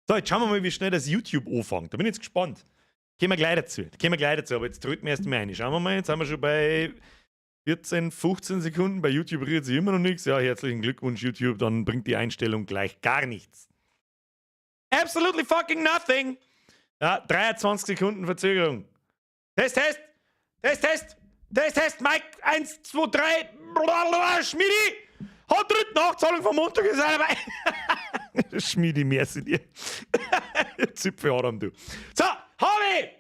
So, jetzt schauen wir mal, wie schnell das YouTube anfängt. Da bin ich jetzt gespannt. Kommen wir gleich dazu. Kommen wir gleich dazu, aber jetzt treten wir erst mal ein. Schauen wir mal, jetzt sind wir schon bei 14, 15 Sekunden. Bei YouTube rührt sich immer noch nichts. Ja, herzlichen Glückwunsch, YouTube. Dann bringt die Einstellung gleich gar nichts. Absolutely fucking nothing. Ja, 23 Sekunden Verzögerung. Test, Test! Test, Test! Test, Test! Mike, 1, 2, 3. Blablabla, Schmidi! Hat dritte Nachzahlung vom Montag ist auch dabei. Schmidi, merci dir. Zipfel Adam, du. So, Harvey!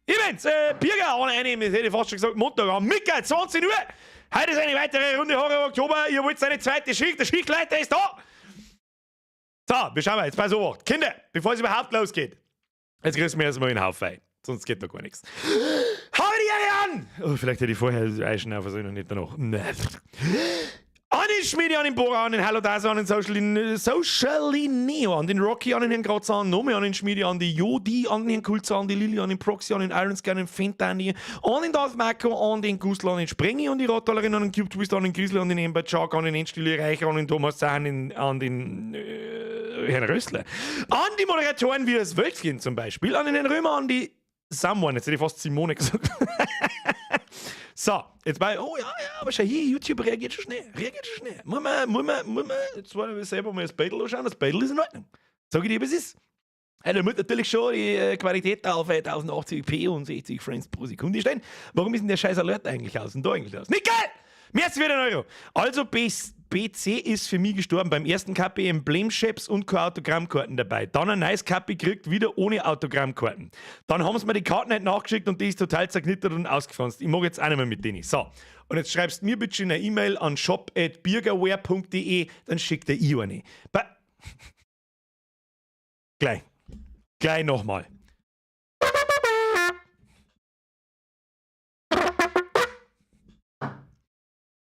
Ich bin's, Birger, ohne eine, das hätte ich fast schon gesagt, Montag am Mittag, 20 Uhr. Heute ist eine weitere Runde Horror Oktober. Ihr wollt eine zweite Schicht, der Schichtleiter ist da. So, wir schauen mal, jetzt pass auf. Kinder, bevor es überhaupt losgeht, jetzt kriegst du mir erstmal einen Haufen. Sonst geht da gar nichts. Hau die Ehre an! Oh, vielleicht hätte ich vorher einschnaufen sollen und nicht danach. An den Schmiedi, an den Bora, an den Hallo Dasa, an den Social, Socially Neo, an den Rocky, an den Herrn Kratzer, an Nomi, an den Schmiedi, an die Jodi, an den Herrn Kulzer, an die Lilly, an den Proxy, an den Ironscan, an den Fentani, an den Darth Marco, an den Gusel, an den Sprengi, an die Rottalerin, an den Cube Twist, an den Grizzly, an den Ember Chuck, an den Endstille Reicher, an den Thomas Zahn, an den Herrn Rössler, an die Moderatoren wie das Wölfchen zum Beispiel, an den Herrn Römer, an die Someone, jetzt hätte ich fast Simone gesagt. So, jetzt bei, oh ja, ja, aber schau hier, YouTube reagiert schon schnell, reagiert schon schnell. Muss man, jetzt wollen wir selber mal das Battle anschauen, das Battle ist in Ordnung. Sag ich dir, was ist. Ja, da muss natürlich schon die Qualität auf 1080p und 60 Frames pro Sekunde stehen. Warum ist denn der scheiß Alert eigentlich aus und da eigentlich aus? Nicht geil! Mehr als wieder ein Euro. Also BC ist für mich gestorben. Beim ersten KP Emblem-Shaps und keine Autogrammkarten dabei. Dann ein neues KP gekriegt, wieder ohne Autogrammkarten. Dann haben sie mir die Karten nicht nachgeschickt und die ist total zerknittert und ausgefranst. Ich mag jetzt auch nicht mehr mit denen. So. Und jetzt schreibst du mir bitte eine E-Mail an shop@birgerwear.de, dann schickt der I eine. Ba Gleich. Gleich nochmal.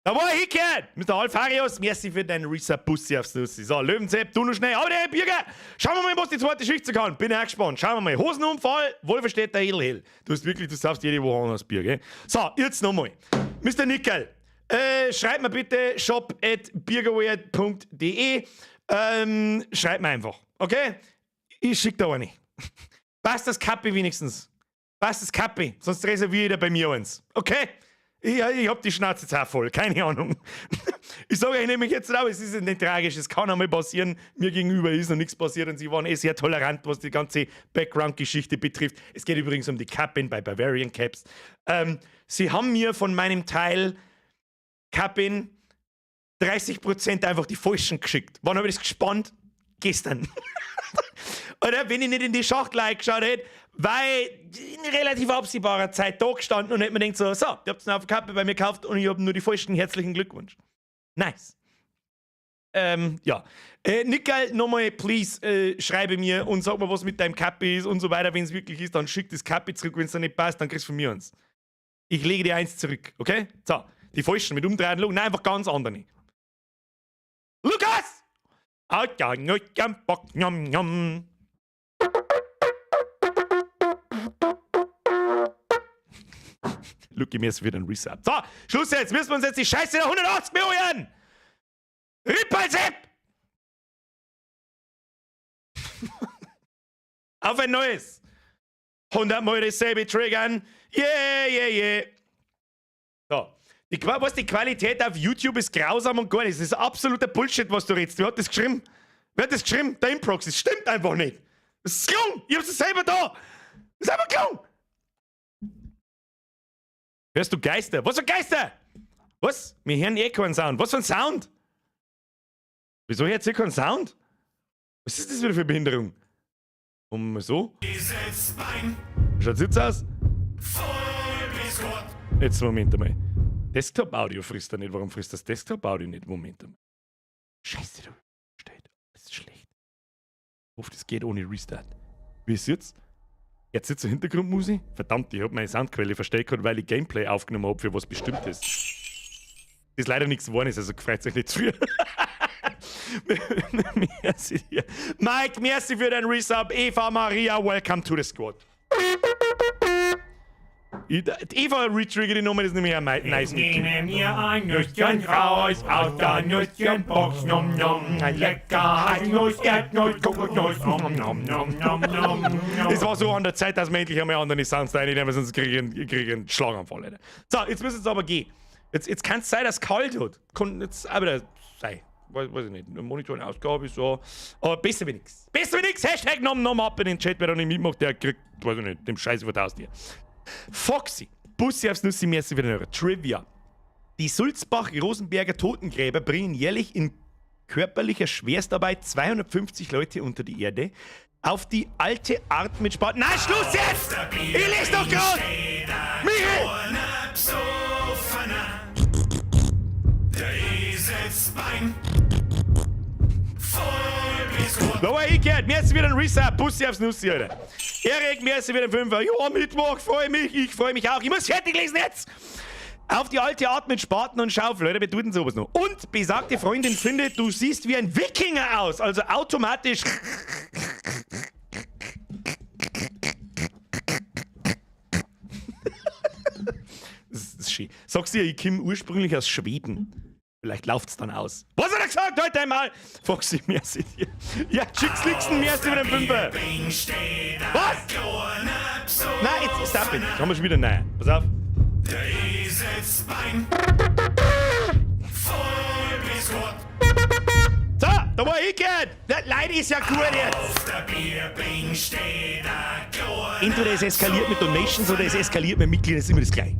Da war ich hingehört! Mr. Alfarius, merci für deinen Resub Bussi aufs Nussi. So, Löwenzepp, du noch schnell. Aber der Birger, schauen wir mal, was die zweite Schicht zu kann. Bin auch gespannt. Schauen wir mal. Hosenunfall, wohlversteht der Edelhell. Du hast wirklich, du saufst jede Woche anders Bier, gell? So, jetzt nochmal. Mr. Nickel, schreib mir bitte shop.birgerwear.de. Schreib mir einfach, okay? Ich schick da eine. Passt das Kappe wenigstens? Passt das Kappe? Sonst reserviere ich da bei mir eins. Okay? Ich hab die Schnauze jetzt auch voll, keine Ahnung. Ich sage euch nämlich jetzt auch, es ist nicht tragisch, es kann einmal passieren. Mir gegenüber ist noch nichts passiert und sie waren eh sehr tolerant, was die ganze Background-Geschichte betrifft. Es geht übrigens um die Kappen bei Bavarian Caps. Sie haben mir von meinem Teil Kappen 30% einfach die falschen geschickt. Wann habe ich das gespannt? Gestern. Oder wenn ich nicht in die Schachtel reingeschaut hätte, weil in relativ absehbarer Zeit da gestanden und hätte mir gedacht, so, so, ihr habt es auf Kappe bei mir gekauft und ich habe nur die falschen. Herzlichen Glückwunsch. Nice. Ja. Nickel, nochmal, please, schreibe mir und sag mir, was mit deinem Kappe ist und so weiter. Wenn es wirklich ist, dann schick das Kappe zurück. Wenn es dann nicht passt, dann kriegst du von mir eins. Ich lege dir eins zurück, okay? So, die falschen mit umdrehen, nein, einfach ganz andere. Lukas! Lucky, mir ist wieder ein Resub. So, Schluss jetzt. Müssen wir uns jetzt die Scheiße der 180 Millionen! Rippalsepp! Auf ein neues! 100 Mal dasselbe triggern. Yeah. So. Was, die Qualität auf YouTube ist grausam und gar nichts. Das ist absoluter Bullshit, was du redest. Wer hat das geschrieben? Wer hat das geschrieben? Der Improx. Das stimmt einfach nicht. Das ist gelungen. Ich hab's selber da. Das ist einfach gelungen. Hörst du Geister? Was für Geister? Was? Wir hören eh keinen Sound. Was für ein Sound? Wieso hört ihr keinen Sound? Was ist das wieder für eine Behinderung? Um so? Schaut's jetzt aus? Jetzt Moment einmal. Desktop-Audio frisst er nicht. Warum frisst das Desktop-Audio nicht? Moment einmal. Scheiße, du. Steht. Das ist schlecht. Ich hoffe, das geht ohne Restart. Wie ist jetzt? Jetzt sitzt Hintergrundmusik? Verdammt, ich hab meine Soundquelle verstellt gehabt, weil ich Gameplay aufgenommen hab für was Bestimmtes. Ist leider nichts geworden ist, also freut sich nicht zu früh. Merci dir. Mike, merci für deinen Resub. Eva Maria, welcome to the squad. Ich, die Eva retriggert die Nummer, das ist nämlich ein nice Mitglied. Nehme mir ein Nüsschen raus aus der Nüsschenbox, nom nom, lecker Haselnuss, Erdnuss, Kokosnuss, nom nom nom nom nom nom. Es war so an der Zeit, dass wir endlich einmal andere Sounds reinnehmen, sonst krieg ich einen Schlaganfall. Alter. So, jetzt müssen es aber gehen. Jetzt kann es sein, dass es kalt hat. Kann jetzt auch wieder sein. Weiß ich nicht. Monitor Ausgabe, so. Aber besser wie nix. Besser wie nix. Hashtag nom nom ab in den Chat, wer da nicht mitmacht, der kriegt, weiß ich nicht, dem Scheiß über das Haustier. Foxy. Bussi aufs Nussi, merci für den Hörer. Trivia. Die Sulzbach-Rosenberger Totengräber bringen jährlich in körperlicher Schwerstarbeit 250 Leute unter die Erde. Auf die alte Art mit Spaten. Nein, Schluss jetzt! Ich lese doch grad! Michael! Da war ich gehört. Merci wieder ein Reset. Bussi aufs Nussi, Alter. Erik, merci wieder ein Fünfer. Ja, Mittwoch, freu mich. Ich freu mich auch. Ich muss fertig lesen jetzt. Auf die alte Art mit Spaten und Schaufel, Leute, wir tun sowas noch. Und besagte Freundin findet, du siehst wie ein Wikinger aus. Also automatisch. Das ist schön. Sagst du ja, ich komme ursprünglich aus Schweden. Vielleicht läuft's dann aus. Was hat er gesagt heute einmal? Foxy, merci dir. Ja, Chicks Lixen, merci für den Fünfer. Was? Nein, jetzt stop it. Jetzt haben wir schon wieder nein. Pass auf. So, da war ich gehört. Leute, ist ja gut jetzt. Entweder es eskaliert mit Donations oder es eskaliert mit Mitgliedern, das ist immer das Gleiche.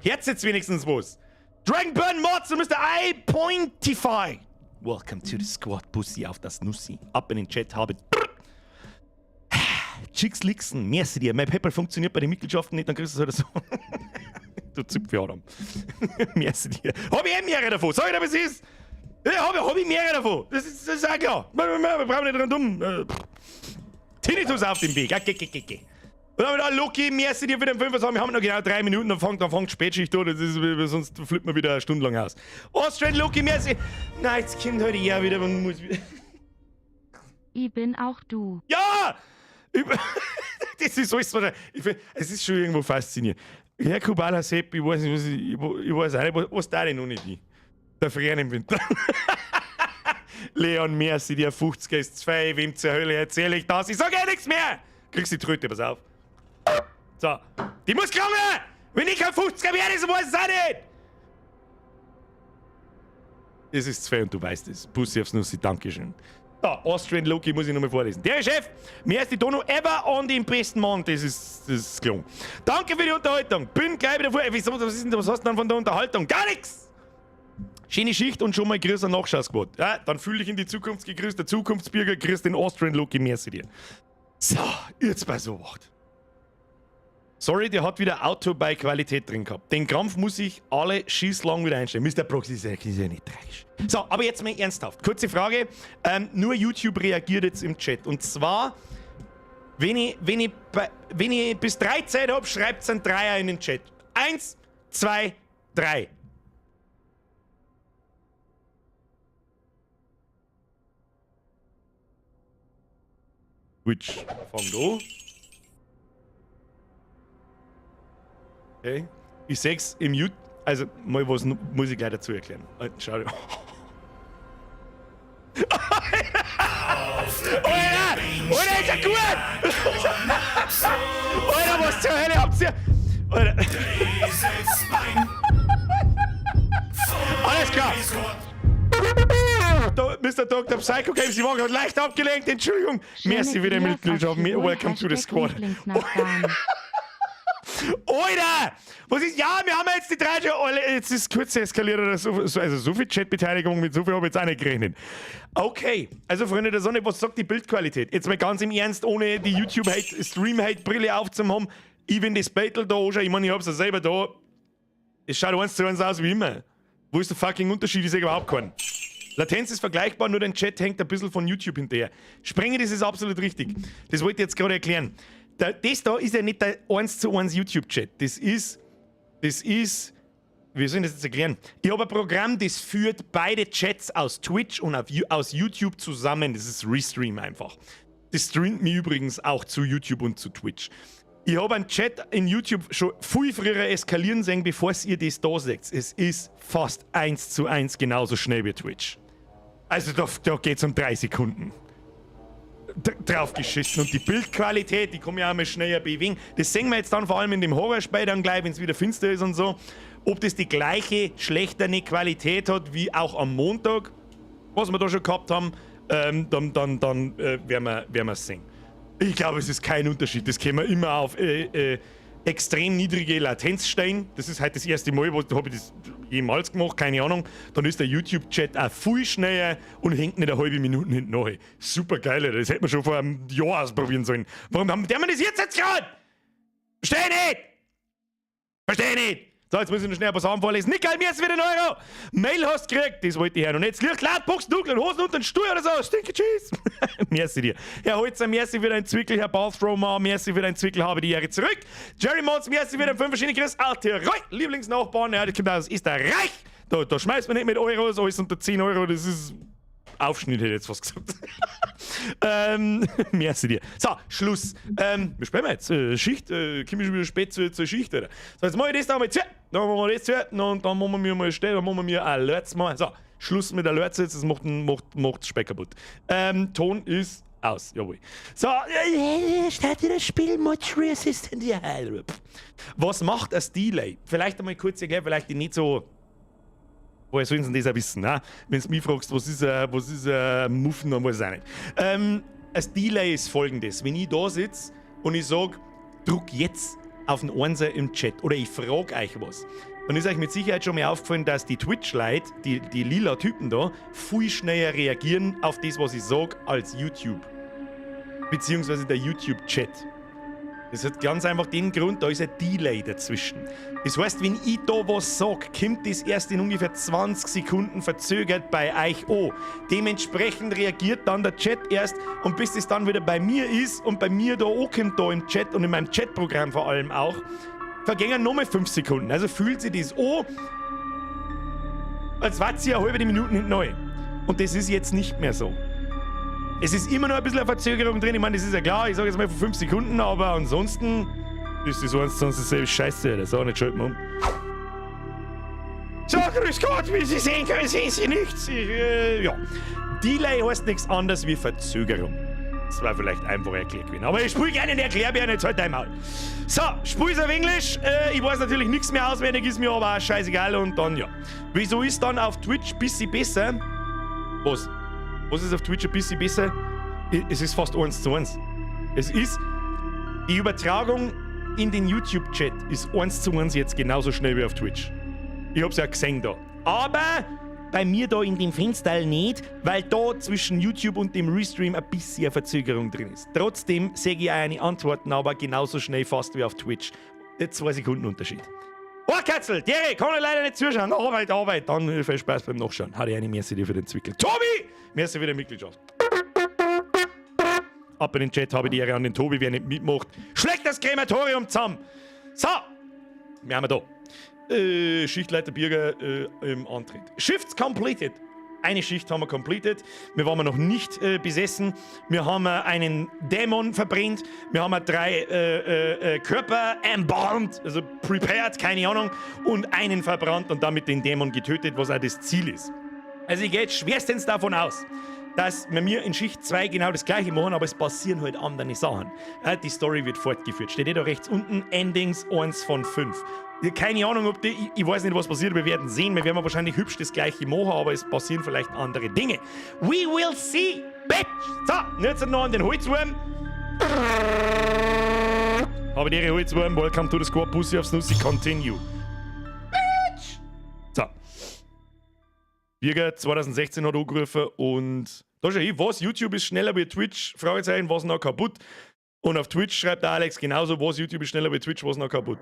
Herz jetzt wenigstens was. Dragonburn Mods und Mr. I Pointify. Welcome to the squad, Bussi auf das Nussi. Ab in den Chat, habe. Chicks Lixen, merci dir. Mein PayPal funktioniert bei den Mitgliedschaften nicht, dann kriegst du es halt so. Du Zipfeladam. Merci dir. Hab ich eh mehrere davon. Sag ich dir, was ist? Ja, hab ich mehrere davon. Das ist auch klar. Wir brauchen nicht rundum. Tinnitus auf dem Weg. Okay, okay, okay. Und dann wieder Loki, merci dir für den Fünfer. Wir haben noch genau 3 Minuten, dann fängt Spätschicht an. Das ist, sonst flippt man wieder eine Stunde lang aus. Austrian Loki, merci. Nein, jetzt kommt heute er wieder und muss wieder. Ich bin auch du. Ja! Das ist alles wahrscheinlich. Ich find, es ist schon irgendwo faszinierend. Herr Kubala Sepp, ich weiß nicht, was ich, ich weiß auch nicht, was da denn noch nicht ich. Der Frieren im Winter. Leon, merci dir, 50er ist 2, wem zur Hölle erzähle ich das? Ich sag eh nichts mehr! Kriegst die Tröte, pass auf. So, die muss kommen! Wenn ich kein 50er werde, so weiß ich es auch nicht! Es ist 2 und du weißt es. Bussi aufs Nussi, Dankeschön. Da, Austrian Loki muss ich nochmal vorlesen. Der Chef, mir ist die Dono ever on den besten Mann. Das ist gelungen. Danke für die Unterhaltung. Bin gleich wieder vor. Wieso, was ist denn, was hast du denn von der Unterhaltung? Gar nichts! Schöne Schicht und schon mal Grüß an Nachschau-Squad. Ja, dann fühle ich in die Zukunft gegrüßt. Der Zukunftsbürger grüßt den Austrian Loki. Merci dir. So, jetzt bei so was. Sorry, der hat wieder Auto bei Qualität drin gehabt. Den Krampf muss ich alle schießlang wieder einstellen. Mr. Proxy ist ja nicht tragisch. So, aber jetzt mal ernsthaft. Kurze Frage. Nur YouTube reagiert jetzt im Chat. Und zwar, wenn ich bis 3 Zeit hab, schreibt's einen Dreier in den Chat. 1, 2, 3. Twitch fängt an. Okay. Ich seh's im YouTube. Also, mal was muss ich gleich dazu erklären. Schau. Alter! Alter, ist ja gut! Alter, was zur Hölle habt ihr? Alter. Alles klar! Da, Mister Dr. Psycho Games, ich war gerade leicht abgelenkt, Entschuldigung. Schöne Merci für die Grüße aus Mitgliedschaft. Tirol, Welcome to the Hashtag squad. Lieblingsnachbarn. Alter! Was ist? Ja, wir haben jetzt die 3 schon alle. Jetzt ist kurz eskaliert oder so, so, also so viel Chatbeteiligung, mit so viel habe ich jetzt auch nicht gerechnet. Okay, also Freunde der Sonne, was sagt die Bildqualität? Jetzt mal ganz im Ernst, ohne die YouTube-Hate, Stream-Hate-Brille aufzuhaben. Ich, wenn das Battle da anschaue, ich meine, ich hab's ja selber da. Es schaut 1:1 aus wie immer. Wo ist der fucking Unterschied? Ich sehe überhaupt keinen. Latenz ist vergleichbar, nur dein Chat hängt ein bisschen von YouTube hinterher. Sprenge, das ist absolut richtig. Das wollte ich jetzt gerade erklären. Das da ist ja nicht der 1:1 YouTube-Chat. Das ist Wie soll ich das jetzt erklären? Ich habe ein Programm, das führt beide Chats aus Twitch und aus YouTube zusammen. Das ist Restream einfach. Das streamt mir übrigens auch zu YouTube und zu Twitch. Ich habe einen Chat in YouTube schon viel früher eskalieren sehen, bevor ihr das da seht. Es ist fast 1:1 genauso schnell wie Twitch. Also da geht es um 3 Sekunden. Drauf geschissen. Und die Bildqualität, die kann ich auch mal schneller bewegen. Das sehen wir jetzt dann vor allem in dem Horrorspiel dann gleich, wenn es wieder finster ist und so. Ob das die gleiche, schlechtere Qualität hat wie auch am Montag, was wir da schon gehabt haben, dann werden wir sehen. Ich glaube, es ist kein Unterschied. Das können wir immer auf extrem niedrige Latenz stellen. Das ist halt das erste Mal, wo habe ich das jemals gemacht, keine Ahnung. Dann ist der YouTube-Chat auch viel schneller und hängt nicht eine halbe Minute hinten nach. Super geil, Alter. Das hätte man schon vor einem Jahr ausprobieren sollen. Warum haben der mir das jetzt gerade? Versteh nicht! Versteh nicht! So, jetzt muss ich noch schnell ein paar Sachen vorlesen. Nickel, mir ist wieder ein Euro! Mail hast gekriegt, das wollte ich hören. Und jetzt Licht laut, Box dunkel, Hosen unter den Stuhl oder so. Stinky Cheese! Merci dir. Herr Holzer, merci für dein Zwickel. Herr Bathroom, merci für dein Zwickel, habe die Ehre zurück. Jerry Mons, merci für den fünf verschiedene Chris. Alte Roy, Lieblingsnachbarn, ja, das kommt aus Österreich. Da schmeißt man nicht mit Euros, alles unter 10 Euro, das ist Aufschnitt, hätte ich jetzt fast gesagt. Merci dir. So, Schluss. Wir spielen wir jetzt. Schicht, komme ich schon wieder spät zur Schicht, oder? So, jetzt mache ich das da mal zu. Dann machen wir das zu. Und dann machen wir mal stehen, dann machen wir Alerts mal. So, Schluss mit Alerts jetzt, das macht das Speck kaputt. Ton ist aus, jawohl. So, starte das Spiel Mortuary Assistant. Ja. Was macht das Delay? Vielleicht einmal kurz erklären, vielleicht die nicht so. Woher sollen sie denn das auch wissen? Ne? Wenn du mich fragst, was ist ein Muffen, dann weiß ich es auch nicht. Das Delay ist folgendes: Wenn ich da sitze und ich sage, druck jetzt auf den Einser im Chat oder ich frage euch was, dann ist euch mit Sicherheit schon mal aufgefallen, dass die Twitch-Leute, die lila Typen da, viel schneller reagieren auf das, was ich sage, als YouTube. Beziehungsweise der YouTube-Chat. Das hat ganz einfach den Grund, da ist ein Delay dazwischen. Das heißt, wenn ich da was sage, kommt das erst in ungefähr 20 Sekunden verzögert bei euch an. Dementsprechend reagiert dann der Chat erst und bis das dann wieder bei mir ist und bei mir da ankommt, da im Chat und in meinem Chatprogramm vor allem auch, vergehen nochmal 5 Sekunden. Also fühlt sich das an, als wart sie eine halbe Minute hinten neu. Und das ist jetzt nicht mehr so. Es ist immer noch ein bisschen eine Verzögerung drin. Ich meine, das ist ja klar, ich sage jetzt mal von 5 Sekunden, aber ansonsten ist das eins sonst dieselbe Scheiße. Das auch nicht, schalten wir um. So, grüß Gott, wie Sie sehen können, sehen Sie nichts. Ich, ja. Delay heißt nichts anderes wie Verzögerung. Das war vielleicht einfach erklärt gewesen. Aber ich spiele gerne den Erklärbären, jetzt halt dein Maul. So, spiel's auf Englisch. Ich weiß natürlich nichts mehr auswendig, ist mir aber auch scheißegal und dann ja. Wieso ist dann auf Twitch bisschen besser? Was? Was ist auf Twitch ein bisschen besser? Es ist fast 1:1. Es ist. Die Übertragung in den YouTube-Chat ist 1:1 jetzt genauso schnell wie auf Twitch. Ich hab's ja gesehen da. Aber bei mir da in dem Fenster nicht, weil da zwischen YouTube und dem Restream ein bisschen Verzögerung drin ist. Trotzdem sehe ich eine Antworten aber genauso schnell fast wie auf Twitch. 2 Sekunden Unterschied. Oh, Katzel, Derek, kann ich leider nicht zuschauen. Arbeit, Arbeit. Dann viel Spaß beim Nachschauen. Hatte eine merci dir für den Zwickel. Tobi, merci für die Mitgliedschaft. Ab in den Chat, habe die Ehre an den Tobi, wer nicht mitmacht. Schlägt das Krematorium zusammen. So, wir haben wir da. Schichtleiter Birger im Antritt. Shifts completed. Eine Schicht haben wir completed. Wir waren noch nicht besessen. Wir haben einen Dämon verbrennt. Wir haben drei Körper embalmed, also prepared, keine Ahnung, und einen verbrannt und damit den Dämon getötet, was auch das Ziel ist. Also ich gehe jetzt schwerstens davon aus, dass wir mir in Schicht 2 genau das gleiche machen, aber es passieren halt andere Sachen. Die Story wird fortgeführt. Steht eh da rechts unten, Endings 1 von 5. Keine Ahnung, ob die, ich weiß nicht, was passiert, wir werden sehen. Wir werden wahrscheinlich hübsch das gleiche machen, aber es passieren vielleicht andere Dinge. We will see, bitch! So, jetzt noch an den Holzwurm. Habe die Holzwurm, welcome to the squad, Pussy aufs Nussi, continue. Bitch! So. Birger 2016 hat angerufen und da schau ich, was, YouTube ist schneller wie Twitch? Fragezeichen, was noch kaputt? Und auf Twitch schreibt der Alex genauso, was, YouTube ist schneller wie Twitch, was noch kaputt?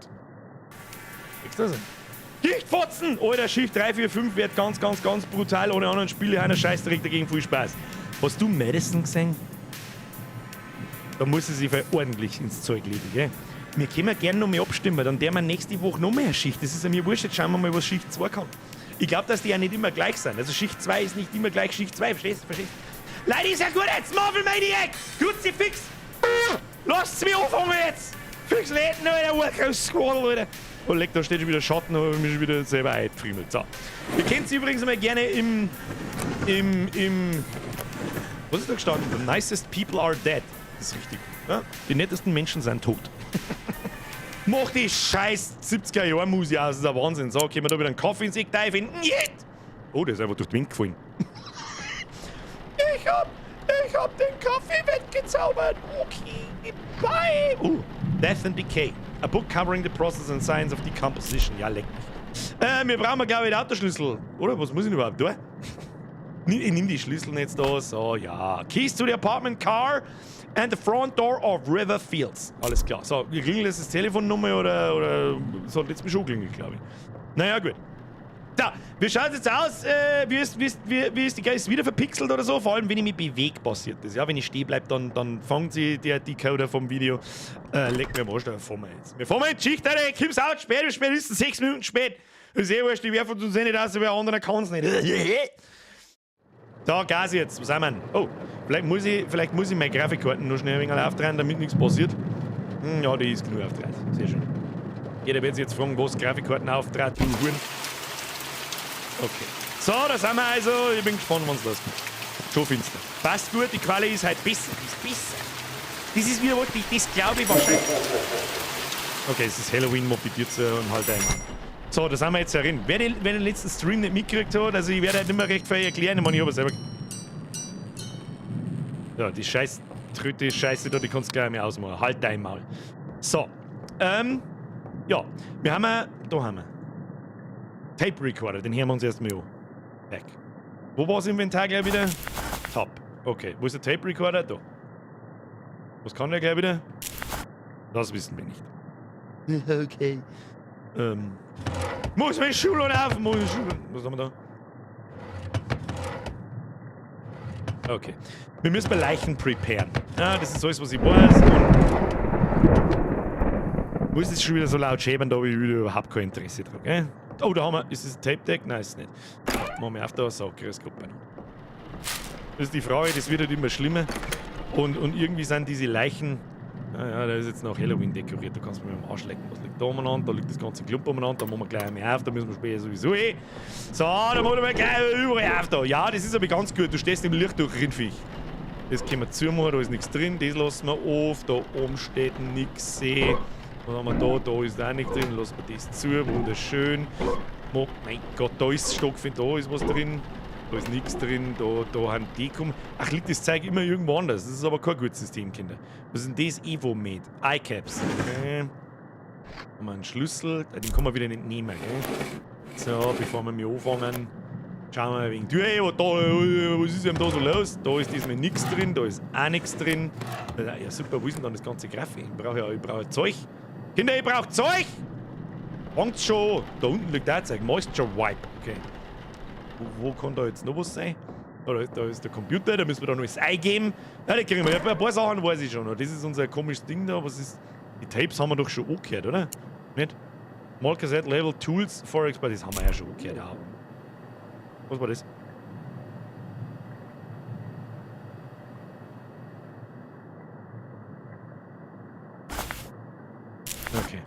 Kriegst du das? Gichtfotzen! Alter, Schicht 3, 4, 5 wird ganz, ganz, ganz brutal. Ohne anderen Spiele einer Scheißdreck dagegen viel Spaß. Hast du Madison gesehen? Da muss sie sich ordentlich ins Zeug legen, gell? Wir können gerne noch mehr abstimmen, dann der wir nächste Woche noch mehr Schicht. Das ist ja mir wurscht, jetzt schauen wir mal, was Schicht 2 kann. Ich glaube, dass die ja nicht immer gleich sind. Also Schicht 2 ist nicht immer gleich Schicht 2, verstehst du? Verstehst du? Leute, ist ja gut jetzt, Marvel Maniac! Kruzifix! Lasst mich anfangen jetzt! Fix Läden, Alter, Workout Squad, Alter! Oh, leck, da steht schon wieder Schatten, aber ich mich schon wieder selber eingefriemelt. So. Ihr kennt sie übrigens immer gerne im. Was ist da gestanden? The nicest people are dead. Das ist richtig. Ja? Die nettesten Menschen sind tot. Mach die scheiß 70er-Jahr-Musik aus, das ist ein Wahnsinn. So, können wir da wieder einen Kaffee ins Eck finden? Nicht! Oh, der ist einfach durch den Wind gefallen. Ich hab den Kaffee weggezaubert. Okay, bye. Oh, Death and Decay. A book covering the process and science of decomposition. Ja, leck mich. Wir brauchen, glaube ich, den Autoschlüssel. Oder? Was muss ich denn überhaupt tun? Ich nehme die Schlüssel jetzt da. So, ja. Keys to the apartment car and the front door of River Fields. Alles klar. So, klingelt das Telefonnummer oder so hat jetzt mich schon klingelt, glaube ich. Naja, gut. So, wie schaut es jetzt aus? Wie ist die Geist wieder verpixelt oder so? Vor allem, wenn ich mich bewege, passiert das. Ja, wenn ich stehen bleibe, dann fangt sie der Decoder vom Video. Leck mir am Arsch, da fahren wir jetzt. Wir fahren in die Schicht, Alter. Komm's out, spät, spät ist es 6 Minuten spät. Das ist eh wurscht, ich werfe uns eh nicht aus, aber anderer kann es nicht. So, Gas jetzt. Was haben wir denn? Oh, vielleicht muss ich meine Grafikkarten noch schnell ein wenig aufdrehen, damit nichts passiert. Ja, die ist genug aufgedreht. Sehr schön. Jeder wird sich jetzt fragen, was Grafikkarten aufdreht, du Huren. Okay. So, da sind wir also. Ich bin gespannt, wann's losgeht. Schon finster. Passt gut, die Quali ist halt besser. Die ist besser. Das ist wieder wirklich, das glaube ich wahrscheinlich. Okay, es ist Halloween, mach die Tür zu und halt einmal. So, da sind wir jetzt herin. Wer den letzten Stream nicht mitgekriegt hat, also ich werde halt nicht mehr recht viel erklären, ich meine, ich habe selber. Ja, die scheiß Tröte Scheiße da, die kannst du gleich mehr ausmachen. Halt dein Maul. So. Ja, wir haben da haben wir. Tape Recorder, den hören wir uns erstmal an. Weg. Wo war das Inventar gleich wieder? Top. Okay, wo ist der Tape Recorder? Da. Was kann der gleich wieder? Das wissen wir nicht. Okay. Muss meine Schule auf! Muss meine Schule. Was haben wir da? Okay. Wir müssen bei Leichen preparen. Ja, das ist alles, was ich weiß. Und muss es schon wieder so laut schäbern, da habe ich wieder überhaupt kein Interesse dran, gell? Oh, da haben wir. Ist das ein Tape Deck? Nein, ist es nicht. Machen wir auf da. So, grüß Gott. Das ist die Frage, das wird halt immer schlimmer. Und irgendwie sind diese Leichen. Ja, da ist jetzt noch Halloween dekoriert, da kannst du mir am Arsch lecken. Was liegt da umeinander? Da liegt das ganze Klump umeinander, da machen wir gleich einmal auf, da müssen wir später sowieso hin. So, da machen wir gleich überall auf da. Ja, das ist aber ganz gut, du stehst im Licht durch, Rindviech. Das können wir zumachen, da ist nichts drin, das lassen wir auf, da oben steht nichts. Was haben wir da? Da ist auch nichts drin, lassen wir das zu, wunderschön. Oh mein Gott, da ist Stockfind, da ist was drin. Da ist nichts drin, da haben die kommen. Ach, liegt das Zeug immer irgendwo anders. Das ist aber kein gutes System, Kinder. Was ist denn das? Evomed. iCaps. Okay. Haben wir einen Schlüssel. Den kann man wieder nicht nehmen. Gell? So, bevor wir mich anfangen, schauen wir mal wegen. Du, hey, was ist denn da so los? Da ist diesmal nichts drin, da ist auch nichts drin. Ja, super, wo ist denn dann das ganze Grafik? Ich brauche ja, ich brauche Zeug. Kinder, ich brauche Zeug! Fangt's schon an. Da unten liegt auch Zeug. Moisture Wipe. Okay. Wo kann da jetzt noch was sein? Da ist der Computer, da müssen wir da noch das eingeben. Ja, da kriegen wir ein paar Sachen, weiß ich schon noch. Das ist unser komisches Ding da. Was ist. Die Tapes haben wir doch schon angehört, oder? Nicht? Small Cassette Level Tools for Expert, das haben wir ja schon angehört. Ja. Was war das? Okay.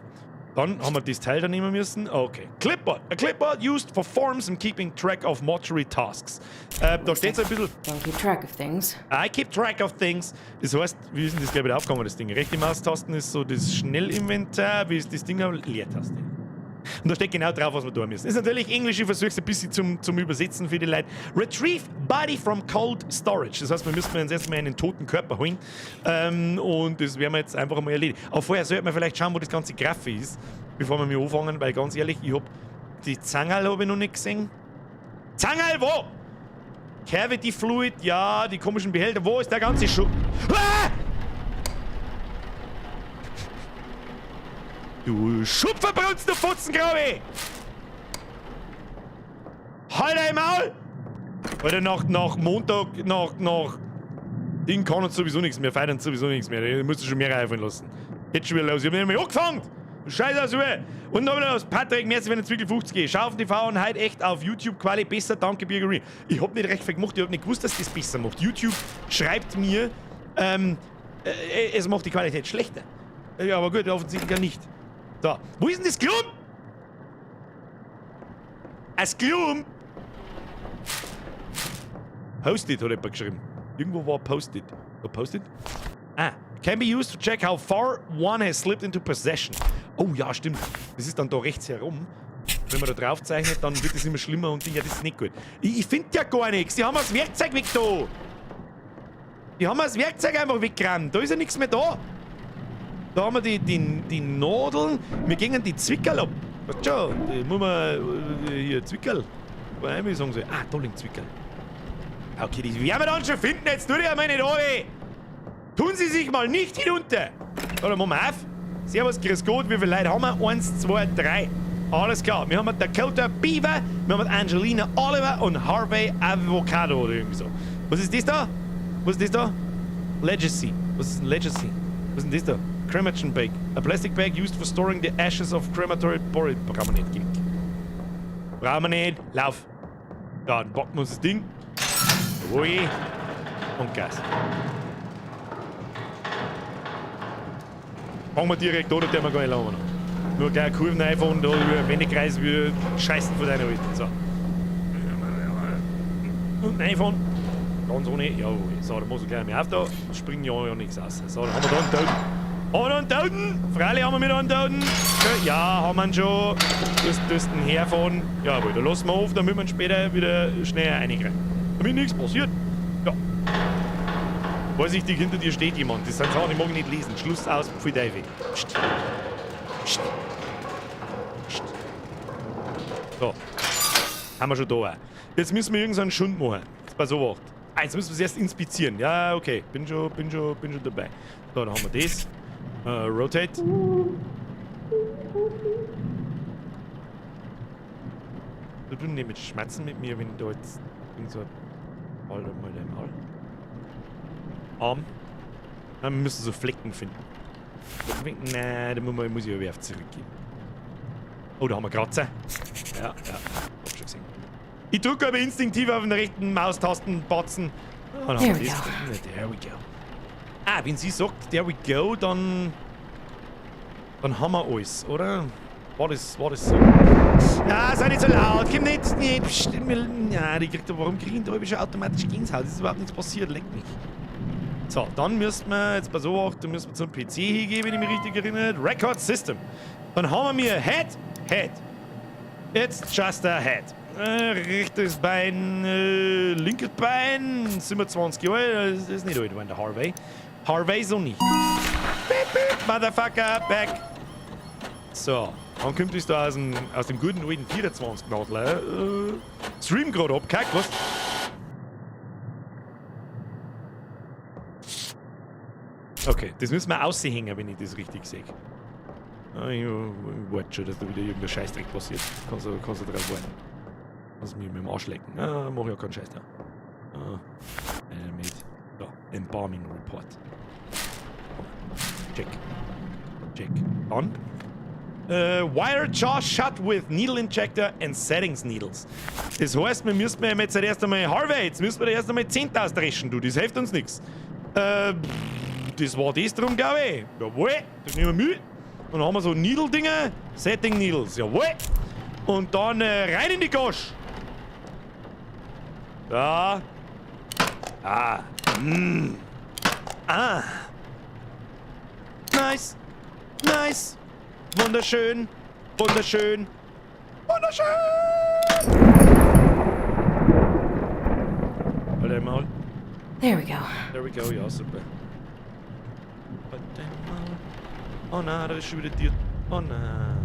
Dann haben wir das Teil da nehmen müssen. Okay. Clipboard. A clipboard used for forms and keeping track of mortuary tasks. Da steht so ein bisschen. Don't keep track of things. I keep track of things. Das heißt, wie ist denn das gleich wieder aufgegangen, das Ding? Rechte Maustasten ist so das Schnellinventar. Wie ist das Ding? Leertaste. Und da steht genau drauf, was wir tun müssen. Ist natürlich Englisch, ich versuche es ein bisschen zum Übersetzen für die Leute. Retrieve Body from Cold Storage. Das heißt, wir müssen uns erstmal einen toten Körper holen. Und das werden wir jetzt einfach mal erledigen. Aber vorher sollte man vielleicht schauen, wo das ganze Graffe ist, bevor wir mich anfangen, weil ganz ehrlich, ich hab die Zangerl hab ich noch nicht gesehen. Zangerl, wo? Cavity Fluid, ja, die komischen Behälter. Wo ist der ganze Schu... Ah! Du Schupferbrunst, du Futzengrabe! Halt dein Maul! Alter, nach Montag, nach Ding kann uns sowieso nichts mehr, feiern uns sowieso nichts mehr. Da musst du schon mehr einfallen lassen. Geht schon wieder los. Ich hab nicht einmal angefangen. Du Scheiß aus, Und noch wieder aus Patrick, merci, wenn Zwickel 50 geht. Schau auf TV und halt echt auf YouTube Quali besser, danke Birgerie. Ich hab nicht recht viel gemacht, ich hab nicht gewusst, dass das besser macht. YouTube schreibt mir, es macht die Qualität schlechter. Ja, aber gut, offensichtlich ja nicht. So, wo ist denn das Klump? Das Klump! Post-it hat jemand geschrieben. Irgendwo war Post-it. Post-it? Ah, can be used to check how far one has slipped into possession. Oh ja, stimmt. Das ist dann da rechts herum. Wenn man da drauf zeichnet, dann wird es immer schlimmer und ja, das ist nicht gut. Ich finde ja gar nichts. Die haben das Werkzeug weg da. Die haben das Werkzeug einfach weggerannt. Da ist ja nichts mehr da. Da haben wir die Nadeln. Wir gehen die Zwickerl ab. Weißt schon, die muss man hier Zwickerl. Wie sagen sie? Ah, da liegt Zwickerl. Okay, die werden wir dann schon finden. Jetzt tut ihr mal nicht runter. Tun Sie sich mal nicht hinunter. So, dann machen wir auf. Servus, grüß Gott. Wie viele Leute haben wir? 1, 2, 3. Alles klar. Wir haben Dakota Beaver, wir haben Angelina Oliver und Harvey Avocado oder irgendwie so. Was ist das da? Was ist das da? Legacy. Was ist ein Legacy? Was ist denn das da? Cremation bag. A plastic bag used for storing the ashes of crematory buried. Brauchen wir nicht. Geh weg. Brauchen wir nicht. Lauf. Ja, dann packen wir uns das Ding. Ui. Und Gas. Fangen wir direkt an, der wir gar nicht lange noch. Nur gleich Kurven einfahren, da über Wendekreis, wir scheißen von deiner Alten. So. Und einfahren. Ganz ohne. Jawohl. So, da muss ich gleich mehr auf da. Springen ja nichts aus. So, dann haben wir da einen Toten. Haben wir da einen Toten? Freilich haben wir mit einen Toten. Ja, haben wir ihn schon. Du musst ihn herfahren. Jawohl, da lassen wir auf, damit wir ihn später wieder schneller reinkriegen. Damit nichts passiert. Ja. Vorsichtig, hinter dir steht jemand. Das sind Sachen, die mag ich nicht lesen. Schluss aus, pfui Teufel. Psst. Psst. Psst. So. Haben wir schon da auch. Jetzt müssen wir irgendeinen Schund machen. Jetzt pass auf. Ah, jetzt müssen wir es erst inspizieren. Ja, okay. Bin schon dabei. So, dann haben wir das. Rotate. Du tun nicht mit Schmerzen mit mir, wenn ich da jetzt irgend so ein Alter, mal dein Maul. Arm. Wir müssen so Flecken finden. Nein, da muss ich aber zurückgehen. Oh, da haben wir Kratzer. Ja, ja. Hab schon gesehen. Ich drücke aber instinktiv auf den rechten Maustasten, Batzen. Oh, There we go. There we go. Ah, wenn sie sagt, there we go, dann haben wir alles, oder? War das so? Ja, sei nicht so laut, komm nicht, nicht, pst, ja, die kriegt, warum kriegen die schon automatisch Gänsehaut? Das ist überhaupt nichts passiert, leck mich. So, dann müssen wir, jetzt pass auf, dann müssen wir zum PC hingehen, wenn ich mich richtig erinnere. Record System. Dann haben wir Head, Head. It's just a head. Rechtes Bein, linkes Bein, 27 Jahre, das ist nicht alt, der Harvey. Harvey so nicht. Beep, beep, Motherfucker, back. So, dann kommt es da aus dem guten alten 24 Nadler. Stream gerade abgehackt, was? Okay, das müssen wir aushängen, wenn ich das richtig sehe. Ich warte schon, dass da wieder irgendein Scheißdreck passiert. Kannst du drauf warten. Kannst du mich mit dem Arsch lecken. Ah, mach ich ja keinen Scheiß da. Mit. So, Embalming Report. Check. Check. Dann. Wire jaw shut with needle injector and settings needles. Das heißt, wir müssen jetzt erst einmal Harvey, jetzt müssen wir erst einmal 10.000 dreschen, du. Das hilft uns nichts. Das war das drum, glaube ich. Jawohl, das nehmen wir mit. Und dann haben wir so Needle-Dinger, Setting Needles, jawohl. Und dann rein in die Gosch. Da. Ah. Mm. Ah. Nice. Nice. Wunderschön. Wunderschön. Wunderschön. Warte mal. There we go. There we go, ja, super. Oh nein, da ist schon wieder dir. Oh nein.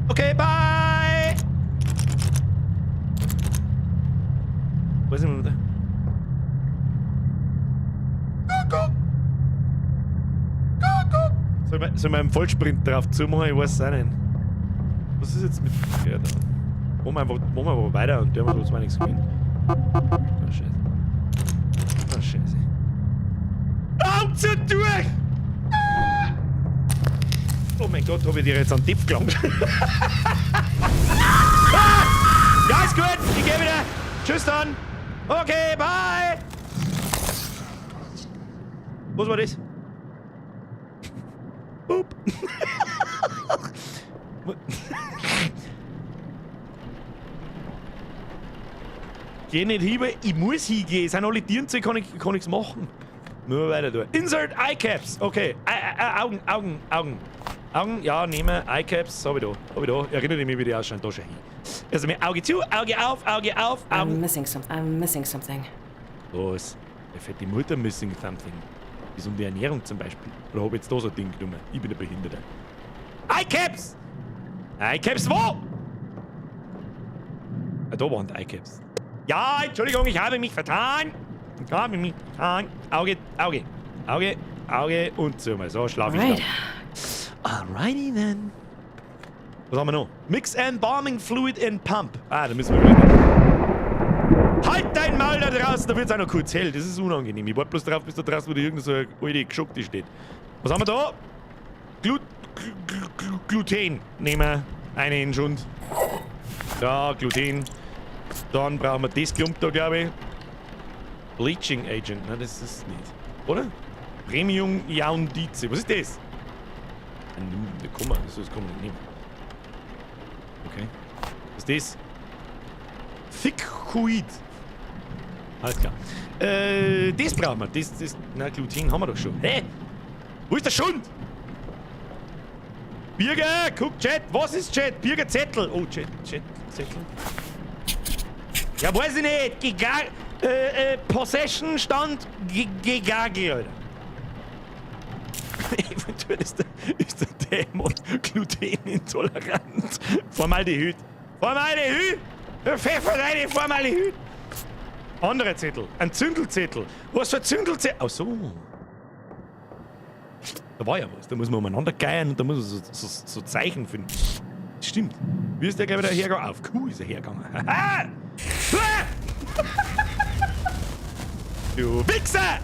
Okay, bye! Wo sind wir da? Kuckuck! Kuckuck! Soll man einen Vollsprint drauf zumachen? Ich weiß es auch nicht. Was ist jetzt mit. Ja, da. Machen wir einfach weiter und der haben wir uns mal nichts gewinnt. Oh, Scheiße. Scheiße. Augen zu durch! Oh mein Gott, habe ich dir jetzt an den Tipp gelangt. Ah! Ja, ist gut, ich gehe wieder. Tschüss dann. Okay, bye. Was war das? Boop. Geh nicht hin, weil ich muss hingehen. Es sind alle Tieren zu, kann ich's machen. Nur weiter da. Insert Eye Caps. Okay. Augen, Augen, Augen. Augen, ja, nehmen. Eye Caps. Hab ich da. Hab ich da. Erinnere mich, wie die ausschauen. Da schau hin. Also mit Auge zu, Auge auf, Auge auf, I'm Augen. missing something. I'm missing something. Was? Der fette Mutter missing something. Gesunde Ernährung zum Beispiel. Oder hab ich jetzt da so ein Ding genommen? Ich bin der Behinderter. Eye Caps! Eye Caps wo? Ah, da waren die Eye Caps. Ja, Entschuldigung, ich habe mich vertan. Ich habe mich vertan. Auge, Auge, Auge, Auge und zu mal. So, schlaf ich Alright. dann. Alrighty then. Was haben wir noch? Mix Embalming Fluid and Pump. Ah, da müssen wir wieder. Halt dein Maul da draußen, da wird's auch noch kurz hell. Das ist unangenehm. Ich warte bloß drauf, bis da draußen wieder irgend so eine alte Geschockte steht. Was haben wir da? Gluten. Nehmen wir einen Schund. Ja, Gluten. Dann brauchen wir das Klump da, glaube ich. Bleaching Agent. Nein, das ist nicht. Oder? Premium Jaundice. Was ist das? Ein Komma. Das kann man nicht nehmen. Okay. Was ist das? Thickhuid. Alles klar. Das brauchen wir. Na, Gluten haben wir doch schon. Hä? Wo ist der Schund? Birger, guck, Chat. Was ist Chat? Birger Zettel. Oh, Chat, Chat, Zettel. Ja, weiß ich nicht. Possession Stand Gegagel, Alter. Eventuell ist der Dämon glutenintolerant. Formaldehyd. Formaldehyd! Pfeffer rein, Formaldehyd! Anderer Zettel. Ein Zündelzettel. Was für ein Zündelzettel? Ach so. Da war ja was. Da muss man umeinander geiern und da muss man so Zeichen finden. Stimmt. Wie ist der gleich wieder hergegangen? Auf Q ist er hergegangen. Haha! Du Wichser!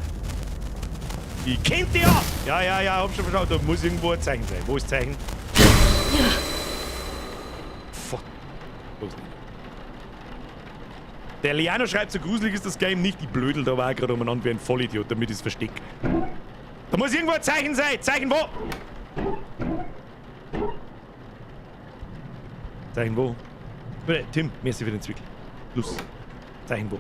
Ich kenn dich ja! Ja, ja, ja, hab schon verstanden. Da muss irgendwo ein Zeichen sein. Wo ist Zeichen? Fuck. Bloß nicht. Der Liano schreibt, so gruselig ist das Game nicht. Die Blödel, da war gerade umeinander wie ein Vollidiot, damit ich's versteck. Da muss irgendwo ein Zeichen sein. Zeichen wo? Zeichen wo? Bitte, Tim, merci für den Zwickel. Los. Zeichen wo?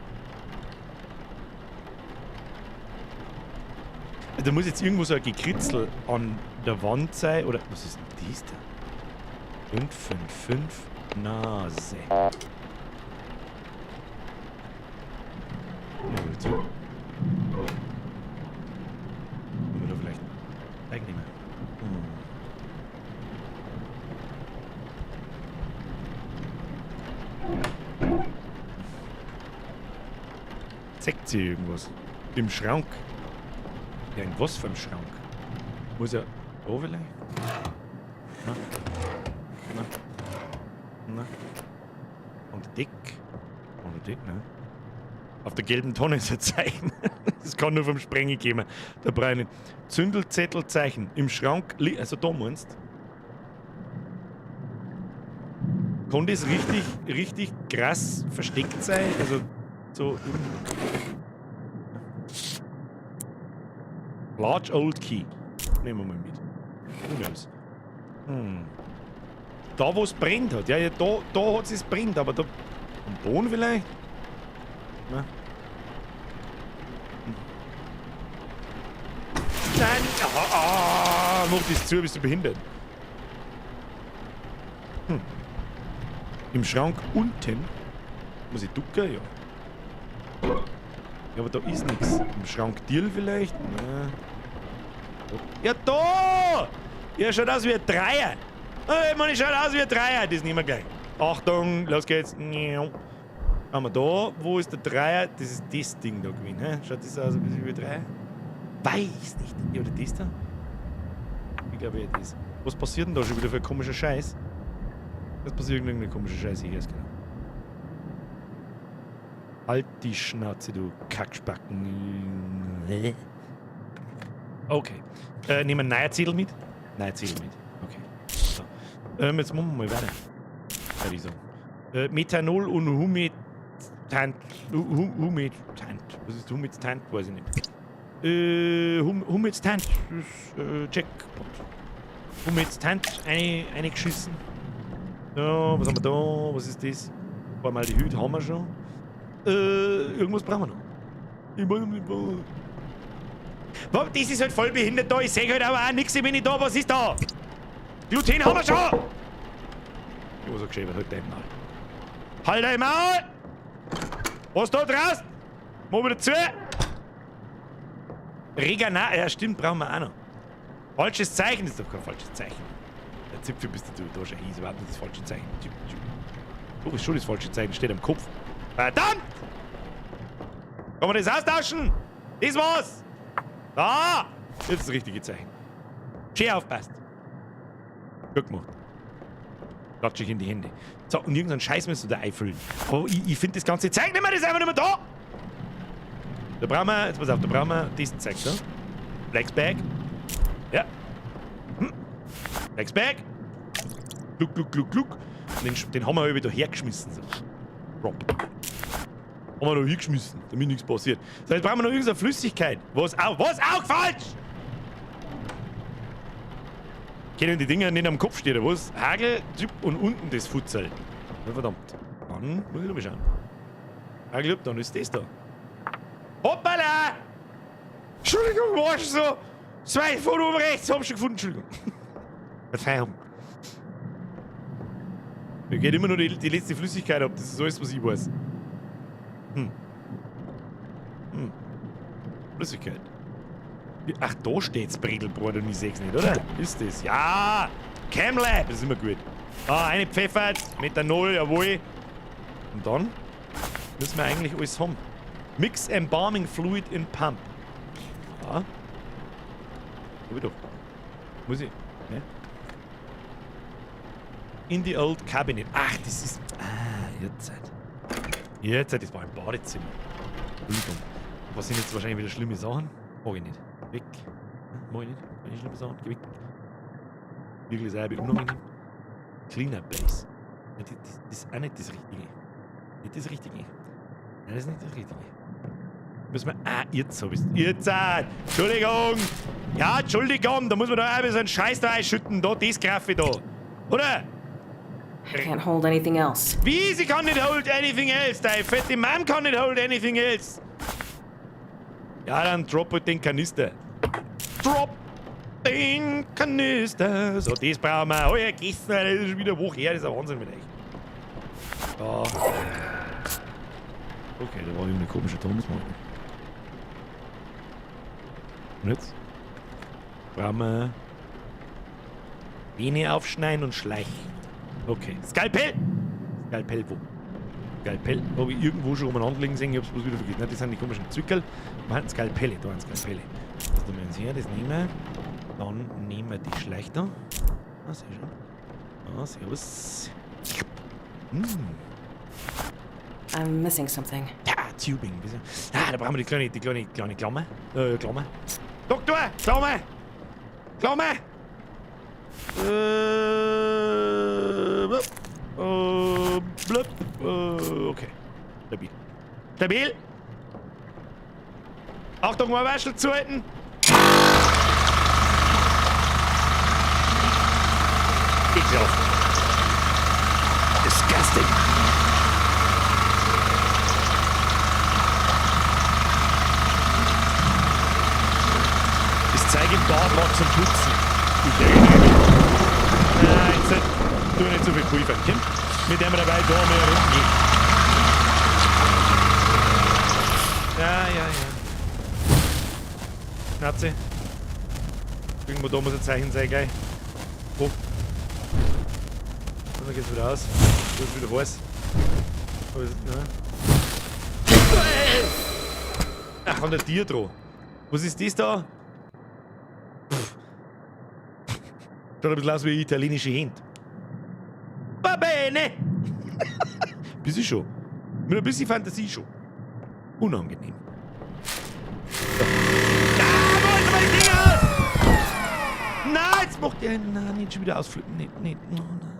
Da muss jetzt irgendwo so ein Gekritzel an der Wand sein. Oder was ist denn das da? 5, 5, 5, Nase. Ja, zu. Wollen wir da vielleicht wegnehmen? Zeigt sie irgendwas? Im Schrank. Ja, in was für einem Schrank? Muss ja. Da vielleicht? Na? Na? Na? An der Deck? An der Deck, ne? Auf der gelben Tonne ist ein Zeichen. Das kann nur vom Sprengi geben. Da brauche ich nicht. Zündelzettelzeichen. Im Schrank. Also da meinst du? Kann das richtig, richtig krass versteckt sein? Also so. Large Old Key. Nehmen wir mal mit. Who knows? Da, wo es brennt hat. Ja, ja, da hat es brennt, aber da. Am Boden vielleicht? Na? Nein! Ah, ah, mach das zu, bist du behindert? Im Schrank unten. Muss ich ducken? Ja. Ja, aber da ist nix. Im Schrank Dirl vielleicht? Na. Ja, da! Ja, schaut aus wie ein Dreier. Ich meine, schaut aus wie ein Dreier. Das nehmen wir gleich. Achtung, los geht's. Haben wir da. Wo ist der Dreier? Das ist das Ding da gewesen. Hä? Schaut das aus ein bisschen wie ein Dreier? Weiß nicht. Ja, oder das da? Ich glaube, ja, das. Was passiert denn da schon wieder für ein komischer Scheiß? Was passiert irgendeine komische Scheiße hier? Ist genau. Halt die Schnauze, du Kackspacken. Okay. Nehmen wir einen neuen Zettel mit? Neuen Zettel mit. Okay. So. Jetzt machen wir mal weiter. Würde ich sagen. Methanol und Humitant. Humitant. Was ist Humitant? Weiß ich nicht. Humitant. Das ist Jackpot. Humitant eingeschissen. So, was haben wir da? Was ist das? Formaldehyd haben wir schon. Irgendwas brauchen wir noch. Ich weiß nicht, was. Was? Das ist halt voll behindert da. Ich seh halt aber auch nix, ich bin nicht da. Was ist da? Gluten haben wir schon! Ich muss auch geschehen, halt dein Maul. Halt dein Maul! Was da draußen? Mach wieder zu! Regana, ja stimmt, brauchen wir auch noch. Falsches Zeichen ist doch kein falsches Zeichen. Der Zipfel bist du da schon hin, ist überhaupt nicht das falsche Zeichen. Doch, ist schon das falsche Zeichen, steht am Kopf. Verdammt! Kann man das austauschen? Das war's! Da! Jetzt das richtige Zeichen. Schön aufpasst. Gut gemacht. Klatsch ich in die Hände. So, und irgendeinen Scheiß müssen wir da einfüllen. Aber ich finde das ganze Zeug nicht mehr, das ist einfach nicht mehr da! Da brauchen wir, jetzt pass auf, da brauchen wir das Zeug da. Black Bag. Ja. Black Bag. Gluck, gluck, gluck, gluck. Und den haben wir wieder hergeschmissen. So. Drop. Haben wir da hingeschmissen, damit nichts passiert. So, jetzt brauchen wir noch irgendeine Flüssigkeit. Was auch falsch! Können die Dinger nicht am Kopf stehen, oder was? Hagel, Typ und unten das Futzel. Ja, verdammt. Dann muss ich noch mal schauen. Hagel, dann ist das da. Hoppala! Entschuldigung, war schon so. 2 von oben rechts, hab ich schon gefunden, Entschuldigung. Verzeihung. Mir geht immer nur die letzte Flüssigkeit ab, das ist alles, was ich weiß. Flüssigkeit. Ach, da steht's Bredelbrot und ich seh's nicht, oder? Ist das? Ja! Chemlab, das ist immer gut. Ah, eine pfeffert, Methanol, jawohl. Und dann müssen wir eigentlich alles haben. Mix Embalming Fluid in Pump. Ja. Hab ich doch. Muss ich? Ne? In the old cabinet. Ach, das ist... Ah, jetzt. Jetzt, das war im Badezimmer. Entschuldigung. Was sind jetzt wahrscheinlich wieder schlimme Sachen? Mag ich nicht. Weg. Mag ich nicht. Keine schlimme Sachen. Geh weg. Wirklich sehr unangenehm. Cleaner Base. Ja, das ist auch nicht das Richtige. Nicht das Richtige. Nein, das ist nicht das Richtige. Müssen wir. Ah, jetzt hab ich's. Jetzt! Entschuldigung! Ja, Entschuldigung! Da muss man da auch ein bisschen Scheiß da einschütten. Da, das Graffe da. Oder? I can't hold anything else. Wie? Sie kann nicht hold anything else. Deine fette Mom kann nicht hold anything else. Ja, dann drop halt den Kanister. Drop den Kanister. So, das brauchen wir. Oh ja, gestern, das ist schon wieder Woche her. Das ist ein Wahnsinn mit euch. Da. Okay, da war irgendein komischer Ton, das mach ich nicht. Und jetzt? Brauchen wir Vene aufschneiden und schleichen. Okay. Skalpell! Skalpell wo? Skalpell. Hab ich irgendwo schon umeinander liegen sehen, ich hab's bloß wieder vergessen. Nein, das sind die komischen Zwickerl. Wir haben Skalpelle, da haben Skalpelle. Das tun wir uns her, das nehmen wir. Dann nehmen wir die Schleich da. Ah, sehr schön. Ah, servus. I'm missing something. Ja, Tubing. Ah, da brauchen wir die kleine Klammer. Klammer. Doktor! Klammer! Klammer! Blub. Okay. Stabil. Stabil! Achtung, mal Waschel zuhalten! Ekelhaft. Disgusting. Das Zeug im Bad war zum Putzen. Ich erinnere mich. Nein, jetzt tu nicht so viel Pulver. Komm, mit dem dabei da mal rumgehen. Ja, ja, ja. Schnauze. Irgendwo da muss ein Zeichen sein, gell? Wo? Dann geht's wieder aus. Da ist wieder heiß. Aber es, nein. Ach, an der Tier dran. Was ist das da? Pff. Schaut ein bisschen aus wie italienische Hände. Va bene! Bisschen schon. Mit ein bisschen Fantasie schon. Unangenehm. So. Ah, wo ist mein Ding aus? Nein, jetzt macht der. Nein, nicht schon wieder ausflippen. Nicht, nicht. No, nein.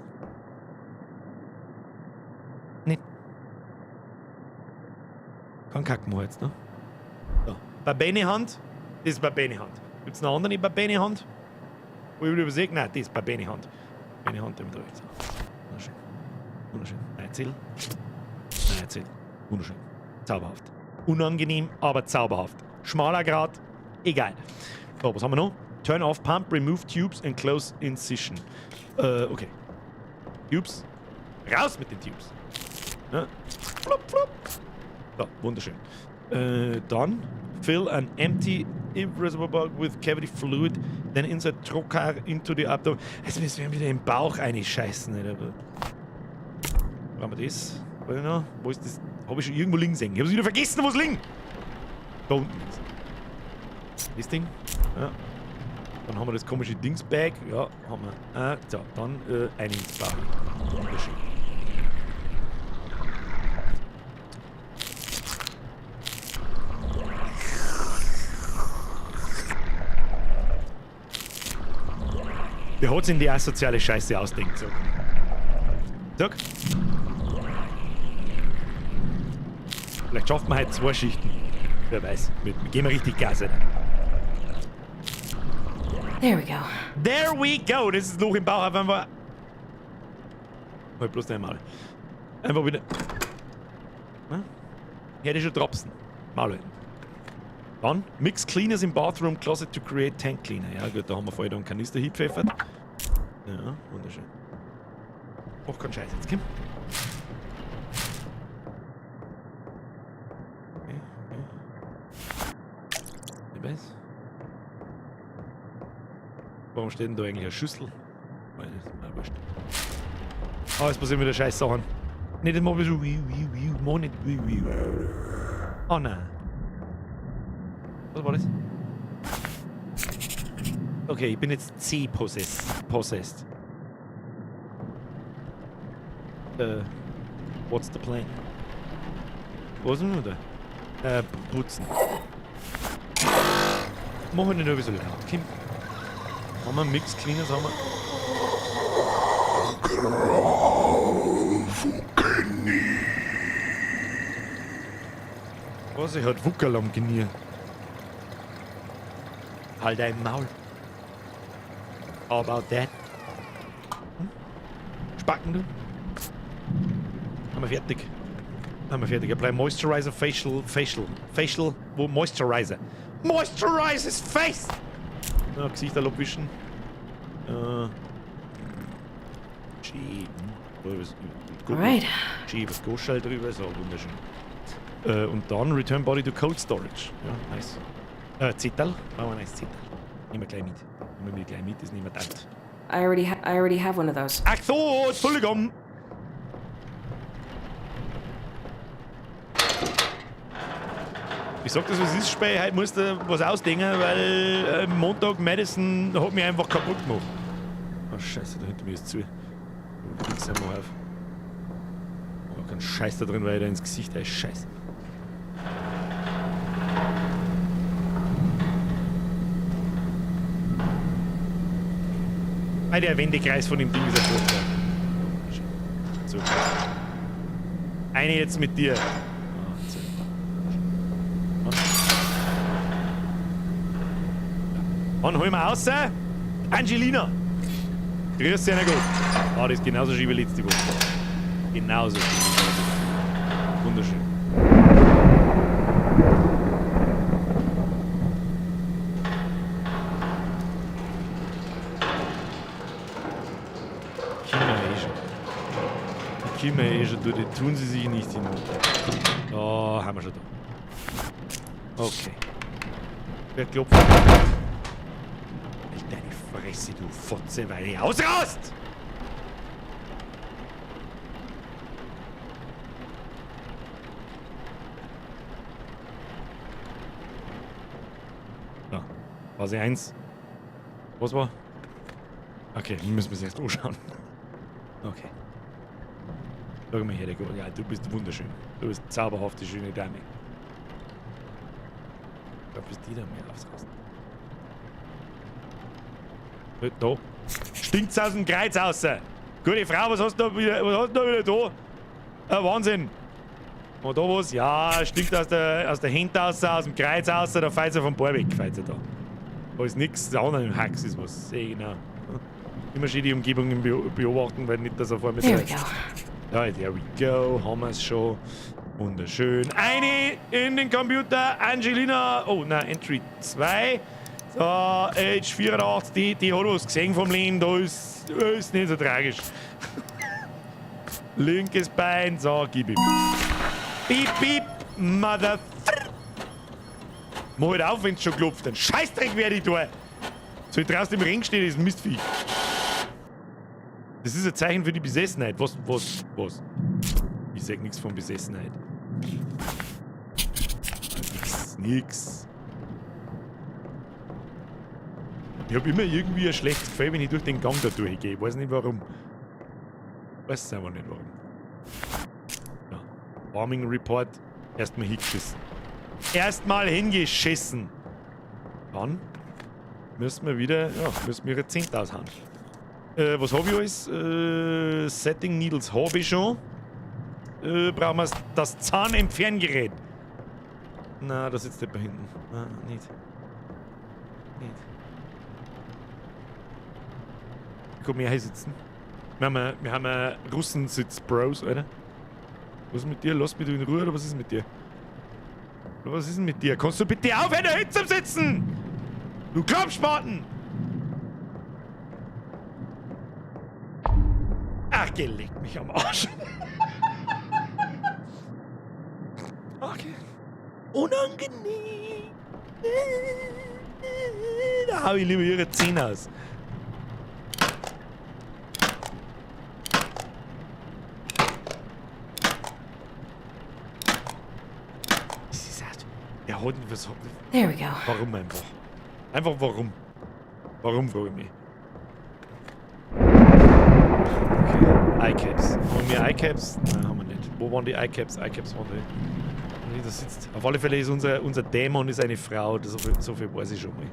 Nicht. Kein Kacken mehr jetzt, ne? So. Babene-Hand. Das ist Babene-Hand. Gibt es noch eine andere Babene-Hand? Wo ich übersehe? Nein, das ist Babene-Hand. Babene-Hand, den wir da jetzt. Wunderschön. Wunderschön. Nein, Zettel. Nein, Zettel. Wunderschön. Zauberhaft. Unangenehm, aber zauberhaft. Schmaler Grat, egal. So, was haben wir noch? Turn off pump, remove tubes and close incision. Okay. Tubes. Raus mit den Tubes. Ja. Flup, flup. So, wunderschön. Dann fill an empty reservoir with cavity fluid, then insert trocar into the abdomen. Jetzt müssen wir wieder im Bauch einscheißen. Alter. Brauchen wir das? Warte noch. Wo ist das? Habe ich schon irgendwo liegen sehen. Ich habe es wieder vergessen, wo es liegt. Da unten. Das Ding. Ja. Dann haben wir das komische Dingsbag. Ja, haben wir. So, dann ein ins Bauch. Wunderschön. Wer hat sich denn die asoziale Scheiße ausdenkt? Sag. Sag. Vielleicht schaffen wir heute 2 Schichten. Wer weiß. Wir geben richtig Gas, Alter. There we go. There we go. Das ist Loch im Bauch. Einfach. Halt bloß einmal. Einfach wieder. Ne? Hätte ich schon Dropsen. Maul halten. Dann Mix Cleaners im Bathroom Closet to create Tank Cleaner. Ja gut, da haben wir vorher einen Kanister hingepfeffert. Ja, wunderschön. Och, kein Scheiß jetzt, komm. Okay, okay. Ich weiß. Warum steht denn da eigentlich eine Schüssel? Weil, das ist mir wurscht. Ah, jetzt passieren wieder scheiß Sachen. Nicht immer so wiu, wiu, wiu, mach nicht wiu, wiu. Oh nein. Was war das? Okay, ich bin jetzt C-possessed. Possessed. What's the plan? Was ist denn da? Putzen. Machen wir nicht nur so laut, Kim. Haben wir Mix Cleaners? Haben wir. Was? Ich hat Wuckerl am Genier. Halt dein Maul. How about that? Hm? Spacken du? Haben wir fertig. Haben wir fertig. Apply Moisturizer, Facial, Facial, Facial, wo Moisturizer. Moisturize his face! Ja, Gesicht abwischen. Schön. Alright. Schön, was Goschall drüber, so wunderschön. Und dann Return Body to Cold Storage. Ja, nice. Zettel. Machen wir ein nice Zettel. Nehmen wir gleich mit. Nehmen wir gleich mit, das nehmen wir dann. I already have one of those. Ach so, Entschuldigung. Ich sag das, was ist, Spey, heute musst du was ausdenken, weil Montag Madison hat mich einfach kaputt gemacht. Oh Scheiße, da hinter mir ist zu. Krieg's einmal auf. Oh, kein Scheiß da drin, weil ich da ins Gesicht ey, Scheiße. Weil der Wendekreis von dem Ding ist ja furchtbar. So. Eine jetzt mit dir. Wann holen wir raus? Angelina! Grüß dich, gut. Ah, das ist genauso schön wie letzte Woche. Genauso schön. Wunderschön. Kinder eh schon. Die Kinder eh schon, du, die tun sie sich nicht hin. Da haben wir schon da. Okay. Wer klopft? Halt deine Fresse, du Fotze, weil ich ausrast! Ja, Phase 1. Was war? Okay, wir müssen uns erst anschauen. Okay. Schau mal her, der Gott. Ja, du bist wunderschön. Du bist zauberhafte, schöne Dame. Drauf, bis die da mehr aufs. Da. Stinkt's aus dem Kreuz raus. Gute Frau, was hast du da wieder, was hast du da wieder da? Wahnsinn. Und da was? Ja, stinkt aus der Hand raus, aus dem Kreuz raus, da fällt sie vom Ball weg, fällt sie da. Da ist nichts, da anderen im Hax ist was. Sehr genau. Immer schön die Umgebung beobachten, weil nicht, dass er vor mir There we go. Ja, there we go, haben wir's schon. Wunderschön. Eine in den Computer, Angelina. Oh, nein, Entry 2. So, Age 84, die hat was gesehen vom Leben, da ist nicht so tragisch. Linkes Bein, so, gib ihm. Piep, piep, Mother. Mach halt auf, wenn's schon klopft. Ein Scheißdreck werde ich da. So, ich draußen im Ring stehe, das ist ein Mistviech. Das ist ein Zeichen für die Besessenheit. Was? Ich sag nichts von Besessenheit. Nix. Ich hab immer irgendwie ein schlechtes Gefühl, wenn ich durch den Gang da durchgehe. Ich weiß nicht warum. Weiß einfach nicht warum. Ja. Warming Report. Erstmal hingeschissen. Erstmal hingeschissen. Dann müssen wir wieder, ja, müssen wir ihre Zehnt aushauen. Was hab ich alles? Setting Needles habe ich schon. Brauchen wir das Zahnentferngerät. Na, da sitzt jemand hinten. Nein, nicht. Nicht. Ich kann mehr hier sitzen. Wir haben einen Russensitz, Bros, Alter. Was ist mit dir? Lass mich du in Ruhe, oder was ist mit dir? Oder was ist denn mit dir? Kannst du bitte aufhören, da hinten zu sitzen? Du Klappspaten! Ach, geleck mich am Arsch. Okay. Unangenehm. Da hau ich lieber ihre Zähne aus. Das ist halt. Der hat was. There we go. Warum einfach? Einfach warum? Warum, frage ich mich. Okay. Eyecaps. Haben wir Eyecaps? Nein, haben wir nicht. Wo waren die Eyecaps? Eyecaps waren die. Da sitzt. Auf alle Fälle ist unser Dämon ist eine Frau. Das so viel weiß ich schon mal.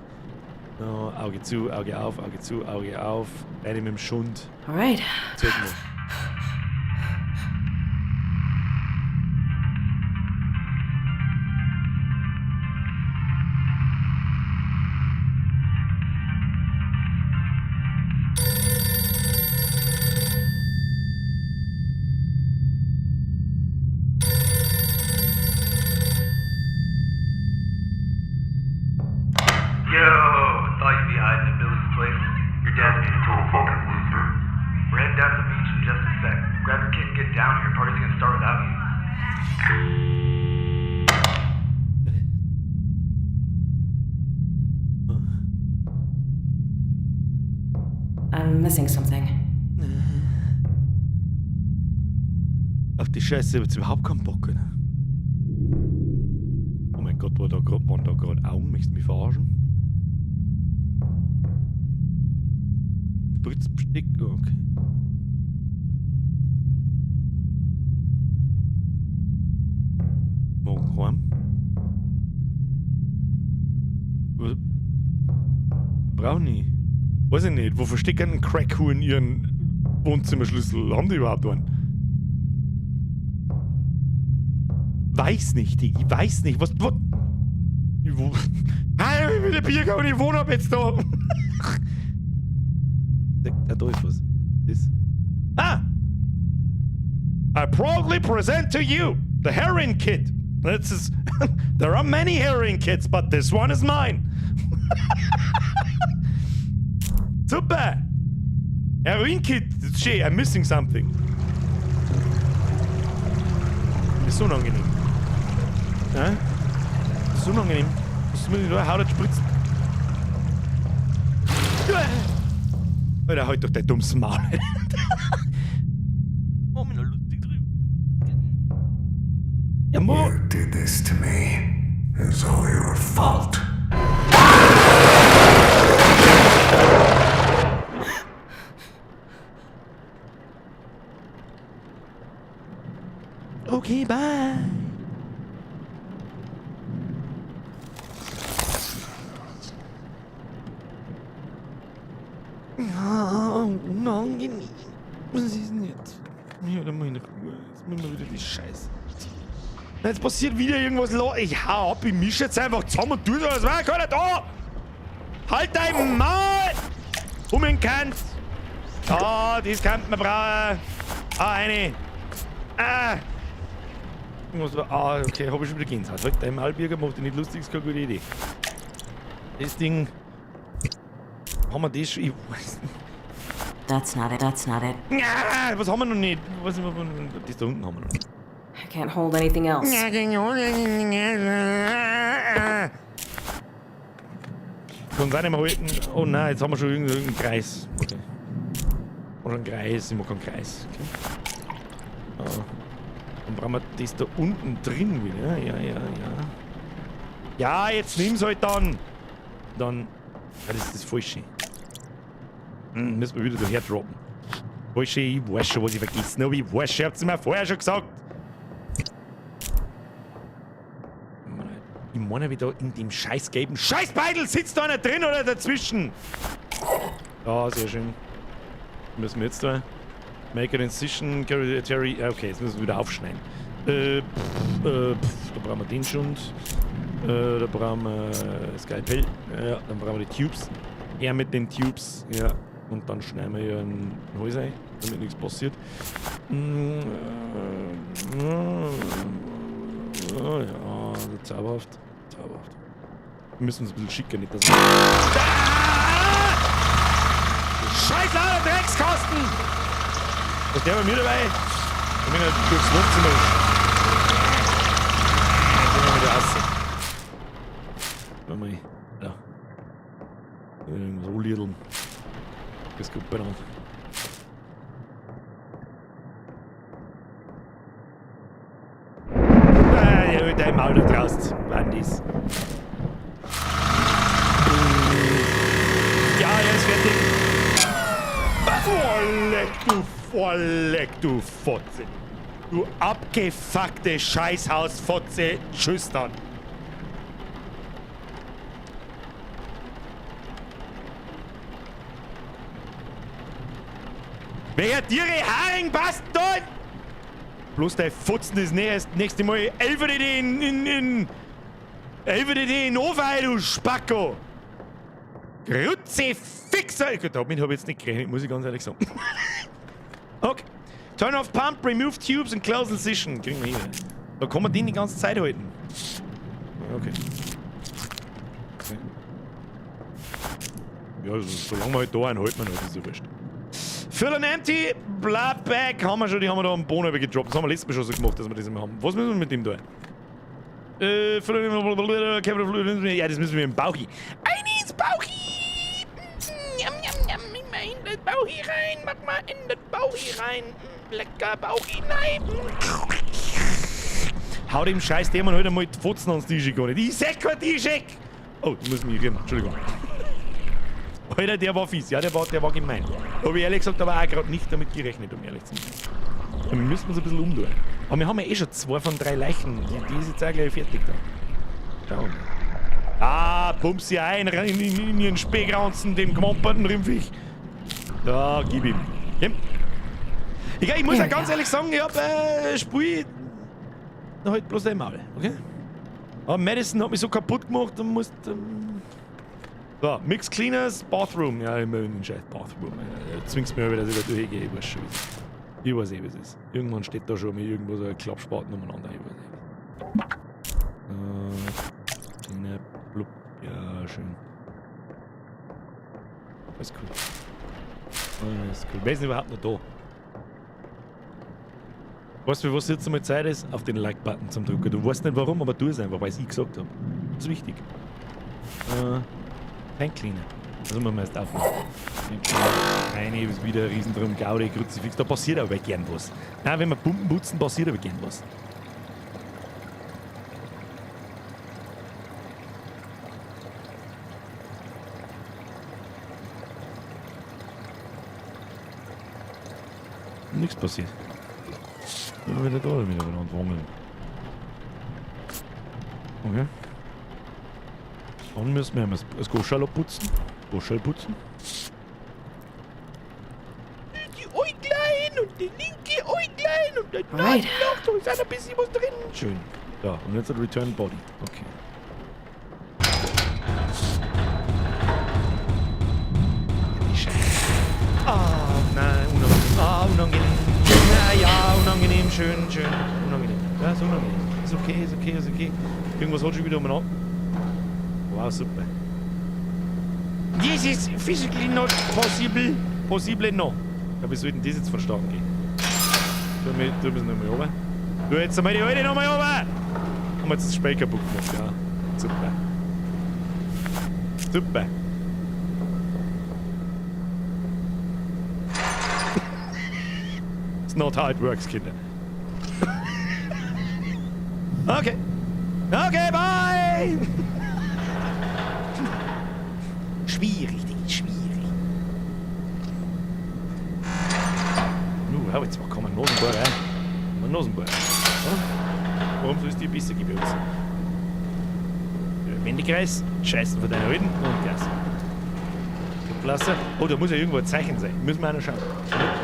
No, Auge zu, Auge auf, Auge zu, Auge auf. Eine mit dem Schund. Alright. Zeig mal. I'm missing something. Auf die Scheiße hab ich überhaupt keinen Bock, oder? Oh mein Gott, waren da gerade Augen? Möchtest du mich verarschen? Spritzbesteck? Okay. Morgen heim. Brauch ich. Weiß ich nicht. Wo verstecken denn Crackhuren ihren Wohnzimmerschlüssel? Haben die überhaupt einen? Weiß nicht, Digi. Ich weiß nicht. Was. Wo, Hey, ich will ein Bier kaufen, ich wohne ab jetzt da. Da ist was. Das. Ah! I proudly present to you the heroin kit. This is, there are many heroin kits, but this one is mine. Super! Heroin Kit! Das ist schön, I'm missing something. Das ist unangenehm. Ja? Das ist unangenehm. Was ist mit da? Hau das spritzt. Alter, halt doch dein dummes Maul. Oh, mir noch lustig drüben. Ja, Mo. You did this to me. It's all your fault. Okay, bye. Ah, unangenehm. Was ist denn jetzt? Ja, dann mach ich Ruhe. Jetzt müssen wir wieder die Scheiße. Jetzt passiert wieder irgendwas. Ich hau ab, ich mische jetzt einfach zusammen und tu so, als wäre keiner da. Halt dein Maul! Umgekehrt. Ah, das könnte man brauchen. Ah, eine. Ah. Ah, okay, hab ich schon wieder Gänsehaut. Halt dein Maul, Birger, mach dich nicht lustig, ist keine gute Idee. Das Ding. Haben wir das schon? Ich weiß nicht. That's not it. That's not it. Ah, was haben wir noch nicht? Was, das da unten haben wir noch nicht. I can't hold anything else. Kann es auch nicht mehr halten. Oh nein, jetzt haben wir schon irgendeinen Kreis. Okay. Oder einen Kreis, ich mag keinen Kreis. Okay. Ah. Dann brauchen wir das da unten drin wieder. Ja, ja, ja. Ja, jetzt nimm's halt dann. Dann. Ja, das ist das Falsche. Müssen wir wieder daher droppen. Falsche, ich weiß schon, was ich vergessen habe. Ich weiß schon, ich hab's mir vorher schon gesagt. Ich meine wieder in dem scheiß gelben Scheißbeidel sitzt da einer drin oder dazwischen. Ja, sehr schön. Müssen wir jetzt da? Make an incision, carry, Terry. Okay, jetzt müssen wir wieder aufschneiden. Da brauchen wir den schon. Da brauchen wir Skalpell. Ja, dann brauchen wir die Tubes. Er mit den Tubes. Ja. Und dann schneiden wir hier einen Hals ein, damit nichts passiert. Ja, zauberhaft. Zauberhaft. Wir müssen uns ein bisschen schicker, nicht dass wir. Ah! Scheiß lauter Dreckskasten! Was ist der bei mir dabei? Ich bin halt durchs Wohnzimmer. Gehen wir wieder raus. Warte mal. Ja. So Lidl. Das geht bei. Ah, ja, mit deinem Auto draußen. Bandis. Ja, er ist fertig. Voll leck, du Fotze. Du abgefuckte Scheißhausfotze. Tschüss dann. Wer Tiere Haring passt da? Bloß der Fotzen ist nicht erst nächste Mal 11 in 11 in Ofen, du Spacko! Kruzifixer! Damit habe ich jetzt nicht gerechnet, muss ich ganz ehrlich sagen. Okay. Turn off pump, remove tubes and close incision. Kriegen wir hin. Da kann man den die ganze Zeit halten. Okay. Okay. Ja, also, solange wir halt da einen halten wir halt, ist ja wurscht. Fill and empty, Blood Bag haben wir schon, die haben wir da am Boden gedroppt. Das haben wir letztes Mal schon so gemacht, dass wir das immer haben. Was müssen wir mit dem da? Ja, das müssen wir im Bauchi. Ein ins Bauchi! Njam, njam, njam, immer in das Bauchi rein, mach mal in das Bauchi rein. Lecker Bauchi, nein! Hau dem scheiß Dämon heute einmal die Fotzen ans Tisch gar nicht. Ich seh kein Tisch! Oh, du musst mich rühren, Entschuldigung. Alter, der war fies. Ja, der war gemein. Habe ich ehrlich gesagt aber auch gerade nicht damit gerechnet, um ehrlich zu sein. Wir müssen uns ein bisschen umtun. Aber wir haben ja eh schon 2 von 3 Leichen. Die ist jetzt auch gleich fertig da. Schauen wir mal. Ah, pump sie ein in ihren Speckranzen, dem gemamperten Rimpfich. Da, gib ihm. Gib. Ich muss ja ganz ehrlich sagen, ich hab Spiel halt bloß einmal, okay? Aber Madison hat mich so kaputt gemacht und musste. So, Mix Cleaners, Bathroom. Ja, immer in den scheiß Bathroom. Ja, zwingst mir wieder, dass ich da durchgehe. Ich weiß schon, wie es ist. Ich weiß eh, wie es ist. Irgendwann steht da schon mal irgendwo so ein Klappspaten umeinander. Ich weiß eh. Cleaner, blub. Ja, schön. Alles cool. Alles cool. Wer ist denn überhaupt noch da? Weißt du, was jetzt einmal Zeit ist? Auf den Like-Button zum Drücken. Du weißt nicht warum, aber tu es einfach, weil es ich gesagt habe. Das ist wichtig. Tank Cleaner. Das müssen wir erst aufmachen. Eine ist wieder ein Riesendrum, Gaudi, Kruzifix. Da passiert aber gern was. Nein, wenn wir Pumpen putzen, passiert aber gern was. Nichts passiert. Immer wieder da, wieder wangeln. Okay. Dann müssen wir das Goschal putzen. Goschal putzen. rechte Äuglein und die linke Äuglein und der Alright. Nasenloch, da ist auch ein bisschen was drin. Schön. So, und jetzt ein Return Body. Okay. Die Scheiße. Ah, nein, unangenehm. Ah, unangenehm. Na ja, unangenehm, schön, schön. Unangenehm. Ja, ist unangenehm. Ist okay, ist okay, ist okay. Irgendwas hat schon wieder umeinander. Wow, super. This is physically not possible. Possible no. Ja, wie soll denn das jetzt vonstatten gehen? Tu wir es nochmal runter. Tu jetzt einmal die alte nochmal runter! Haben wir jetzt das Spiel kaputt gemacht, ja. Super. Super. It's not how it works, Kinder. Okay. Okay, bye! Schwierig, Ding, schwierig. Nu, jetzt kann man Nasenbohrer rein. Ein Nasenbohrer. Ja? Warum soll es dir besser geben uns? Wendekreis, Scheißen von deiner Alten und Gas. Klasse. Oh, da muss ja irgendwo ein Zeichen sein. Müssen wir auch noch schauen.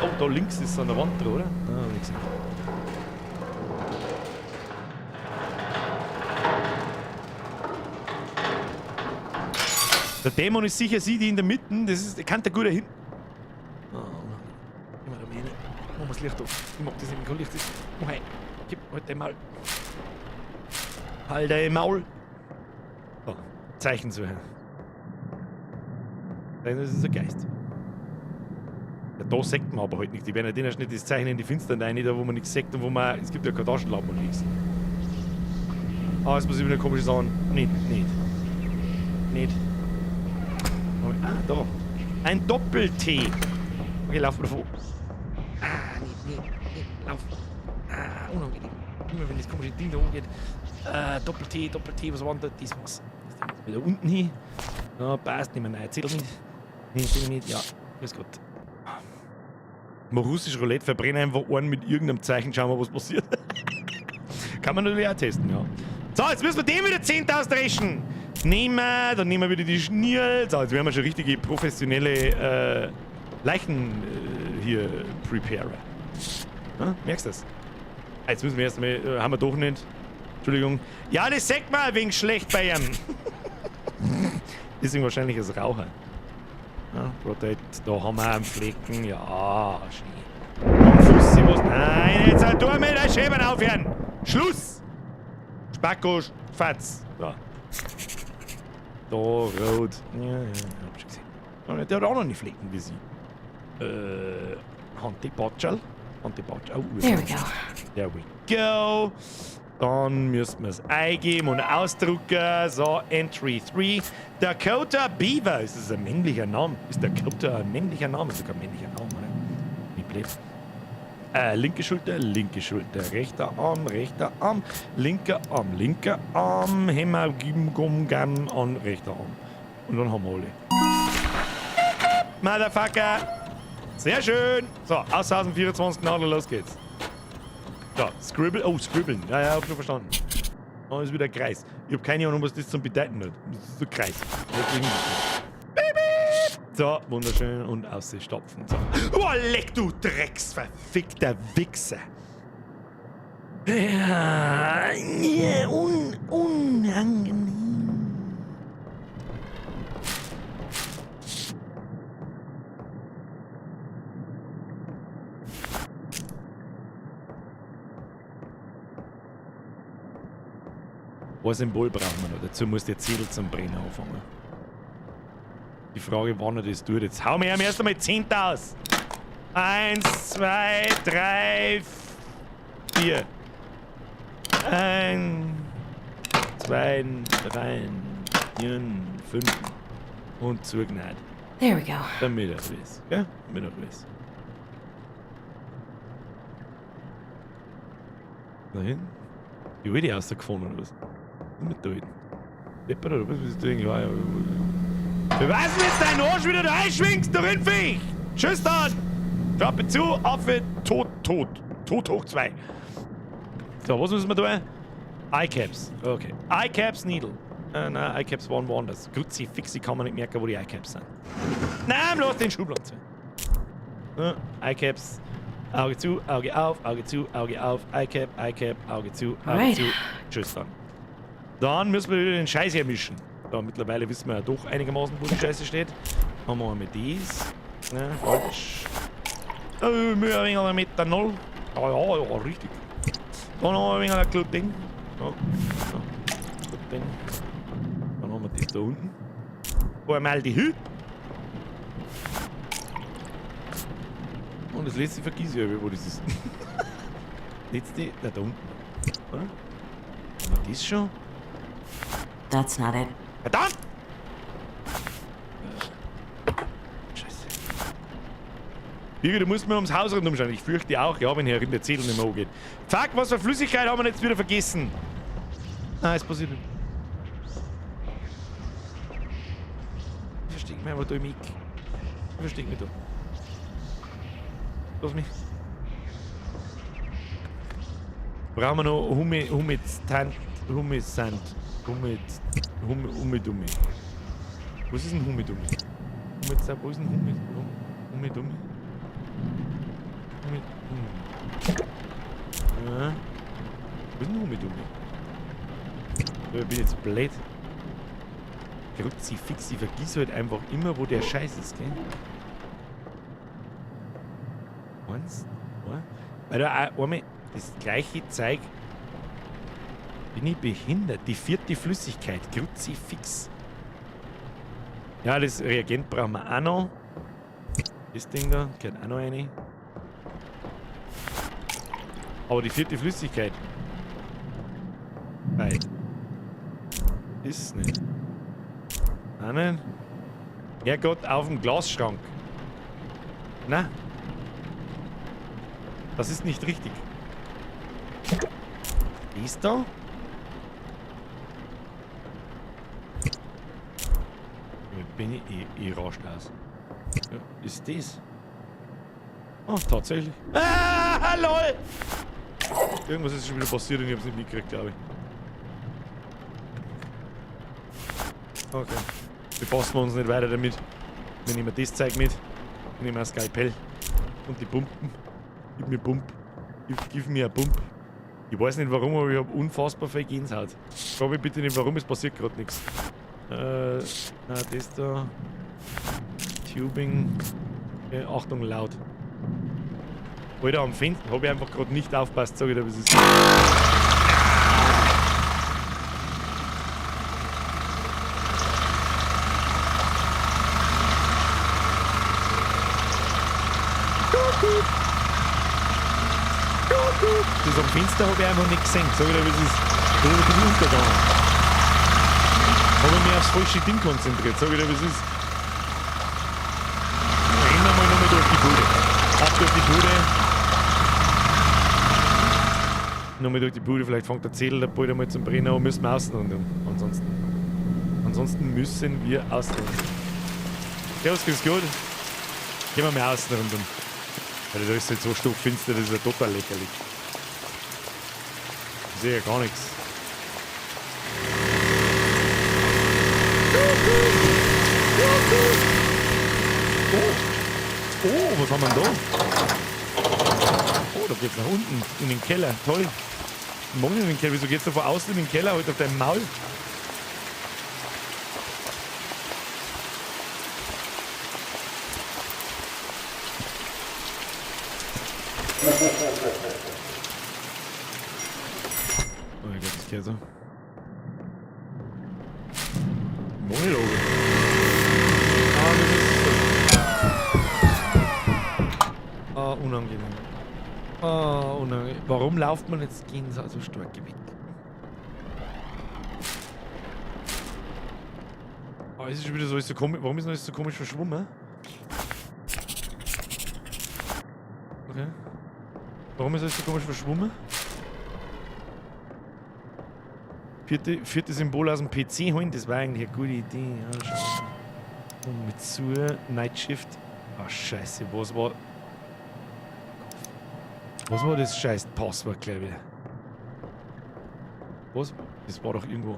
Oh, da links ist so eine Wand drin, oder? Ah, hab ich gesehen. Der Dämon ist sicher sie, die in der Mitte. Das ist, kann der gut hin. Oh, immer da rein. Mach mal das Licht auf. Ich mag das nicht, kein Licht ist. Oh, hey. Gib, halt dein Maul. Halt dein Maul. So, Zeichen suchen. Das ist ein Geist. Ja, da sieht man aber halt nichts. Die werden ja den erst nicht das Zeichen in die Finsternis rein, da wo man nichts sieht und wo man. Es gibt ja keine Taschenlampe und nichts. Ah, jetzt muss ich wieder komische Sachen. Nicht, nicht. Nicht. Ah, da. Ein Doppel-T. Okay, lauf mal davon. Ah, nicht, nicht, nicht. Lauf. Ah, unangenehm. Immer wenn das komische Ding da umgeht. Doppel-T, Doppel-T, was war denn da? Das war's. Wieder unten hin. Ja, passt, nehmen wir neue Zettel mit. Nee, Zettel mit, ja. Grüß Gott. Mal russisch Roulette, verbrenne einfach einen mit irgendeinem Zeichen, schauen wir, was passiert. Kann man natürlich auch testen, ja. So, jetzt müssen wir dem wieder 10.000 dreschen. Nehmen wir, dann nehmen wir wieder die Schnierl. So, jetzt werden wir schon richtige professionelle Leichen hier Preparer. Ja, merkst du das? Ah, jetzt müssen wir erstmal, haben wir doch nicht. Entschuldigung. Ja, das sagt man ein wenig schlecht bei ihm. Deswegen wahrscheinlich als Raucher. Ja, Rotate, da haben wir einen Flecken. Ja, schön. Komm, Fussi, was? Nein, jetzt halt du mit der Schäben aufhören. Schluss! Spacko, Fatz. Da. Da, rot. Ja, ja, hab schon gesehen. Der hat auch noch nicht Flecken wie sie. Hantipatscherl. Hantipatscherl. Oh, There we go. There we go. Dann müssen wir es eingeben und ausdrucken. So, Entry 3. Dakota Beaver. Ist das ein männlicher Name? Ist Dakota ein männlicher Name? Ist sogar ein männlicher Name, oder? Wie blöd. Linke Schulter, rechter Arm, linker Arm, linker Arm, Hämmer, Gim, Gum, Gam und rechter Arm. Und dann haben wir alle. Motherfucker! Sehr schön! So, aus 1024 Nadel, los geht's. So, Scribble, oh, Scribbeln. Ja, ja, hab schon verstanden. Oh, ist wieder ein Kreis. Ich hab keine Ahnung, was das zum bedeuten hat. Das ist ein Kreis. Baby! So, wunderschön. Und ausstopfen. So. Oh, leck du Drecksverfickter Wichser. Ja, ja, unangenehm. Ein Symbol brauchen wir noch. Dazu muss der Zettel zum Brennen anfangen. Die Frage, wann er das tut. Jetzt hauen wir ihm erst einmal 10 aus. 1, 2, 3, 4. 1, 2, 3, 4, 5. Und zugenäht. There we go. Damit er weiß. Gell? Damit er weiß. Da hinten? Die Alte rausgefahren oder was? Was ist mit da hinten? Deppert oder was bist du eigentlich? Für was du jetzt deinen Arsch wieder da einschwingst, du Rindviech? Tschüss dann! Klappe zu, Affe, tot, tot. Tot hoch 2. So, was müssen wir tun? Eyecaps. Okay. Eyecaps Needle. Nein, Eyecaps waren woanders. Grüezi, fixi kann man nicht merken, wo die Eyecaps sind. Nein, lass den Schubladen zu. Eyecaps. Auge zu, Auge auf, Auge zu, Auge auf, Eyecap, Eyecap, Auge zu, Auge Alright. zu. Tschüss dann. Dann müssen wir wieder den Scheiß hermischen. Da, mittlerweile wissen wir ja doch einigermaßen, wo die Scheiße steht. Haben wir einmal dies. Ne, falsch. Wir ein wenig Methanol. Ja, ja, ja, richtig. Dann haben wir ein wenig ein Gluten. Ja, ja. Gluten. Dann haben wir das da unten. Formaldehyd. Und das letzte vergiss ich ja, wo das ist. Letzte, da unten. Oder? Haben wir das schon? That's not it. Verdammt! Scheiße. Birgit, du musst mir ums Haus rundum schauen. Ich fürchte auch, ja, wenn hier der Zettel nicht mehr angeht. Fuck, was für Flüssigkeit haben wir jetzt wieder vergessen? Nein, ist passiert. Ich versteck mich einfach da im Eck. Ich versteck mich da. Lass mich. Brauchen wir noch Humitant, Humisand, Humid, Hum, Humidumi. Was ist ein Humidumi? Humid, wo ist ein Humid, Humidumi? Humid, Hum. Ja. Wo ist ein Humidumi? Ich bin jetzt blöd. Kruzifix, ich vergiss halt einfach immer, wo der Scheiß ist, gell? Eins, zwei. Weil da auch einmal das gleiche Zeug. Bin ich behindert? Die vierte Flüssigkeit, Kruzifix. Ja, das Reagent brauchen wir auch noch. Das Ding da, gehört auch noch rein. Aber die vierte Flüssigkeit. Weit. Ist es nicht. Nein, nicht. Herrgott, auf dem Glasschrank. Na? Das ist nicht richtig. Ist da? Bin ich, ich rascht aus. Ja, ist das? Oh, tatsächlich. Ah, lol! Irgendwas ist schon wieder passiert und ich hab's nicht mitgekriegt, glaube ich. Okay. Befassen wir uns nicht weiter damit. Wir nehmen das Zeug mit. Wir nehmen ein Skalpell. Und die Pumpen. Gib mir Pump. Gib mir eine Pump. Ich weiß nicht warum, aber ich hab unfassbar viel Gänsehaut. Frag mich bitte nicht warum, es passiert gerade nichts. Na, das da. Tubing. Achtung, laut. Alter, am Fenster hab ich einfach gerade nicht aufgepasst, sag ich dir, was ist. Das am Fenster hab ich einfach nicht gesehen. Sag ich dir, was ist. Das ist ein bisschen untergegangen. Hab ich mich aufs falsche Ding konzentriert. Sag ich dir, was ist. Rennen wir mal nochmal durch die Bude. Ab durch die Bude. Nochmal durch die Bude, vielleicht fängt der Zettel da bald einmal zum Brennen an, müssen wir außen und ansonsten. Ansonsten müssen wir außen. Servus, grüß Gott. Gehen wir mal außen rundum. Weil da ist halt so stockfinster, das ist ja total lächerlich. Ich sehe ja gar nichts. Oh! Oh, was haben wir denn da? Oh, da geht's nach unten, in den Keller. Toll. Morgen in den Keller. Wieso geht's da von außen in den Keller? Halt auf dein Maul. Oh, ich glaub, das geht so. Moin, Logo. Ah, das ist so. Ah, unangenehm. Ah, unangenehm. Warum lauft man jetzt gegen so stark weg? Ah, es ist schon wieder so, ist so komisch. Warum ist das so komisch verschwommen? Okay. Warum ist das so komisch verschwommen? Vierte Symbol aus dem PC holen, das war eigentlich eine gute Idee. Ja, schau. Und mit zu Night Shift. Ah, scheiße, was war. Was war das scheiß Passwort, glaube ich? Was? Das war doch irgendwo.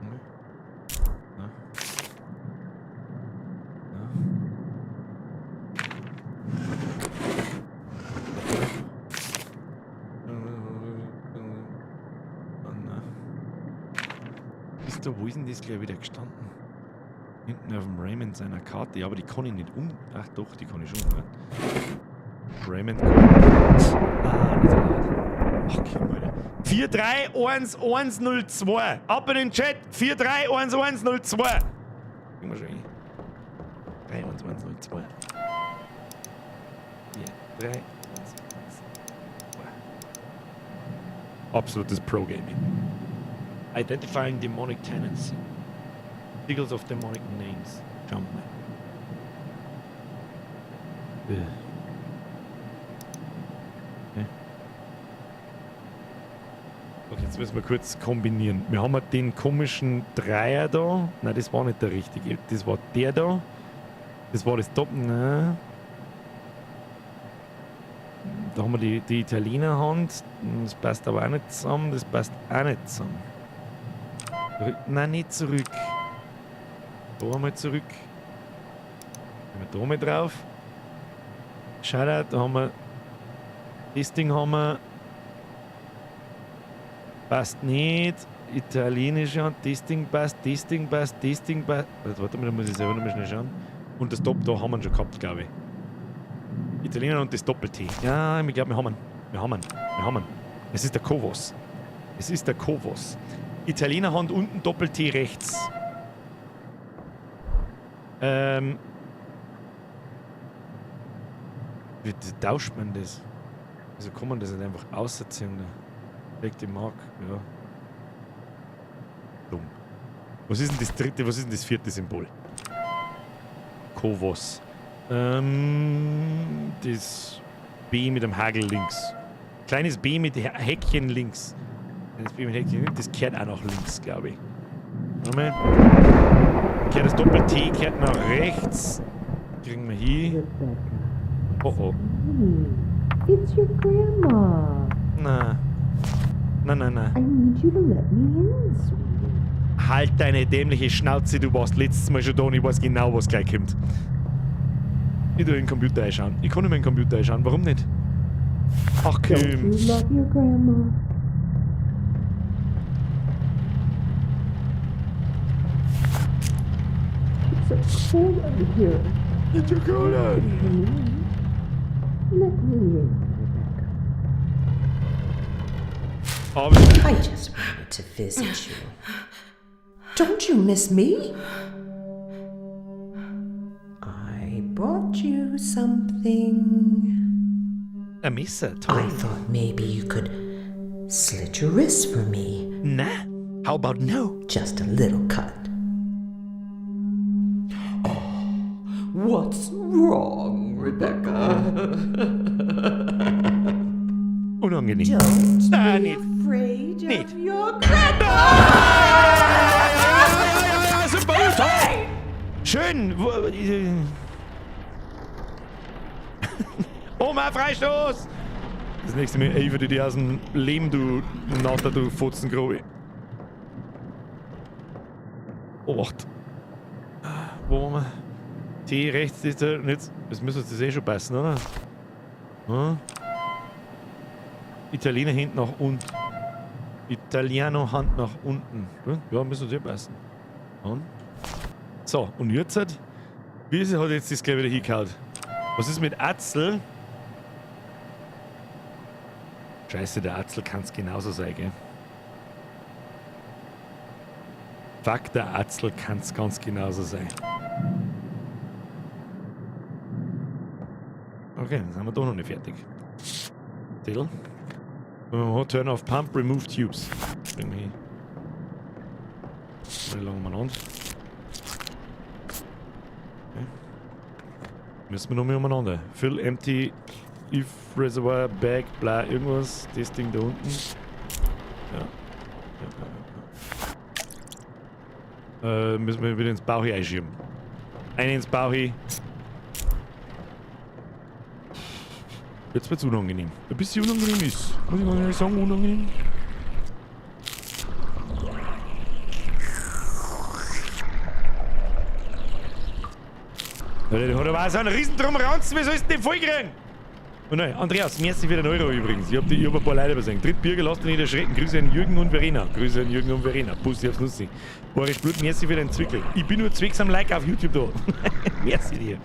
Ne? Ne? Da, wo ist denn das gleich wieder gestanden? Hinten auf dem Raymond seiner Karte. Ja, aber die kann ich nicht um. Ach doch, die kann ich schon umdrehen. Raymond. Ah, nicht so laut. Ach, komm, Alter. 4, 3, 1, 1, 0, 2. Ab in den Chat. 4, 3, 1, 1, 0, 2. Kriegen wir schon hin. 3, 1, 1, 0, 2. 4, 3, 1, 1, 2. Absolutes Pro-Gaming. Identifying demonic tendency. Sigils of demonic names. Schauen wir mal. Okay. Okay, jetzt müssen wir kurz kombinieren. Wir haben den komischen Dreier da. Nein, das war nicht der richtige. Das war der da. Das war das Top. Nein. Da haben wir die Italienerhand. Das passt aber auch nicht zusammen. Das passt auch nicht zusammen. Zurück. Nein, nicht zurück. Da einmal zurück. Gehen wir da mal drauf. Shoutout, da haben wir. Das Ding haben wir. Passt nicht. Italienische Hand, das Ding passt, das Ding passt, das Ding passt. Warte mal, da muss ich selber noch mal schnell schauen. Und das Top, da haben wir ihn schon gehabt, glaube ich. Italiener und das Doppel-T. Ja, ich glaube, wir haben ihn. Wir haben ihn. Wir haben ihn. Es ist der Kovos. Es ist der Kovos. Italiener Hand unten, Doppel-T rechts. Wie tauscht man das? Wieso kann man das nicht einfach auserziehen? Da? Legt die Mark, ja. Dumm. Was ist denn das dritte, was ist denn das vierte Symbol? Kovos. Das B mit dem Hagel links. Kleines B mit Häkchen links. Kleines B mit Häkchen links, das kehrt auch nach links, glaube ich. Warte mal. Kehrt das Doppel-T, kehrt nach rechts. Kriegen wir hier. Oh oh. It's your grandma. Na. Na, na, na. I need you to let me in, sweetie. Halt deine dämliche Schnauze, du warst letztes Mal schon da und ich weiß genau, was gleich kommt. Ich tu in den Computer einschauen. Ich kann nicht mehr in den Computer einschauen. Warum nicht? Ach Don't komm. you love your grandma? It's so cold out here. It's so cold out here. Let me in, Rebecca. Aber I just wanted to visit you. Don't you miss me? I brought you something. Ein Messer, toll. I thought maybe you could slit your wrist for me. Na? How about no? Just a little cut. Oh, what's wrong, Rebecca? Unangenehm. Don't Ah, be nicht. afraid Nicht. of your grandma. Super, toll. Schön. Oma, Freistoß! Das nächste Mal helfe ich dir aus dem Leben, du Natter, du Fotzengrobe. Oh, warte. Wo waren wir? T rechts ist da. Und jetzt, das müsste uns das eh schon passen, oder? Hm? Italiener hinten nach unten. Italiano Hand nach unten. Hm? Ja, müssen uns eh passen. Und? So, und jetzt halt, wie ist, hat jetzt das gleich wieder hingehauen? Was ist mit Atzel? Scheiße, der Atzel kann's genauso sein, gell? Fuck, der Atzel kann's ganz genauso sein. Okay, dann sind wir doch noch nicht fertig. Zettel. Turn off pump, remove tubes. Bring mich hin. Wie lange umeinander? Okay. Müssen wir noch mal umeinander. Fill empty if reservoir bag, bla, irgendwas. Das Ding da unten. Ja. Ja. Müssen wir wieder ins Bauchi einschieben. Einen ins Bauchi. Jetzt wird's unangenehm. Ein bisschen unangenehm ist. Muss ich mal ehrlich sagen, unangenehm. Ja, der hat aber auch so einen riesen Drumranzen, wie sollst du den vollkriegen? Und nein, Andreas, merci für den Euro übrigens. Ich hab ein paar Leute übersehen. Drittbürger, lass dich nicht erschrecken. Grüße an Jürgen und Verena. Grüße an Jürgen und Verena. Bussi aufs Nussi. Boris Blut, merci für den Zwickel. Ich bin nur zwecks am Like auf YouTube da. Merci dir.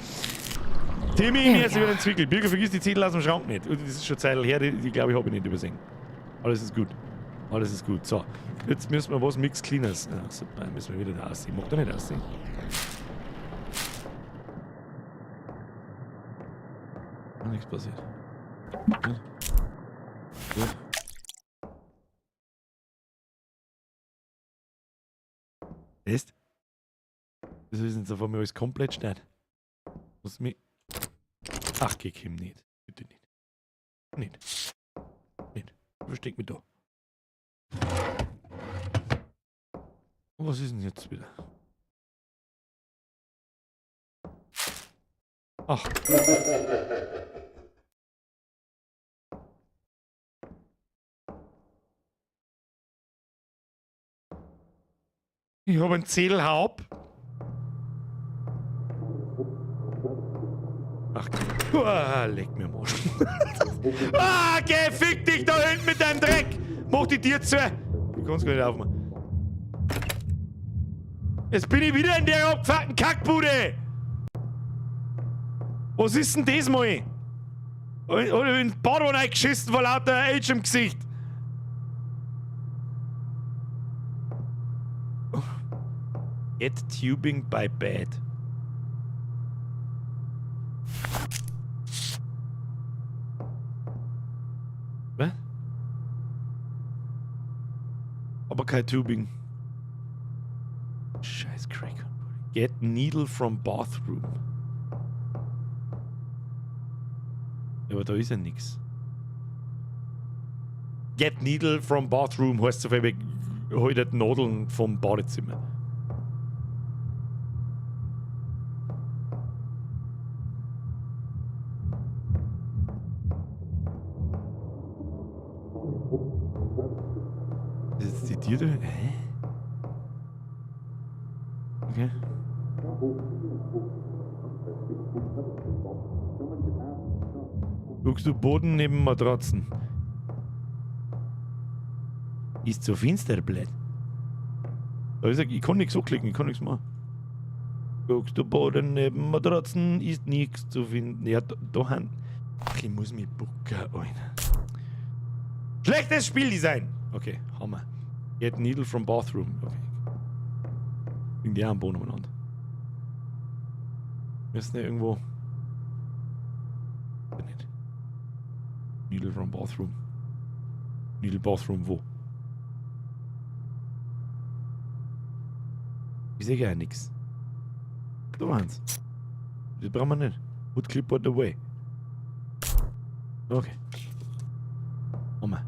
Timmy, There we merci go. für den Zwickel. Birger, vergiss die Zettel aus dem Schrank nicht. Und das ist schon Zeit her, die glaube ich, habe ich nicht übersehen. Alles ist gut. Alles ist gut. So, jetzt müssen wir was Mix Cleaners. Ja, super, müssen wir wieder da aussehen. Macht doch nicht aussehen. Ah, nichts passiert. Gut. Gut. Ist? Das ist jetzt auf einmal alles komplett schnell. Muss mich. Ach, geh Kim nicht. Bitte nicht. Nicht. Nicht. Versteck mich da. Was ist denn jetzt wieder? Ach. Ich habe einen Zettel-Haub. Ach, ah, leck mir am Arsch. Ah, geh, fick dich da hinten mit deinem Dreck! Mach die Tür zu! Du kannst gar nicht aufmachen. Jetzt bin ich wieder in der abgefuckten Kackbude! Was ist denn das mal? Oder in den Badwanne eingeschissen vor lauter Age im Gesicht. Get tubing by bed. Was? Aber kein Tubing. Scheiß Crack. Get needle from bathroom. Ja, aber da ist ja nix. Get needle from bathroom heißt so viel wie hol dir die Nadeln vom Badezimmer. Ist jetzt die Tür da? Hä? Okay. Guckst du Boden neben Matratzen? Ist so finster, blöd. Da ist er, ich kann nichts anklicken, ich kann nichts machen. Guckst du Boden neben Matratzen, ist nichts zu finden. Ja, da han. Ach, ich muss mich bucken, Alter. Schlechtes Spieldesign! Okay, Hammer. Get needle from bathroom. Okay. Liegen die auch am Boden umeinander. Müssen ja irgendwo. Nicht. Needle from bathroom. Needle bathroom wo? Ich sehe ja nichts. Da waren's. Das brauchen wir nicht. Put clipboard away. Okay. Hammer.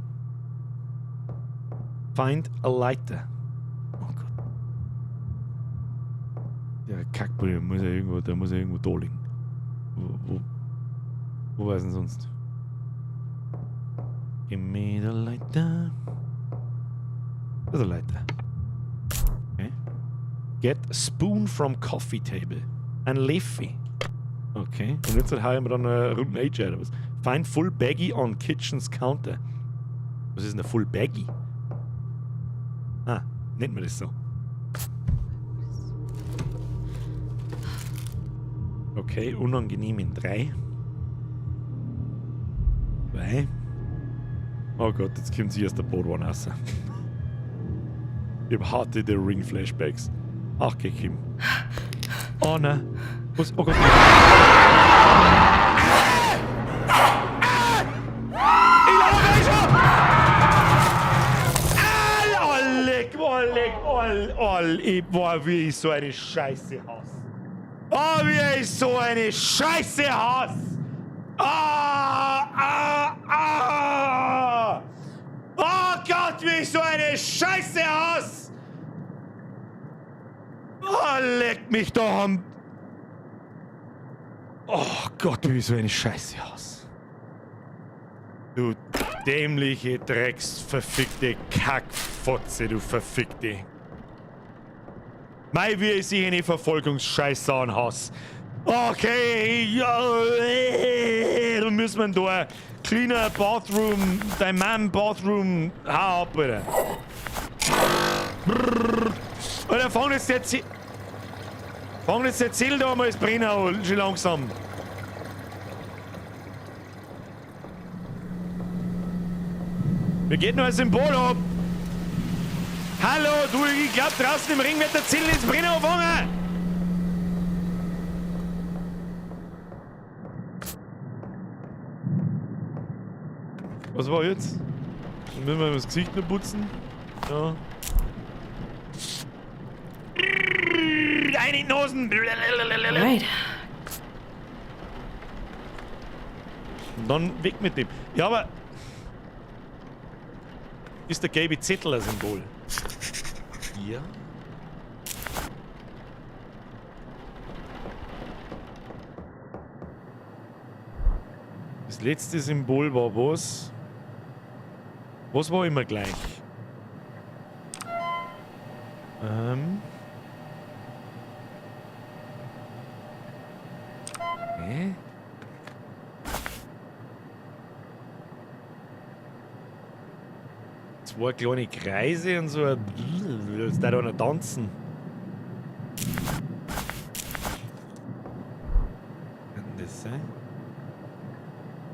Find a lighter. Oh Gott. Der Kackbude muss ja irgendwo, der muss ja irgendwo da liegen. Wo war's denn sonst? Give me the lighter. Das ist ein Lighter. Okay. Get spoon from coffee table. Ein Löffel. Okay. Und jetzt haben wir dann eine Runden AJ oder was? Find full baggie on kitchen's counter. Was ist denn ein Full Baggie? Ah, nennt man das so? Okay, unangenehm in 3. 2. Oh Gott, jetzt kommt sie aus der Badwanne raus. Ich hab harte The Ring Flashbacks. Ach, geh, Kim. Oh nein. Was? Oh Gott. Ich laufe schon! Ah, leck, oh, leck, oh, oh, ich, boah, wie ich so eine Scheiße hasse. Oh, wie ich so eine Scheiße hasse! Ah, ah, ah! Oh Gott, wie ich so eine Scheiße hasse! Oh, leck mich doch am... Oh Gott, wie ich so eine Scheiße hasse. Du dämliche, drecksverfickte Kackfotze, du verfickte. Mei, wie ich sich eine Verfolgungsscheiße anhasse. Okay, ja, da müssen wir da. Cleaner Bathroom, dein Mann Bathroom, hau ab, Alter. Brrr. Alter, fang jetzt der Zettel. Fang jetzt der Zettel da mal das Brennen an, schon langsam. Mir geht noch ein Symbol ab. Hallo, du, ich glaub, draußen im Ring wird der Zettel ins Brennen anfangen. Was war jetzt? Dann müssen wir das Gesicht noch putzen. Ja. Eine in die Hosen. All right. Und dann weg mit dem. Ja, aber. Ist der gelbe Zettel ein Symbol? Ja. Das letzte Symbol war was? Was war immer gleich? Hä? Zwei kleine Kreise und so ein. Jetzt da einer tanzen. Kann denn das sein?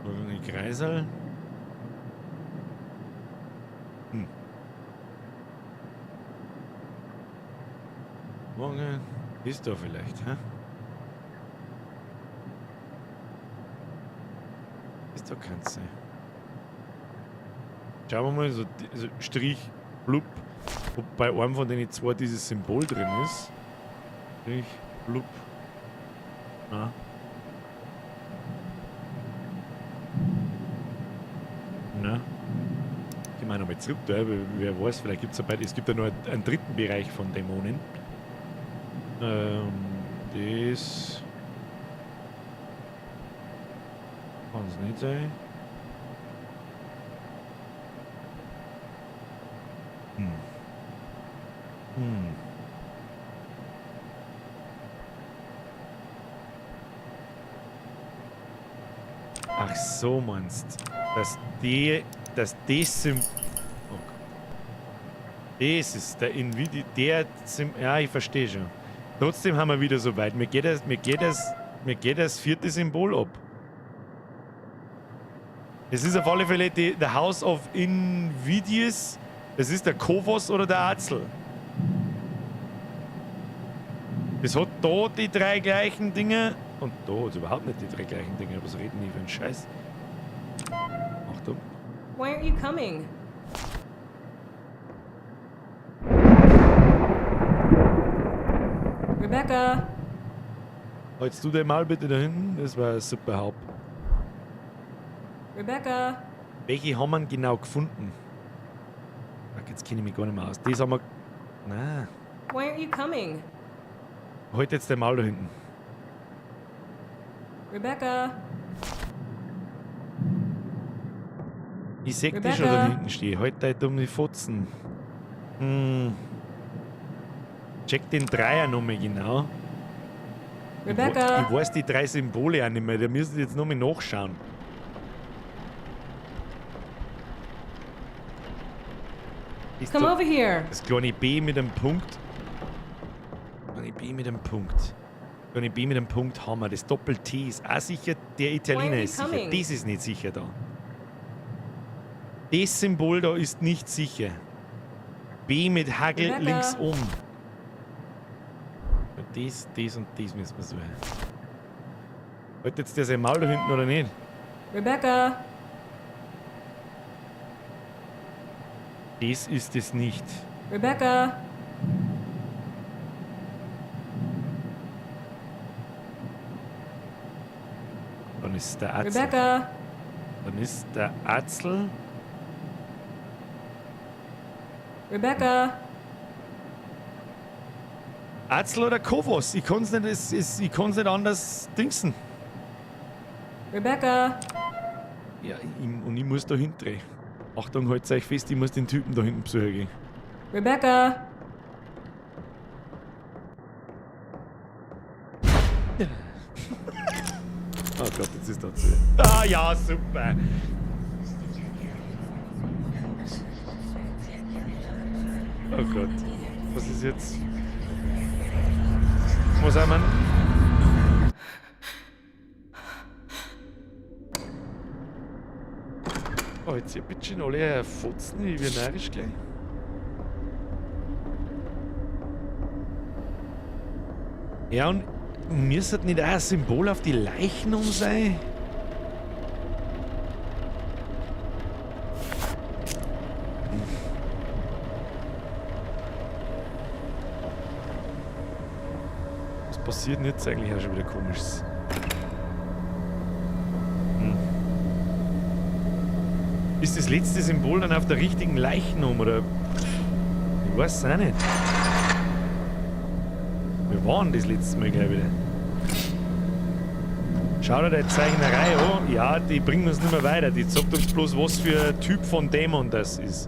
Zwei kleine Kreisel. Morgen ist da vielleicht, hä? Ist da keins sein. Schauen wir mal, so, so Strich, blub, ob bei einem von den zwei dieses Symbol drin ist. Strich, blub. Na. Na. Gehen wir nochmal zurück da, weil wer weiß, vielleicht gibt's ja bei, es gibt ja noch einen dritten Bereich von Dämonen. Das kann's nicht sein. Ach so, meinst dass die, dass das Sym-, oh Gott. Das ist der Nvidia, der Sym-, ja, ich verstehe schon. Trotzdem haben wir wieder so weit. Mir geht das vierte Symbol ab. Es ist auf alle Fälle the House of Invidious. Das ist der Kovos oder der Azel. Es hat da die drei gleichen Dinge. Und da hat's überhaupt nicht die drei gleichen Dinge. Was reden die für einen Scheiß? Achtung. Why aren't you coming? Rebecca! Hältst du den mal bitte da hinten? Das war super Haupt. Rebecca! Welche haben wir genau gefunden? Ach, jetzt kenne ich mich gar nicht mehr aus. Das haben wir. Nein. Why aren't you coming? Halt jetzt den Maul da hinten. Rebecca! Ich seh dich schon da Rebecca. hinten stehen. Halt deine dumme Fotzen. Check den Dreier nochmal genau. Rebecca! Ich weiß die drei Symbole auch nicht mehr. Da müssen Sie jetzt nochmal nachschauen. Ist Come da over here. Das kleine B mit einem Punkt. Kleine B mit einem Punkt. Kleine B mit einem Punkt haben wir. Das Doppel-T ist auch sicher. Der Italiener Why are you ist sicher. coming? Das ist nicht sicher da. Das Symbol da ist nicht sicher. B mit Hagel Rebecca. links oben. Das, das und das müssen wir suchen. Halt jetzt der sein Maul da hinten oder nicht? Rebecca! Das ist es nicht. Rebecca! Dann ist der Atzel. Rebecca! Dann ist der Atzel. Rebecca! Atzel oder Kovos? Ich kann's nicht, es, es, ich kann's nicht anders dingsen. Rebecca! Ja, ich, und ich muss da hinten drehen. Achtung, haltet euch fest, ich muss den Typen da hinten besuchen gehen. Rebecca! Oh Gott, jetzt ist da zu. Ah ja, super. Oh Gott. Was ist jetzt? Wo sind wir? Oh, jetzt ihr bitte schön alle Fotzen, ich werde narrisch gleich. Ja, und müsste nicht auch ein Symbol auf die Leichen um sein? Was passiert denn jetzt eigentlich auch schon wieder Komisches? Hm. Ist das letzte Symbol dann auf der richtigen Leichnum oder? Ich weiß es auch nicht. Wir waren das letzte Mal gleich wieder. Schau dir die Zeichnerei an. Ja, die bringen uns nicht mehr weiter. Die sagt uns bloß, was für ein Typ von Dämon das ist.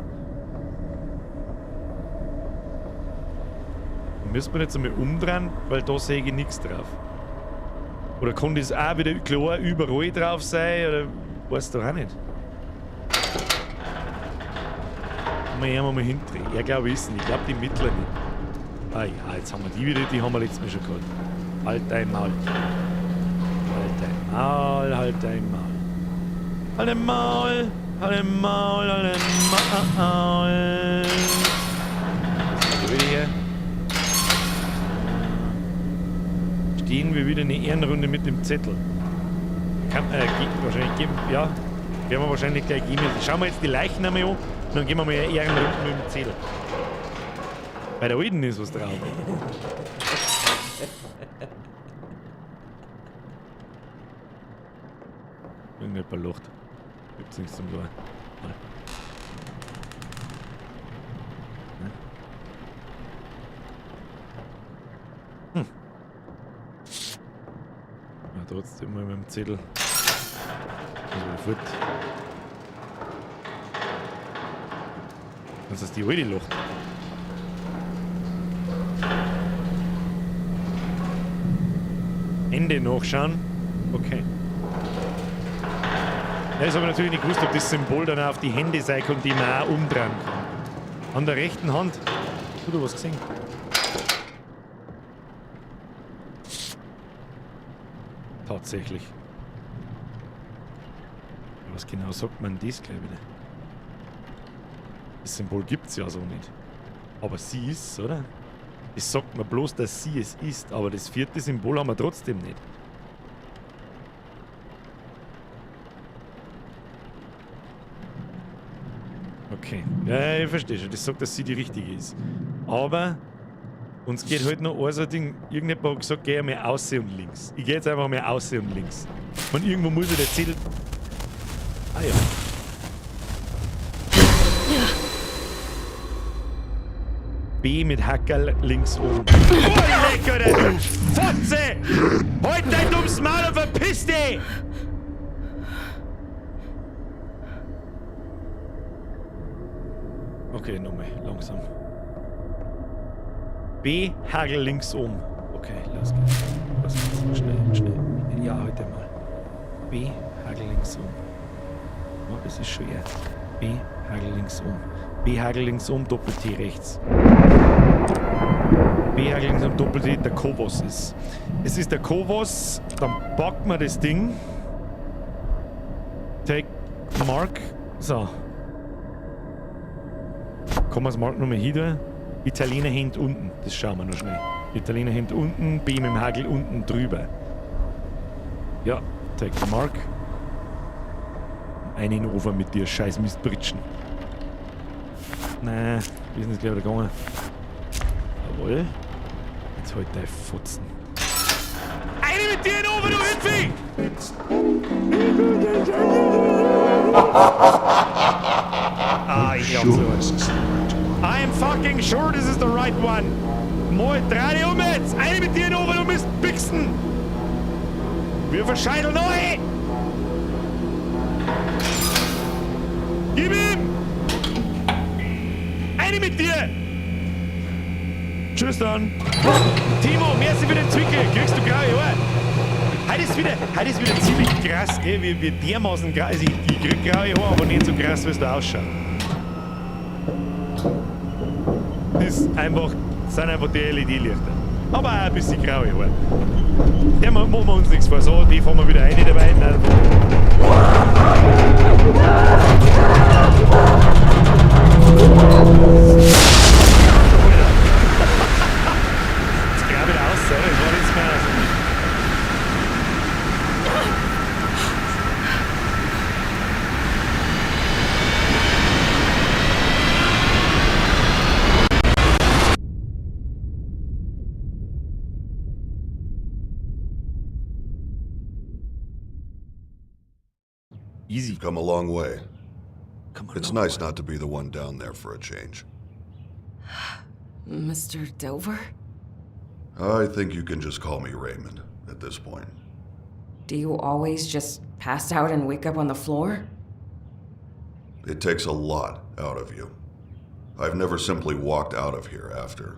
Da müssen wir jetzt einmal umdrehen, weil da sehe ich nichts drauf. Oder kann das auch wieder klar überall drauf sein? Oder weiß doch auch nicht. Mal her, mal hindrehen. Er glaube ich ist nicht. Ich glaube die mittlere nicht. Ah ja, jetzt haben wir die wieder, die haben wir letztes Mal schon gehabt. Halt dein Maul. Halt dein Maul, halt dein Maul. Halt dein Maul, halt dein Maul, halt dein Maul. Was ist wieder hier? Stehen wir wieder eine Ehrenrunde mit dem Zettel. Kann, wahrscheinlich geben, ja, werden wir wahrscheinlich gleich gehen. Schauen wir jetzt die Leichen einmal an und dann gehen wir mal eine Ehrenrunde mit dem Zettel. Bei der alten ist was drauf. Irgendjemand lacht. Gibt's nichts zum Lachen. Hm. Ja, trotzdem mal mit dem Zettel. Also wieder fort. Das ist die alte lacht. Ende nachschauen. Okay. Ja, ich habe natürlich nicht gewusst, ob das Symbol dann auch auf die Hände sein kann, die man auch umdrehen kann. An der rechten Hand. Hast du was gesehen? Tatsächlich. Was genau sagt man das gleich wieder? Das Symbol gibt es ja so nicht. Aber sie ist, oder? Das sagt man bloß, dass sie es ist, aber das vierte Symbol haben wir trotzdem nicht. Okay. Ja, ich verstehe schon. Das sagt, dass sie die richtige ist. Aber uns geht halt noch ein so Ding. Irgendjemand hat gesagt, geh einmal aussehen und links. Ich gehe jetzt einfach mal aussehen und links. Und irgendwo muss ja der Zettel. Ah ja. B mit Hackerl links oben. Oh, lecker, du Fotze! Halt dein dummes Maul und verpiss dich! Okay, nochmal, langsam. B, Hagel links oben. Okay, los geht's. Los geht's. Schnell, schnell. Ja, heute mal. B, Hagel links oben. Oh, das ist schwer. B, Hagel links oben. B, Hagel links oben, Doppel-T rechts. B, Hagel links oben, Doppel-T, der Kovos ist. Es ist der Kovos, dann packen wir das Ding. Take Mark. So. Kommen wir das Mark nochmal hin. Italiener hängt unten. Das schauen wir noch schnell. Italiener hängt unten, B mit dem Hagel unten drüber. Ja, take the Mark. Einen Ofer mit dir, scheiß Mistbritschen. Nein, wir sind jetzt gleich wieder gegangen. Jawohl. Jetzt halt dein Fotzen. Eine mit dir in den Ofen, du Hüpfi! Ah, ich glaub so. I am fucking sure this is the right one. Mal, dreh dich um jetzt! Eine mit dir in den Ofen, du Mistbixen! Wir verscheiden neu! Gib ihm! Eine mit dir! Tschüss dann! Timo, merci für den Zwickel! Kriegst du gleich, ja? Heute ist wieder ziemlich krass, gell? Wie dermaßen krass. Also ich krieg graue Haare, aber nicht so krass, wie es da ausschaut. Das ist einfach, das sind einfach die LED-Lichter. Aber auch ein bisschen graue Haare. Ja, machen wir uns nichts vor. So, die fahren wir wieder rein dabei. Nein, jetzt grad wieder aus, oder? Das war jetzt mehr. Easy. You've come a long way. Come a It's long nice way. not to be the one down there for a change. Mr. Dover? I think you can just call me Raymond at this point. Do you always just pass out and wake up on the floor? It takes a lot out of you. I've never simply walked out of here after.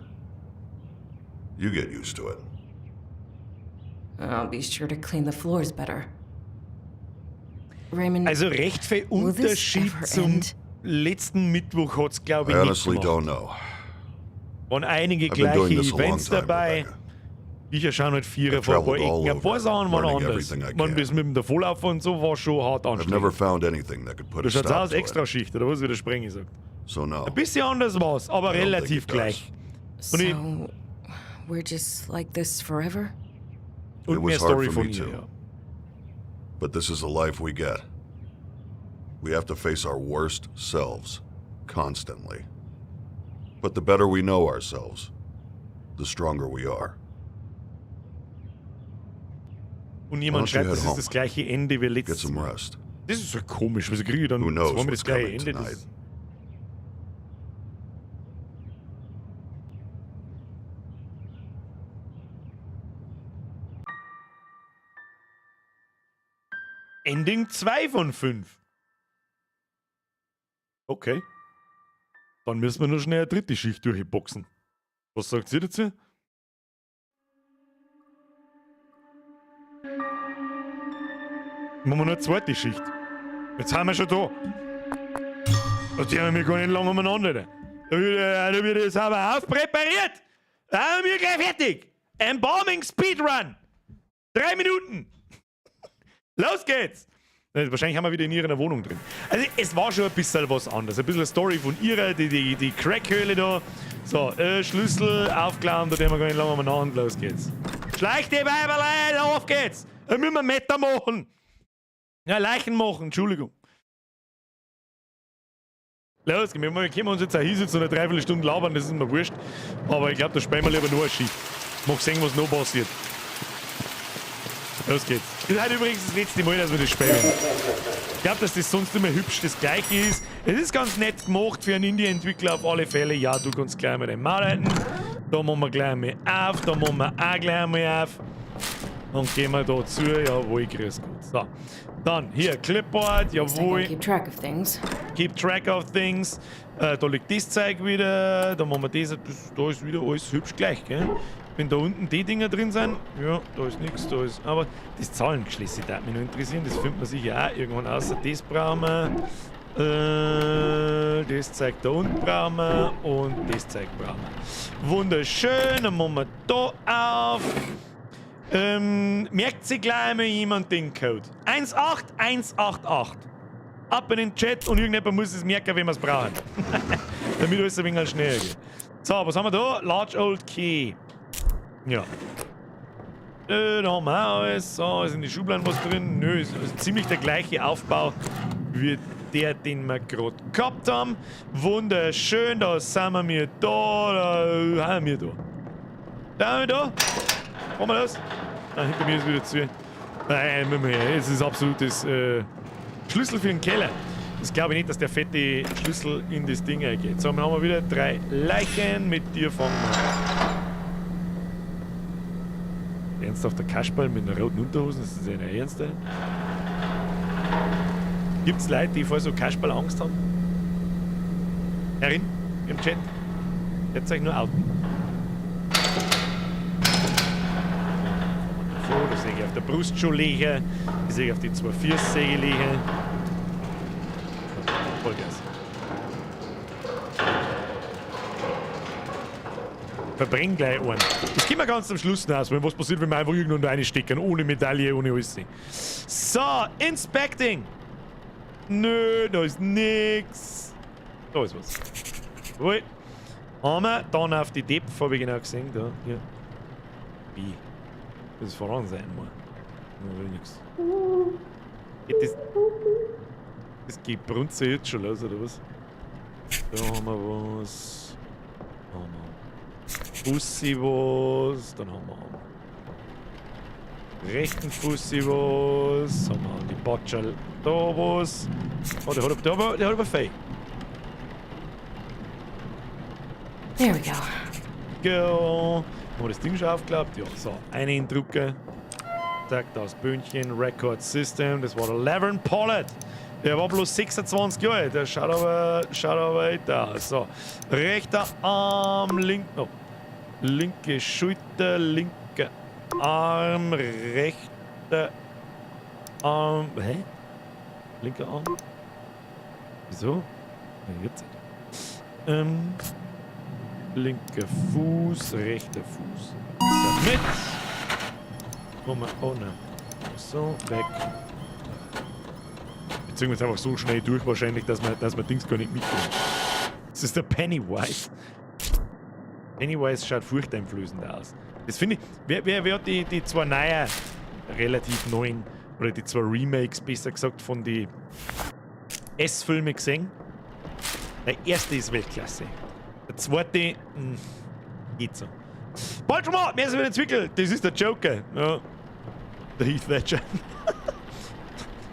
You get used to it. I'll be sure to clean the floors better. Raymond, Also recht viel Will this Unterschied ever zum end? Letzten Mittwoch hat es, glaube I ich, nicht honestly gemacht. don't know. Waren einige I've been doing gleiche this a long Events time, dabei. Rebecca. Sicher schauen halt Vierer I've vor ein paar traveled all Ecken. Ein paar over, Sachen waren learning anders. everything I Man, can. das mit dem Davonlaufen und so war schon hart I've never anstrengend. found anything that could put Du a schaut stop aus, to it. Extraschicht, oder was, wie der Sprenger sagt. So no. Ein bisschen anders war's, aber I don't think relativ it does. gleich. Und ich- So we're just like this forever? Und It was mehr hard Story for von me ihr, too. ja. But this is the life we get. We have to face our worst selves constantly. But the better we know ourselves, the stronger we are. Und jemand Why don't you schreibt, head das ist home? das gleiche Ende wie Get letztes some Mal. rest. Das ist so komisch, wieso kriege ich dann Who knows zweimal das what's gleiche coming Ende? tonight? Das Ending 2 von 5. Okay. Dann müssen wir nur schnell eine dritte Schicht durchboxen. Was sagt ihr dazu? Machen wir nur eine zweite Schicht. Jetzt sind wir schon da. Das haben wir gar nicht lange umeinander. Da wird das aber aufpräpariert. Da haben wir gleich fertig. Embalming Speedrun. 3 Minuten. Los geht's. Wahrscheinlich haben wir wieder in ihrer Wohnung drin. Also es war schon ein bisschen was anderes. Ein bisschen Story von ihrer, die Crackhöhle da. So, Schlüssel aufklauen, da den wir gar nicht lange umeinander. Los geht's. Schleich die Weiberlein, auf geht's. Da müssen wir Meter machen. Ja, Leichen machen, Entschuldigung. Los, wir können uns jetzt auch hinsetzen und eine Dreiviertelstunde labern, das ist mir wurscht. Aber ich glaube, da spielen wir lieber nur eine Schicht. Mag sehen, was noch passiert. Los geht's. Das ist heute übrigens das letzte Mal, dass wir das spielen. Ich glaube, dass das sonst immer hübsch das Gleiche ist. Es ist ganz nett gemacht für einen Indie-Entwickler auf alle Fälle. Ja, du kannst gleich mal den Maul halten. Da machen wir gleich mal auf, da machen wir auch gleich mal auf. Und gehen wir da zu. Jawohl, grüß Gott. So. Dann hier, Clipboard, I can jawohl. keep track of things. Keep track of things. Da liegt das Zeug wieder. Da machen wir das. Da ist wieder alles hübsch gleich, gell? Wenn da unten die Dinger drin sind, ja, da ist nichts, da ist. Aber das Zahlengeschlüsse würde mich noch interessieren. Das findet man sicher auch irgendwann außer. Das brauchen wir. Das Zeug da unten brauchen wir. Und das Zeug brauchen wir. Wunderschön. Dann machen wir da auf. Merkt sich gleich mal jemand den Code? 18188. Ab in den Chat und irgendjemand muss es merken, wenn wir es brauchen. Damit alles ein wenig schneller geht. So, was haben wir da? Large Old Key. Ja. Da haben wir auch alles. So, ist in die Schubladen was drin? Nö, ist ziemlich der gleiche Aufbau wie der, den wir gerade gehabt haben. Wunderschön, da sind wir mir da. Da haben wir da. Da haben wir da. Machen wir das? Ah, hinter mir ist wieder zu. Nein, müssen wir her. Es ist absolutes Schlüssel für den Keller. Das glaube ich nicht, dass der fette Schlüssel in das Ding eingeht. So, dann haben wir wieder drei Leichen. Mit dir fangen wir an. Ernsthaft, der Kasperl mit einer roten Unterhose? Das ist ja nicht ernst, ey? Gibt es Leute, die vor so Kasperl Angst haben? Herrin, im Chat. Jetzt euch nur outen. So, da sehe ich auf der Brust schon liegen. Ich sehe auf die zwei Füße liegen. Vollgas. Verbrenn gleich einen. Das können wir ganz am Schluss noch auswählen. Was passiert, wenn wir einfach irgendwo reinstecken? Ohne Medaille, ohne alles. So, Inspecting. Nö, da ist nix. Da ist was. Jawohl. Haben wir dann auf die Depth, habe ich genau gesehen. Da, hier. Wie? Das ist voran sein, mal. Da will nix. Geht das. Das geht Brunze jetzt schon los, oder was? Da haben wir was. Da haben wir Fussi was. Dann haben wir am rechten Fussi was. Haben wir an die Batscherl da was. Oh, der hat aber Fei. There we go. Go. Haben wir das Ding schon aufgeklappt? Ja, so. Eine drücken. Zack, das Böhnchen. Record System. Das war der Laverne Pollard. Der war bloß 26 Jahre alt. Der schaut aber älter aus. So. Rechter Arm, link, oh. Linke Schulter, linker Arm, rechter Arm. Hä? Linker Arm? Wieso? Ja, jetzt. Linker Fuß, rechter Fuß. Submit. Moment, oh nein. So, weg. Wir ziehen uns einfach so schnell durch wahrscheinlich, dass wir Dings gar nicht mitkriegen. Das ist der Pennywise. Pennywise schaut furchteinflößend aus. Das finde ich. Wer hat die zwei neuen, relativ neuen, oder die zwei Remakes, besser gesagt, von die Es-Filme gesehen? Der erste ist Weltklasse. Der zweite, geht so. Bald schon mal, mehr ist wieder entwickelt. Das ist der Joker. Ja. Der Heath Ledger.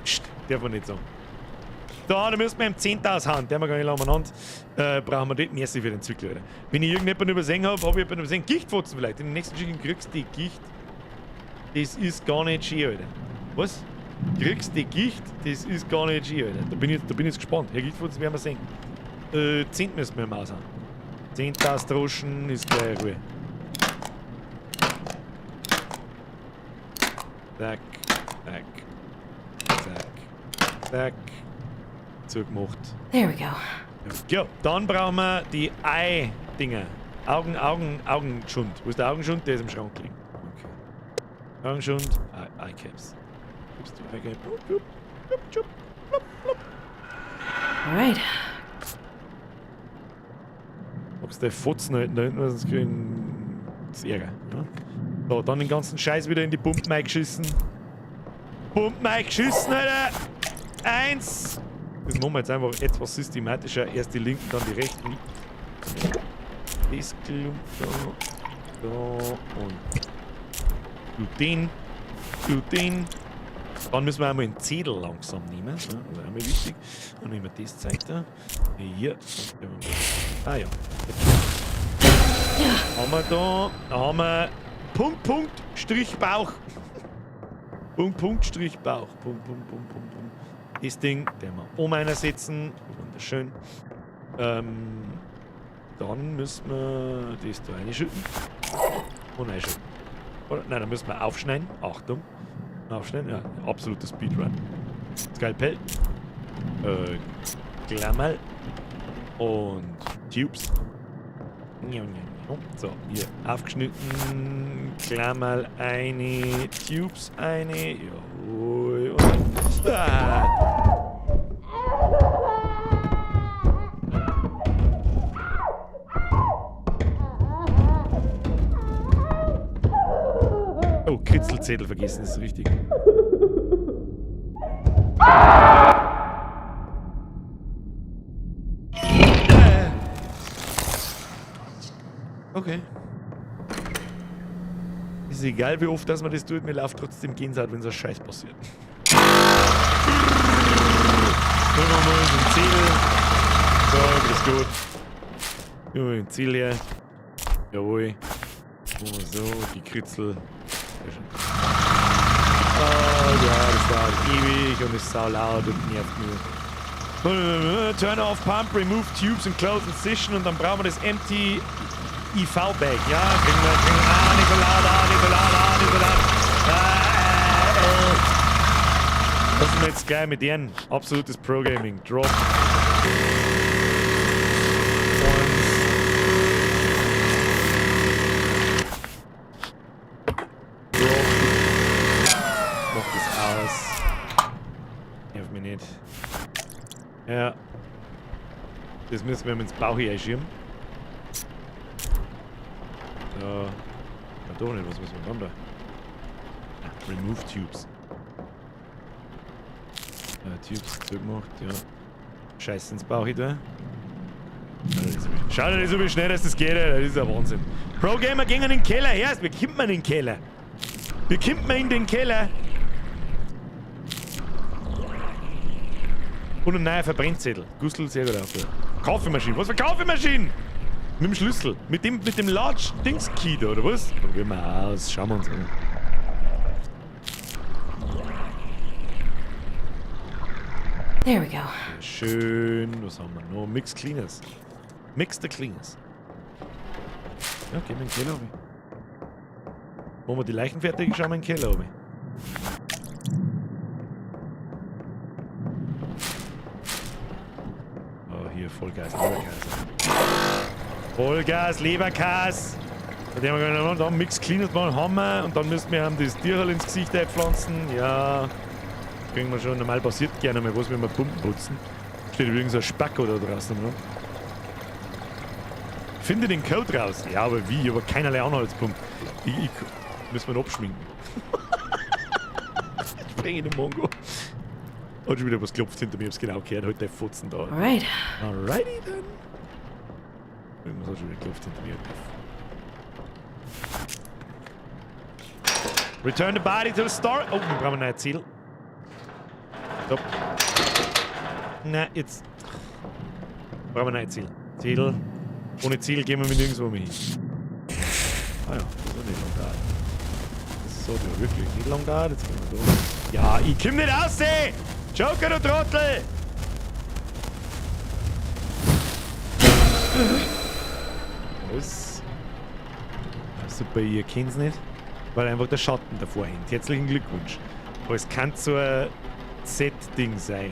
Psst, darf man nicht sagen. Da müssen wir ihm 10.000 hauen. Der haben wir gar nicht lange umeinander. Brauchen wir nicht. Merci für den Zwickl, Alter. Wenn ich irgendjemanden übersehen habe, habe ich jemanden übersehen. Gichtfotzen vielleicht. In den nächsten Schicken kriegst du die Gicht. Das ist gar nicht schön, Alter. Was? Kriegst die Gicht? Das ist gar nicht schön, Alter. Da bin ich jetzt gespannt. Herr Gichtfotzen werden wir sehen. 10 müssen wir ihm aushauen. 10.000 Groschen ist gleich Ruhe. Zack, zack, zack, zack. Zugemacht. There we go. Ja, dann brauchen wir die Ei-Dinger. Augen, Augen, Augenschund. Wo ist der Augenschund? Der ist im Schrank liegen. Okay. Augenschund, Eye Caps. Gibst du Eye Cap? Blub, blub, blub, blub, blub, blub. All right. Magst du Fotzen halten da hinten, weil sonst kriegen das Ärger. Ja? So, dann den ganzen Scheiß wieder in die Pumpen eingeschissen. Pumpen eingeschissen, Alter! Eins! Das machen wir jetzt einfach etwas systematischer. Erst die linken, dann die rechten. Das Klump da, da und Gluten. Gluten. Dann müssen wir einmal einen Zettel langsam nehmen. Ja, das ist einmal wichtig. Dann nehmen wir das Zeug da. Hier. Ah ja. Haben wir da. Haben wir Punkt, Punkt, Strich, Bauch. Punkt, Punkt, Strich, Bauch. Punkt, Punkt, Punkt, Punkt, Punkt. Das Ding, den wir oben einsetzen. Wunderschön. Dann müssen wir das da reinschütten. Und einschütten. Oder? Nein, dann müssen wir aufschneiden. Achtung. Aufschneiden. Ja, absoluter Speedrun. Skalpell. Klammerl. Und Tubes. So, hier aufgeschnitten. Klammerl eine. Tubes eine. Jawohl. Und, ah. Oh, Kritzelzettel vergessen, das ist richtig. Okay. Ist egal, wie oft dass man das tut, mir läuft trotzdem Gänsehaut, wenn so ein Scheiß passiert. Nur noch mal so ein Zettel. So, das ist gut. Nur ein Ziel her. Jawohl. So, die Kritzel. Sehr schön. Oh ja, das dauert ewig und ist sau laut und nervt nur. Turn off pump, remove tubes and close incision und dann brauchen wir das empty IV Bag. Ja, kriegen wir. Ah, nicht so laut, ah, nicht so laut, ah, nicht so laut. Ah. Das sind wir jetzt gleich mit denen. Absolutes Pro-Gaming. Drop. Eins. Drop. Mach das aus. Nerv mich nicht. Ja. Das müssen wir ihm ins Bauch einschieben. So. Na doch nicht, was müssen wir dann da? Ah, remove Tubes. Tubes zugemacht, ja. Scheiße ins Bauch da. Schau dir das so, wie schnell dass das geht, Alter. Das ist ja Wahnsinn. Pro Gamer gehen in den Keller. Erst, wie kommt man in den Keller? Wie kommt man in den Keller? Und ein neuer Verbrennzettel. Gustl, sehr gut auf. Kaffeemaschine. Was für Kaffeemaschine? Mit dem Schlüssel. Mit dem Large Dings Key da, oder was? Probieren wir aus. Schauen wir uns an. There we go. Schön. Was haben wir noch? Mix Cleaners. Mix the Cleaners. Ja, gehen wir in den Keller runter. Machen wir die Leichen fertig, schauen wir in den Keller runter. Oh, hier Vollgas, Leberkäse. Vollgas, Leberkäse! Mit dem wir dann Mix Cleaners machen, haben wir. Und dann müssen wir haben das Tierl ins Gesicht einpflanzen. Ja, kriegen wir schon. Normal passiert gerne mal was, wenn wir Pumpen putzen. Steht übrigens ein Spacko da draußen, ne? Finde den Code raus. Ja, aber wie? Ich habe keinerlei Anhaltspunkt. Ich müssen wir ihn abschminken. Ich springe in den Mongo. Hat schon wieder was klopft hinter mir, ich hab's genau gehört. Halt der Fotzen da. Alright. Alrighty then. Irgendwas hat schon wieder geklopft hinter mir. Return the body to the store. Oh, wir brauchen ein neues Ziel. Stopp. Na, jetzt. Brauchen wir ein neues Ziel. Ziel. Ohne Ziel gehen wir mit nirgendwo mehr hin. Ah ja, das hat nicht lang gedauert. Das hat ja wirklich nicht lang gedauert. Jetzt gehen wir da. Ja, ich komm nicht raus! Ey! Joker, du Trottel! Was? Ja, super, ihr kennt's nicht, weil einfach der Schatten davor hängt. Herzlichen Glückwunsch. Aber es kann so ein Z-Ding sein.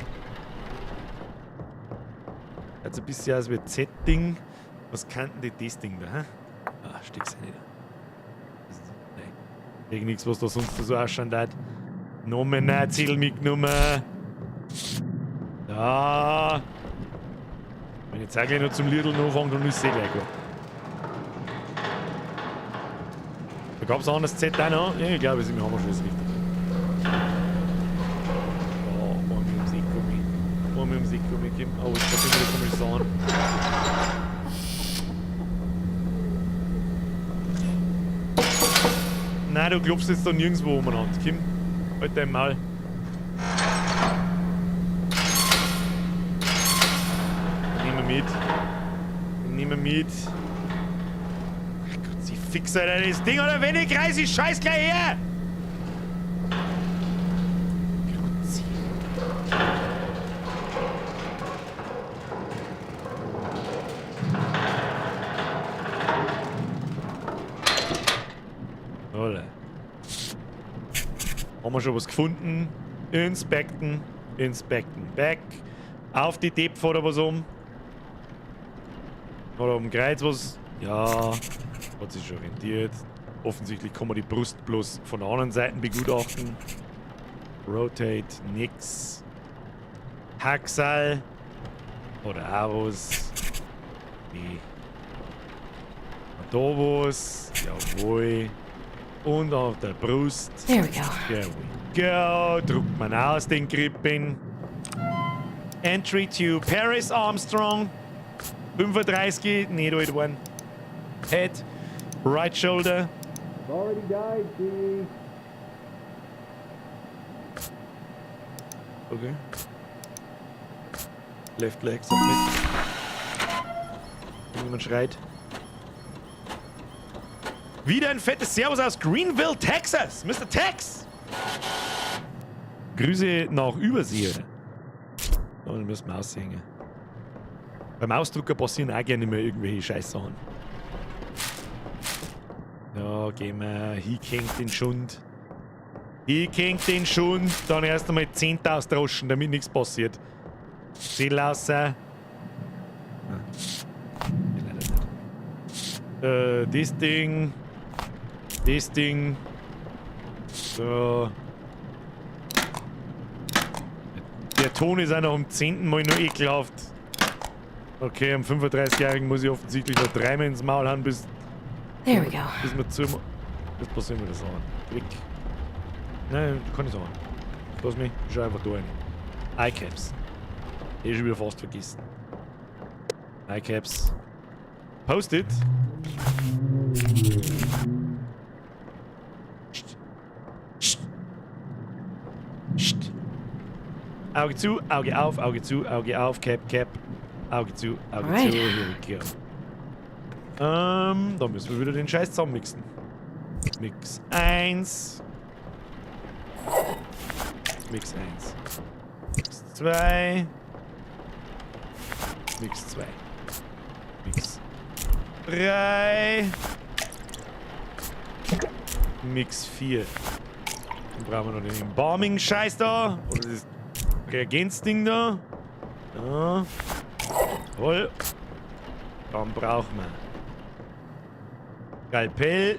Also ein bisschen aus wie ein Z-Ding. Was kann denn das Ding da? Hä? Ah, steck's nicht. Nein. Wegen nichts, was da sonst so ausschauen hat. Nochmal einen Zettel mitgenommen. Da. Wenn ich jetzt auch gleich noch zum Lidl anfange, dann ist es eh gleich gut. Da gab es ein anderes Z auch noch. Ja, ich glaube, wir haben schon das Richtige. Oh, einmal ums Eck komme ich. Einmal ums Eck komme ich. Oh, jetzt kommt wieder komische Sachen. Nein, du klopfst jetzt da nirgendwo umeinander. Kim, halt dein Maul. Nehmen wir mit. Nehmen wir mit. Ach Gott, sie fix, Alter, das Ding, oder wenn ich reiß ich scheiß gleich her! Grüezi. Holla. Haben wir schon was gefunden? Inspecten, inspecten. Back. Auf die Depth oder was um. Oder um Kreuz was. Ja, hat sich schon rentiert. Offensichtlich kann man die Brust bloß von der anderen Seite begutachten. Rotate, nix. Hacksal. Oder auch was. Nee. Da was. Jawohl. Und auf der Brust. There we go. There we go. Druckt man aus den Grippen. Entry to Paris Armstrong. 35, nicht alt geworden. Head, right shoulder. Already died, G. Okay. Left leg, submit. Irgendjemand schreit. Wieder ein fettes Servus aus Greenville, Texas. Mr. Tex. Grüße nach Übersee. Oder? Oh, dann müssen wir aushängen. Beim Ausdrucker passieren auch gerne mal irgendwelche Scheißsachen. Ja, gehen wir. Hingehängt den Schund. Ich kenn den schon. Dann erst einmal 10.000 Droschen, damit nichts passiert. Zähl raus. Ah. Leider nicht. Das Ding. Das Ding. So. Der Ton ist auch noch am 10. Mal noch ekelhaft. Okay, am 35-Jährigen muss ich offensichtlich noch dreimal ins Maul hauen, bis, There we go. bis wir zu. Das passiert mir das an. Klick. Nein, kann ich sagen. Lass mich, ich schau einfach da rein. Eyecaps. Eh schon wieder fast vergessen. Eyecaps. Post-it. Psst. Psst. Auge zu, Auge auf, Auge zu, Auge auf, Cap, Cap. Auge zu, Auge Alright. zu, here we go. Da müssen wir wieder den Scheiß zusammenmixen. Mix 1. Mix 1. Mix 2. Mix 2. Mix 3. Mix 4. Dann brauchen wir noch den Embalming-Scheiß da. Oder das Reagenzding da. Ja. Jawohl. Dann brauchen wir Skalpell.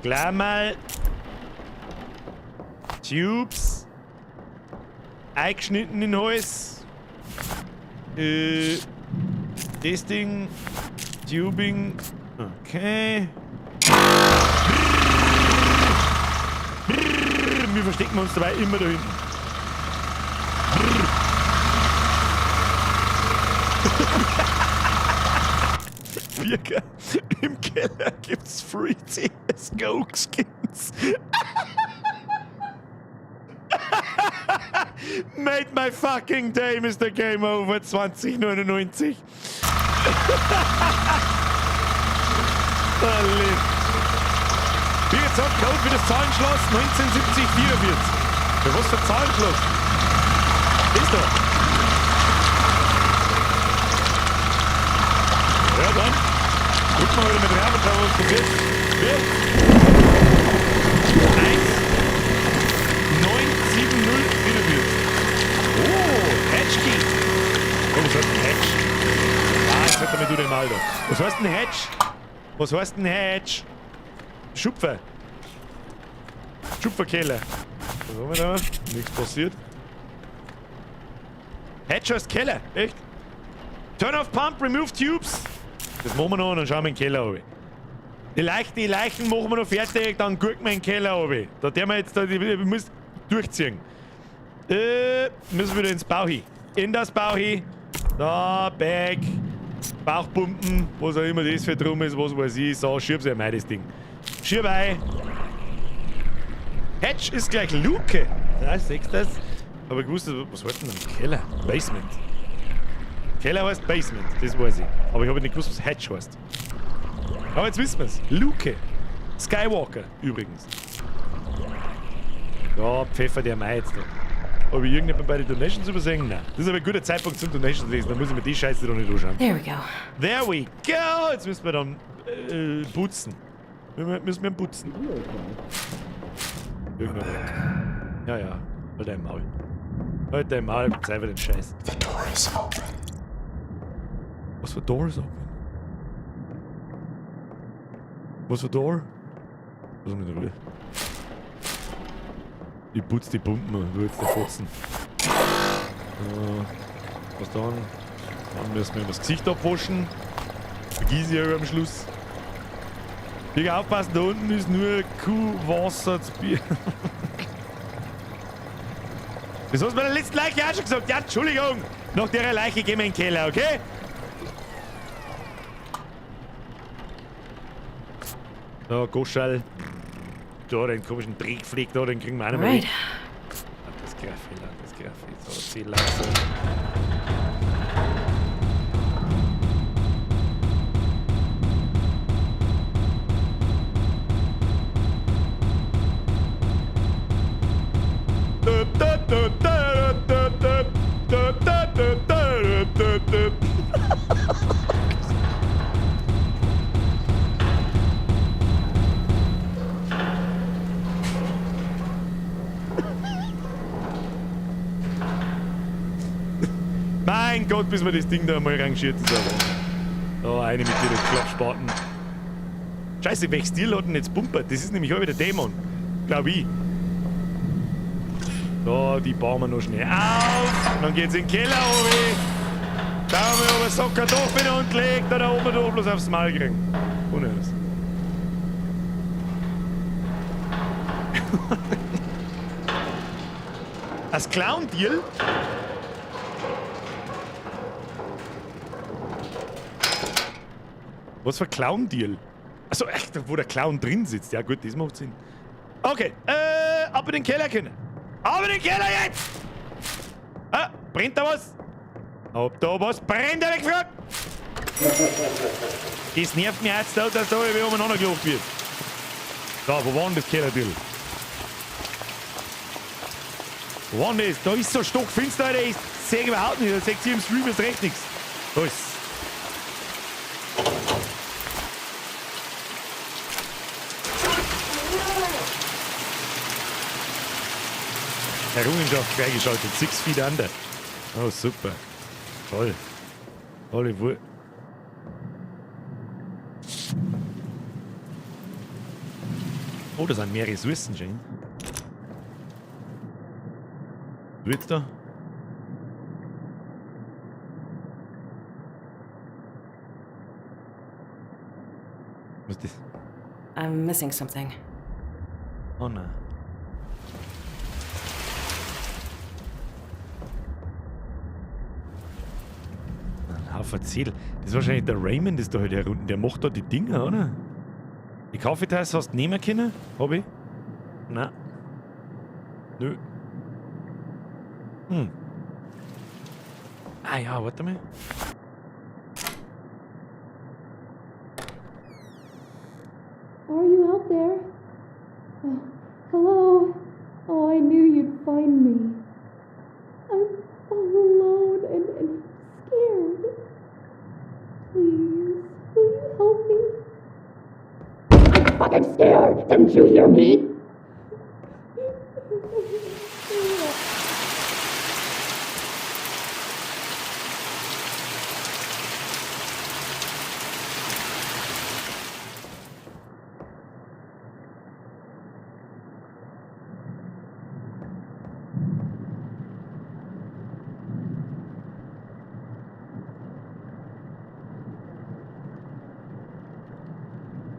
Gleich mal. Tubes. Eingeschnitten in Hals. Das Ding. Tubing. Okay. Wir verstecken uns dabei immer da hinten. Birger, im Keller gibt's Free CSGO Skins. Made my fucking day, Mr. Game Over 2099. Alle. Wie gesagt, Code für das Zahlenschloss 1970 44. Für was für Zahlenschloss? Das da. Ja, dann. Drücken wir wieder mit rein und schauen, was passiert. Vier. 1. 9, 7, 0, 44. Oh, Hatch Key. Oh, was heißt denn Hatch? Ah, jetzt hat er mir du den Mal da. Was heißt denn Hatch? Was heißt denn Hatch? Schupfer. Schupferkeller. Was haben wir da? Nichts passiert. Hatch heißt Keller. Echt? Turn off Pump, remove Tubes. Das machen wir noch und dann schauen wir in den Keller runter. Die Leichen machen wir noch fertig, dann gucken wir in den Keller runter. Da der wir jetzt, da, die, wir müssen durchziehen. Müssen wir wieder ins Bauchi. In das Bauchi. Da, Bag. Bauchpumpen, was auch immer das für drum ist, was weiß ich. So, schieb's ja mal das Ding. Schieb ein. Hatch ist gleich Luke. Ja, siehst du das? Aber ich wusste, was heißt denn ein Keller? Basement. Keller heißt Basement, das weiß ich. Aber ich habe nicht gewusst, was Hatch heißt. Aber jetzt wissen wir's. Luke. Skywalker, übrigens. Ja, Pfeffer der Mai jetzt da. Habe ich irgendjemand bei den Donations übersehen? Nein. Das ist aber ein guter Zeitpunkt zum Donations lesen. Da muss ich mir die Scheiße doch nicht anschauen. There we go. There we go! Jetzt müssen wir dann putzen. Müssen wir putzen. Irgendwann. Ja, ja. Halt dein Maul. Halt dein Maul, zeig mir den Scheiß. The door is open. Was für Door is open? Was für Door? Was mit der Ruhe? Ich putz die Pumpen, du jetzt der Fotzen. Was dann? Dann müssen wir das Gesicht abwaschen. Vergiss ich ja am Schluss. Digga, aufpassen, da unten ist nur Kuhwasser zu Bier. Das hast du bei der letzten Leiche auch schon gesagt. Ja, Entschuldigung. Nach der Leiche gehen wir in den Keller, okay? Da, Goschal. Da, den komischen Dreckfleck da, den kriegen wir auch nicht mehr Right. weg. Das Graffe, das Graffe. So, zähl langsam. Mein Gott, bis man das Ding da mal rangiert ist. Aber. Da, eine mit dir, Klappspaten. Scheiße, welch Stil hat denn jetzt Pumper? Das ist nämlich auch wieder Dämon. Glaub ich. Da, die bauen wir noch schnell auf. Dann geht's in den Keller runter. Da haben wir aber so Kartoffeln und gelegt, da oben da bloß aufs Maul kriegen. Ohne was. Das Clown-Deal? Was für Clown-Deal? Achso, echt, wo der Clown drin sitzt. Ja gut, das macht Sinn. Okay, ab in den Keller können. Ab in den Keller jetzt! Ah, brennt da was? Ob da was brennt, hab ich gefragt! Das nervt mich jetzt da, dass da irgendwie umeinander gelaufen wird. So, wo war denn das Kellerdeal? Wo war denn das? Da ist so stockfinster, Alter. Ich sehe überhaupt nicht. Da seht ihr im Stream erst recht nichts. Da ist. Errungenschaft freigeschaltet. 6 Feet Under. Oh, super. Toll. Tolle Wur. Oh, da sind mehr Ressourcen, schön. Du jetzt da? Was ist das? I'm missing something. Oh nein. Ein Haufen Zettel. Das ist wahrscheinlich der Raymond, ist da halt herunten. Der macht da die Dinger, oder? Die Kaffeetasse hast du nehmen können? Hab ich? Nein. Nö. Hm. Ah ja, warte mal. Are you out there? Oh, hello. Oh, I knew you'd find me. I'm all alone and scared. Please, will you help me? I'm fucking scared! Didn't you hear me?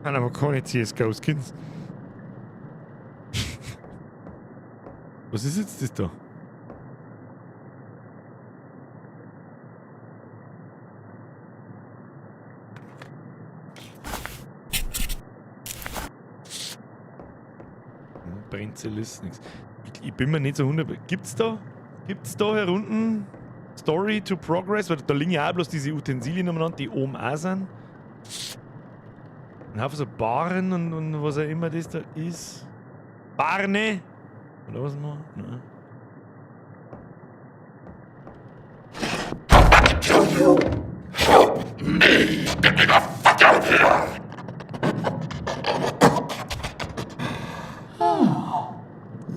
Nein, aber keine CSGO-Skins. Was ist jetzt das da? Brenzel ist nichts. Ich bin mir nicht so 100. Gibt's da hier unten Story to Progress? Weil da liegen ja auch bloß diese Utensilien umeinander, die oben auch sind. Ein Haufen so Barren und was auch immer das da ist. Barne! Oder was noch? Nein. Kill you! Help me! Get me the fuck out of here! Oh,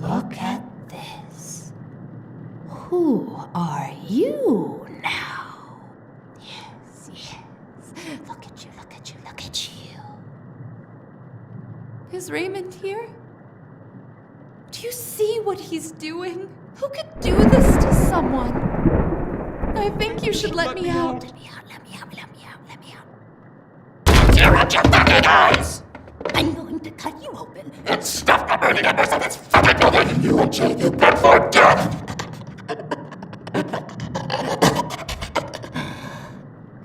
look at this. Who are you now? Yes, yes. Look at you, look at you, look at you. Is Raymond here? Do you see what he's doing? Who could do this to someone? I think you should let me out. Let me out, let me out, let me out, let me out. Tear out your fucking eyes! I'm going to cut you open and stuff the burning embers of this fucking building in you until you beg for death!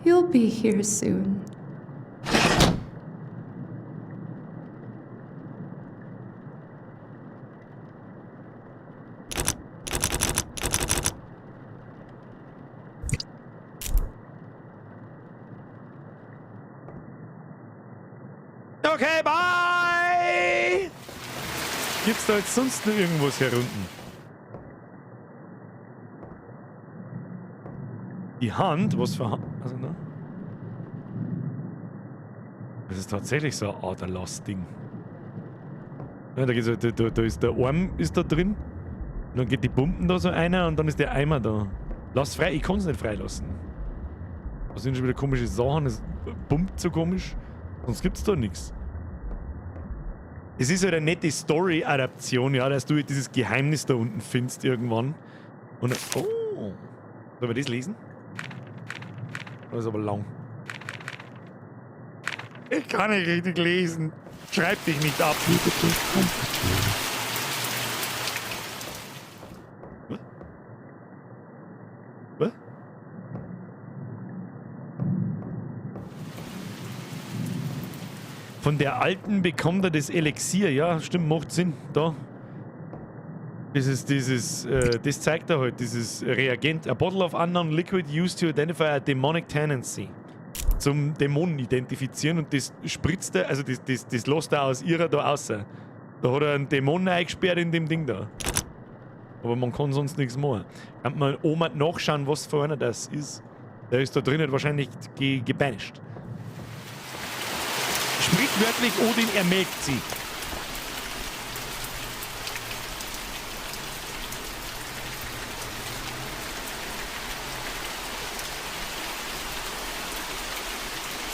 You'll be here soon. Okay, bye! Gibt's da jetzt sonst noch irgendwas hier unten? Die Hand? Was für Hand? Also, ne? Das ist tatsächlich so ein Aderlass-Ding. Ja, da, geht's, da ist der Arm ist da drin. Und dann geht die Pumpen da so einer und dann ist der Eimer da. Lass frei, ich kann es nicht freilassen. Das sind schon wieder komische Sachen, es pumpt so komisch. Sonst gibt's da nichts. Es ist halt eine nette Story-Adaption, ja, dass du dieses Geheimnis da unten findest irgendwann. Und. Oh! Sollen wir das lesen? Das ist aber lang. Ich kann nicht richtig lesen. Schreib dich nicht ab. Was? Was? Von der Alten bekommt er das Elixier. Ja, stimmt, macht Sinn. Da. Das zeigt er halt, dieses Reagent. A bottle of unknown liquid used to identify a demonic tendency. Zum Dämonen identifizieren und das spritzt er, also das lässt er aus ihrer da raus. Da hat er einen Dämon eingesperrt in dem Ding da. Aber man kann sonst nichts machen. Kann man Oma nachschauen, was für einer das ist. Der ist da drinnen wahrscheinlich gebanished. Sprichwörtlich Odin ermägt sie.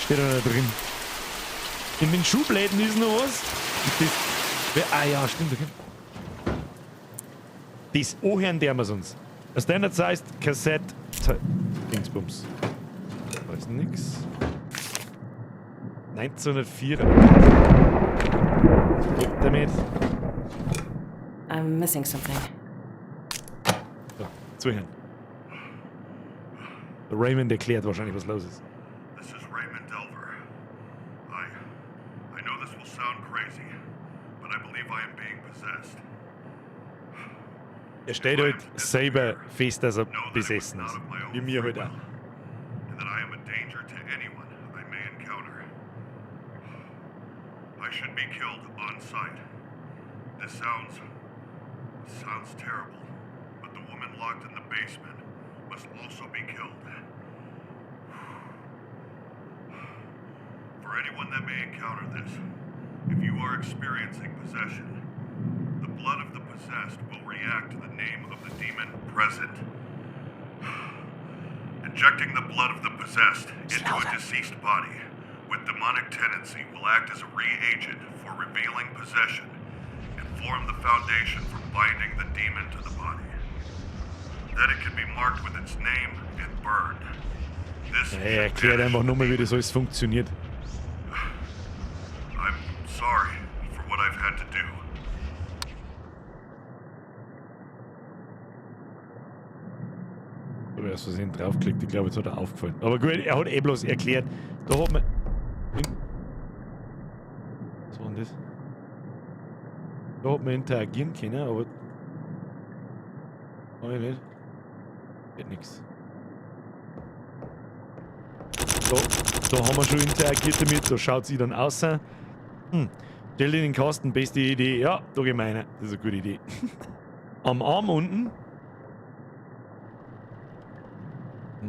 Steht da drin. In den Schubläden ist noch was. Das, ah ja, stimmt. Okay. Das anhören der wir uns. A Standard Sized Cassette Dingsbums. Da ist nix. 1904. Weg damit. I'm missing something. So, zuhören. Der Raymond erklärt wahrscheinlich, was los ist. This is Raymond Delver. I know this will sound crazy, but I believe I am being possessed. Er stellt halt selber fest, dass er besessen ist. Wie mir halt auch. And that I am a danger to anyone I may encounter. I should be killed on sight. This sounds terrible, but the woman locked in the basement must also be killed. For anyone that may encounter this, if you are experiencing possession, the blood of the possessed will react to the name of the demon present. Injecting the blood of the possessed into a deceased body with demonic tendency will act as a reagent for revealing possession and form the foundation for binding the demon to the body. Then it can be marked with its name and burned. This Ja, er erklärt einfach nochmal, wie das alles funktioniert. I'm sorry for what I've had to do. Da habe ich aus Versehen draufgeklickt. Ich glaube, jetzt hat er aufgefallen. Aber gut, er hat eh bloß erklärt. Da hat man. Was war denn das? Da hat man interagieren können, aber. Kann ich nicht. Geht nix. Da haben wir schon interagiert damit, da schaut sie dann aus. Stell dir den Kasten, beste Idee. Ja, da geh ich rein. Das ist eine gute Idee. Am Arm unten.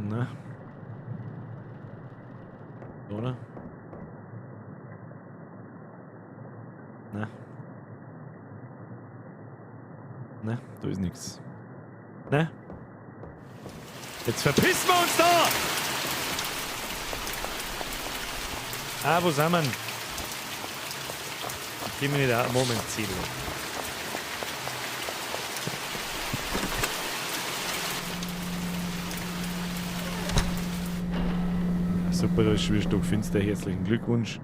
Na. Oder? Na. Na, da ist nix. Na? Jetzt verpissen wir uns da! Ah, wo sind wir denn? Ich geh mir nicht auch. Moment, Zettel. Ja, super, da ist schon wieder stockfinster. Herzlichen Glückwunsch.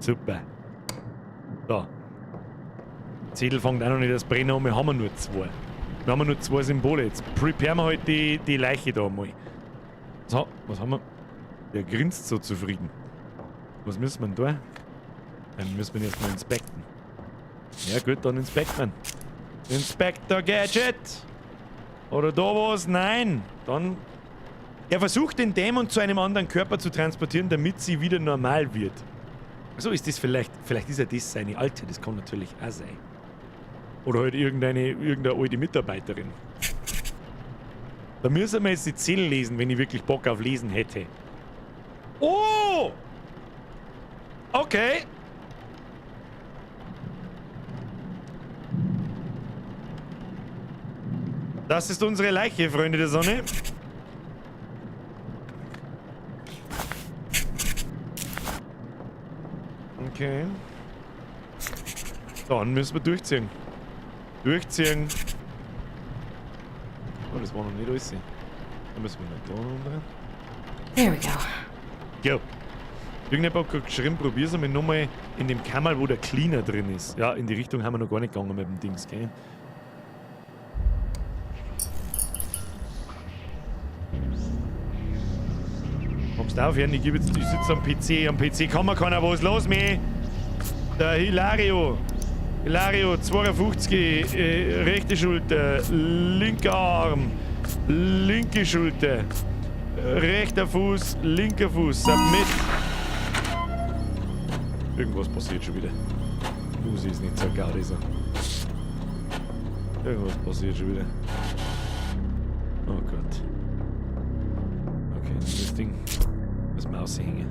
Super. So. Zettel fängt auch noch nicht das Brennen an, wir haben nur zwei. Wir haben nur zwei Symbole. Jetzt preparen wir halt die Leiche da mal. So, was haben wir? Der grinst so zufrieden. Was müssen wir denn da? Dann müssen wir ihn erstmal inspekten. Ja gut, dann inspect man. Inspector Gadget! Oder da was? Nein! Dann... Er versucht den Dämon zu einem anderen Körper zu transportieren, damit sie wieder normal wird. So ist das vielleicht... Vielleicht ist ja das seine Alte, das kann natürlich auch sein. Oder halt irgendeine alte Mitarbeiterin. Da müssen wir jetzt die Zettel lesen, wenn ich wirklich Bock auf Lesen hätte. Oh! Okay. Das ist unsere Leiche, Freunde der Sonne. Okay. Dann müssen wir durchziehen. Durchziehen. Oh, das war noch nicht alles. Dann müssen wir noch da umdrehen. There we go. Go. Irgendjemand hat gerade geschrieben, probier's einmal nochmal in dem Kammer, wo der Cleaner drin ist. Ja, in die Richtung haben wir noch gar nicht gegangen mit dem Dings, gell? Kommst du aufhören? Ich, geb jetzt, ich sitze am PC. Am PC kann man keiner. Was ist los, meh? Der Hilario. Hilario, 52, rechte Schulter, linker Arm, linke Schulter, rechter Fuß, linker Fuß, Submit. Irgendwas passiert schon wieder. Musi ist nicht so geil, ist er. Irgendwas passiert schon wieder. Oh Gott. Okay, das Ding müssen wir raushängen.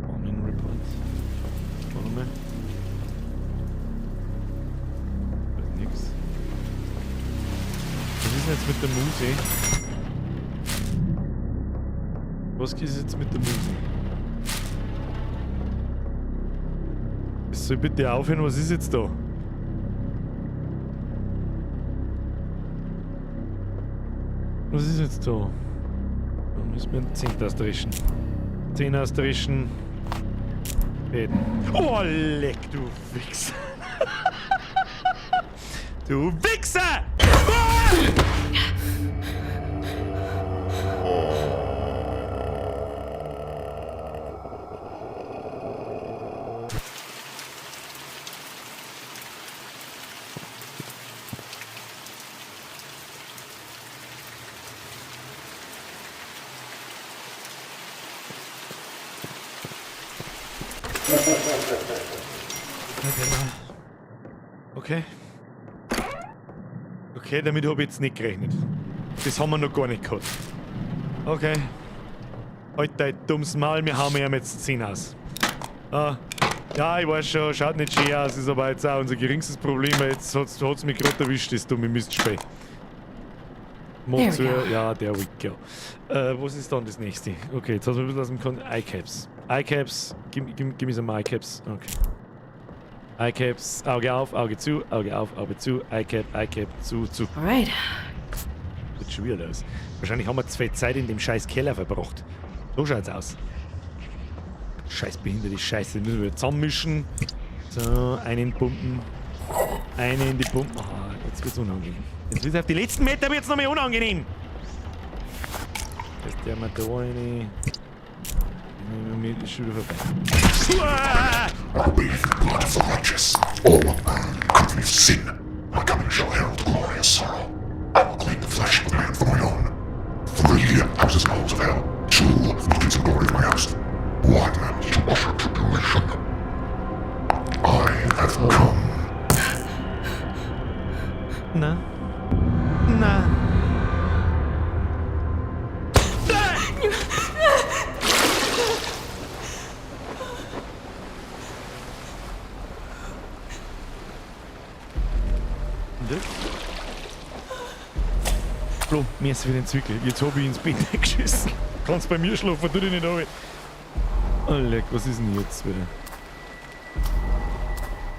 Bombing Report. Warte mal. Da ist nix. Was ist denn jetzt mit der Muse? Was ist jetzt mit der Muse? Es soll bitte aufhören, was ist jetzt da? Was ist jetzt da? Da müssen wir einen 10 asterischen. 10 asterischen. Reden. Oh, leck, du Wichser. Du Wichser! Ah! Okay. Okay, damit habe ich jetzt nicht gerechnet. Das haben wir noch gar nicht gehabt. Okay. Halt dein dummes Maul, wir hauen ihm jetzt 10 aus. Ah, ja, ich weiß schon, schaut nicht schön aus, ist aber jetzt auch unser geringstes Problem, weil jetzt hat's mich gerade erwischt, das dumme Mistspiel. Mach zu, ja, there we go. Was ist dann das nächste? Okay, jetzt hast du ein bisschen aus dem Kon-, Eyecaps. Eyecaps, gib me some Eyecaps. Okay. Eyecaps, Auge auf, Auge zu, Auge auf, Auge zu, Eyecap, Eyecap, zu, zu. Alright. Wird schon wieder los. Wahrscheinlich haben wir zu viel Zeit in dem scheiß Keller verbracht. So schaut's aus. Scheiß behinderte Scheiße, müssen wir zusammenmischen. So, einen pumpen. Eine in die Pumpen. Ah, jetzt wird's unangenehm. Jetzt wird's auf die letzten Meter wird's noch mehr unangenehm. Jetzt der mal da rein. Ist schon wieder vorbei. Uah! I bathe the blood of the righteous. All of man, country of sin. My coming shall herald glorious sorrow. I will claim the flesh of the man for my own. 3 houses and halls of hell. 2 mountains and glory of my house. 1 to usher tribulation. I have come. Na? Na? Flo, mir ist wieder Zwickel. Jetzt hab ich ins Bett geschissen. Kannst bei mir schlafen, tu dich nicht runter. Oh leck, was ist denn jetzt wieder?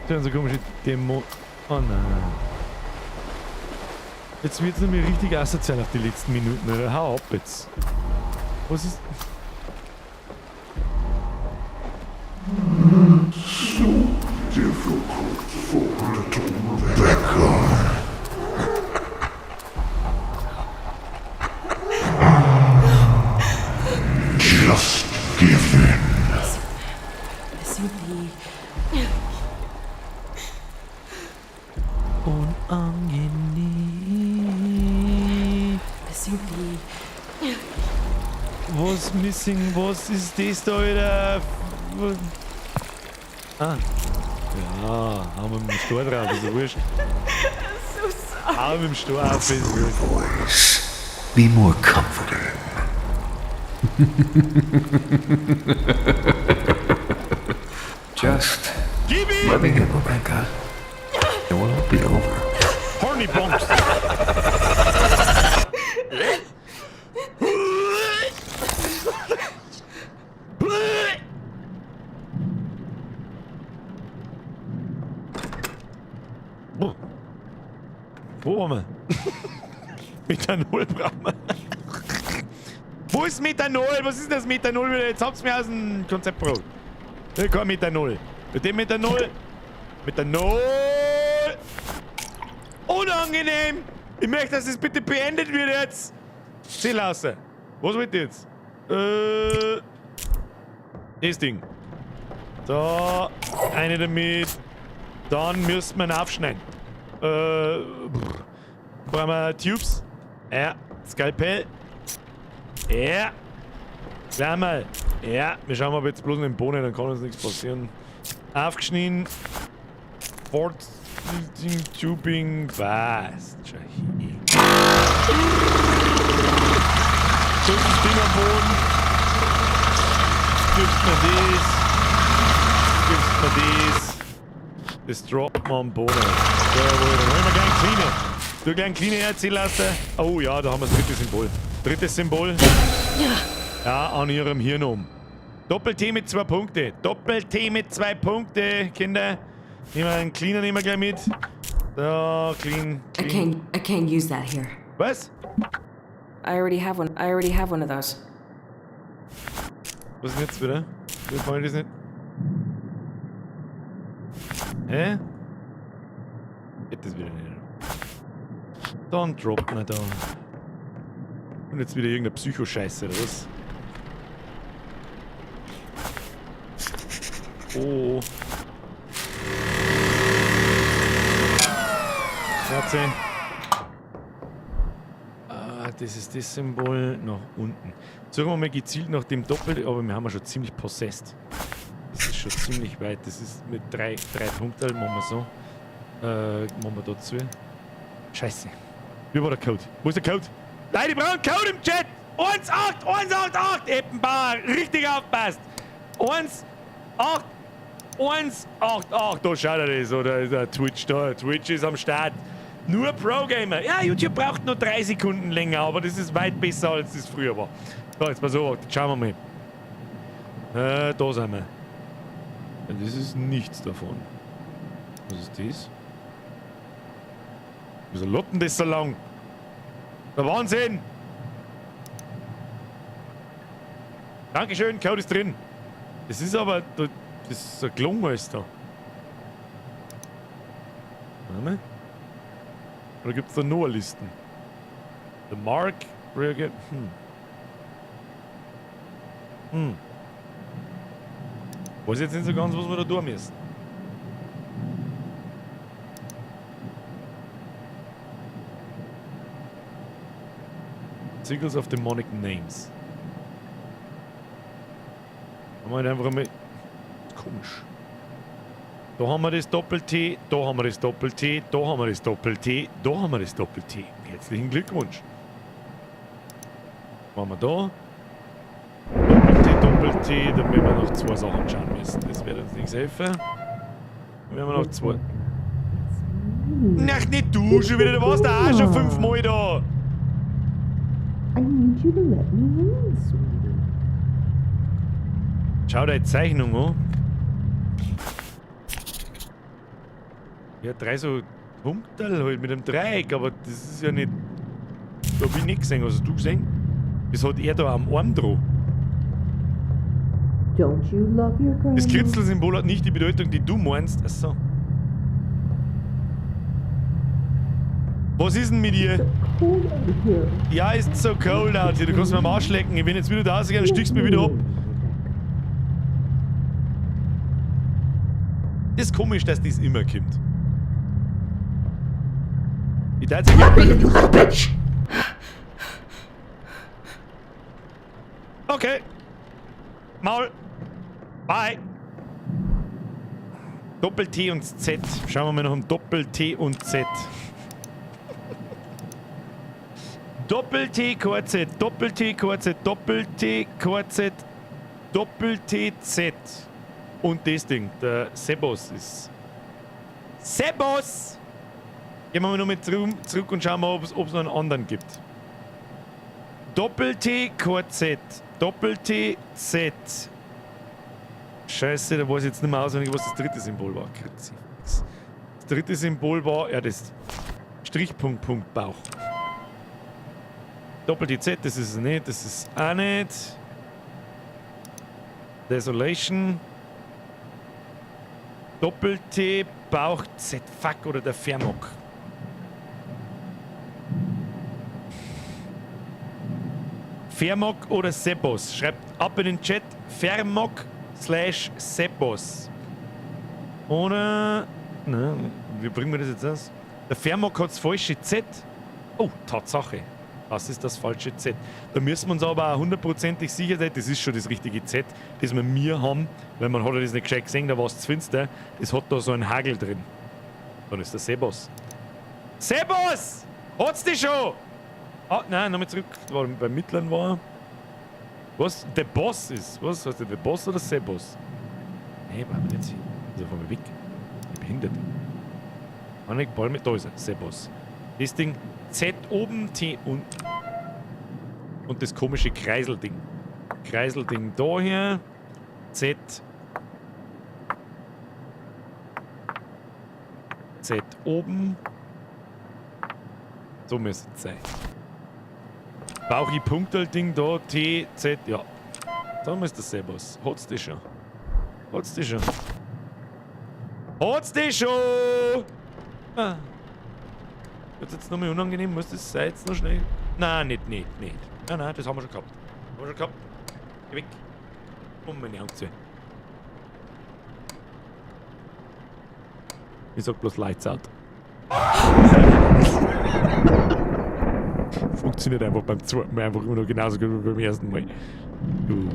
Das sind so komische Dämonen. Oh nein. Jetzt wird's nämlich richtig asozial auf die letzten Minuten, oder? Hau ab jetzt. Was ist. So difficult for little Rebecca. Just give in. Missing P. Unangenehm. Missing P. Was missing? Was ist das da wieder? Was? Ah. Ja, haben wir mit dem Stor drauf, ist ja wurscht. So sorry. Haben wir mit dem Stor auf, ist wurscht. Voice. Be more comforting. Just Gib ihm! let me get Rebecca. It will all be over. Horny Bombs. Wo waren wir? Methanol brauchen wir. Wo ist Methanol? Was ist das Methanol wieder? Jetzt habt's mir aus dem Konzept gebracht. Hier kommt Methanol. Mit dem Methanol. Methanol! Unangenehm! Ich möchte, dass es bitte beendet wird jetzt! Zieh lassen. Was wird jetzt? Das Ding. Da, eine damit. Dann müssen wir ihn aufschneiden. Brauchen wir Tubes? Ja. Skalpell? Ja. Gleich mal. Ja. Wir schauen mal jetzt bloß in den Bohnen, dann kann uns nichts passieren. Aufgeschnitten. Fort Tubing. Passt. Schon hier. So ist das Ding am Boden. Gibst mir das. Gibst mir das. Das droppt man am Boden. Jawohl, dann holen wir gleich einen Cleaner. Du gleich einen Cleaner herziehen lassen. Oh ja, da haben wir das dritte Symbol. Drittes Symbol. Ja, an ihrem Hirn um. Doppel-T mit 2 Punkte. Doppel-T mit 2 Punkte, Kinder. Nehmen wir einen Cleaner, nehmen wir gleich mit. So, clean, clean. I can't use that here. Was? I already have one. I already have one of those. Was ist denn jetzt wieder? Wir wollen das nicht. Hä? Geht das wieder nicht. Dann droppt man da. Und jetzt wieder irgendeine Psycho-Scheiße, oder was? Oh. Kerze. Ah, das ist das Symbol nach unten. Suchen wir mal gezielt nach dem Doppel, aber wir haben ja schon ziemlich possessed. Das ist schon ziemlich weit. Das ist mit drei Punkten, machen wir so. Machen wir dazu. Scheiße. Wie war der Code? Wo ist der Code? Leute, ich brauche einen Code im Chat! 1, 8, 1, 8, 8! Eppenbauer, richtig aufpasst! 1, 8, 1, 8, 8. Da schaut er das, oder? Ist der Twitch da? Twitch ist am Start. Nur Pro-Gamer. Ja, YouTube braucht nur 3 Sekunden länger, aber das ist weit besser, als das früher war. So, jetzt pass auf, jetzt schauen wir mal. Da sind wir. Das ist nichts davon. Was ist das? Wieso lotten das so lang? Der Wahnsinn! Dankeschön, Code ist drin. Das ist aber... Das ist so gelungen alles da. Warte mal. Oder gibt's da nur Listen? The Mark... Reagiert. Weiß jetzt nicht so ganz, was wir da tun müssen. Singles of Demonic Names. Haben wir halt einfach mal. Komisch. Da haben wir das Doppel-T, da haben wir das Doppel-T, da haben wir das Doppel-T, da haben wir das Doppel-T. Herzlichen Glückwunsch. Machen wir da. Doppel-T, Doppel-T, da werden wir noch 2 Sachen schauen müssen. Das wird uns nichts helfen. Dann werden wir noch 2. Ach, nicht du schon wieder, du warst da auch schon 5 Mal da. I need you to let me in, sweetie. Schau dir die Zeichnung an. Ja, 3 so Punkterl halt mit einem Dreieck, aber das ist ja nicht. Da hab ich nicht gesehen. Hast du gesehen? Das hat er da am Arm dran. Don't you love your grandma? Das Kritzel-Symbol hat nicht die Bedeutung, die du meinst. Achso. Was ist denn mit ihr? Cold out here. Ja, ist so cold out here. Du kannst mir am Arsch lecken. Ich bin jetzt wieder da rausgegangen, stichst mir wieder ab. Das ist komisch, dass das immer kommt. Ich darf jetzt. Okay. Maul. Bye. Doppel-T und Z. Schauen wir mal noch um Doppel-T und Z. Doppel-T, KZ, Doppel-T, KZ, Doppel-T, KZ, Doppel-T, Z. Und das Ding, der Sebos ist. Sebos! Gehen wir mal nochmal zurück und schauen mal, ob es noch einen anderen gibt. Doppel-T, KZ, Doppel-T, Z. Scheiße, da weiß ich jetzt nicht mehr auswendig, was das dritte Symbol war. Kruzifix. Das dritte Symbol war, ja, das Strich, Punkt, Punkt, Bauch. Doppel-T, Z, das ist es nicht, das ist auch nicht. Desolation. Doppel-T, Bauch, Z, fuck, oder der Fermok. Fermok oder Sebos. Schreibt ab in den Chat Fermok slash Sebos. Oder. Na, wie bringen wir das jetzt aus? Der Fermok hat das falsche Z. Oh, Tatsache. Das ist das falsche Z. Da müssen wir uns aber auch hundertprozentig sicher sein, das ist schon das richtige Z, das wir mir haben, weil man hat ja das nicht gescheit gesehen, da war es zu finster. Das hat da so einen Hagel drin. Dann ist der Sebos. Sebos! Hat's die schon? Ah, nein, nochmal zurück. War beim Mittleren war. Was? Der Boss ist. Was? Heißt der The Boss oder Sebos? Nee, brauchen wir nicht sehen. Also von mir weg. Ich bin behindert. Anik Ball mit. Da ist er. Sebos. Das Ding Z oben, T unten. Und das komische Kreiselding. Kreiselding da her. Z. Z oben. So müsste es sein. Bauchi Punktel-Ding da, T, Z, ja. Da müsste das Sebos. Hat's die schon. Hat's die schon. Hat's die schon! Ah. Wird's jetzt nochmal unangenehm? Muss das sein jetzt noch schnell? Nein, nicht. Nein, nein, das haben wir schon gehabt. Haben wir schon gehabt. Geh weg. Um meine Augen zu. Ich sag bloß Lights out. Funktioniert einfach beim zweiten Mal einfach immer noch genauso gut wie beim ersten Mal. Du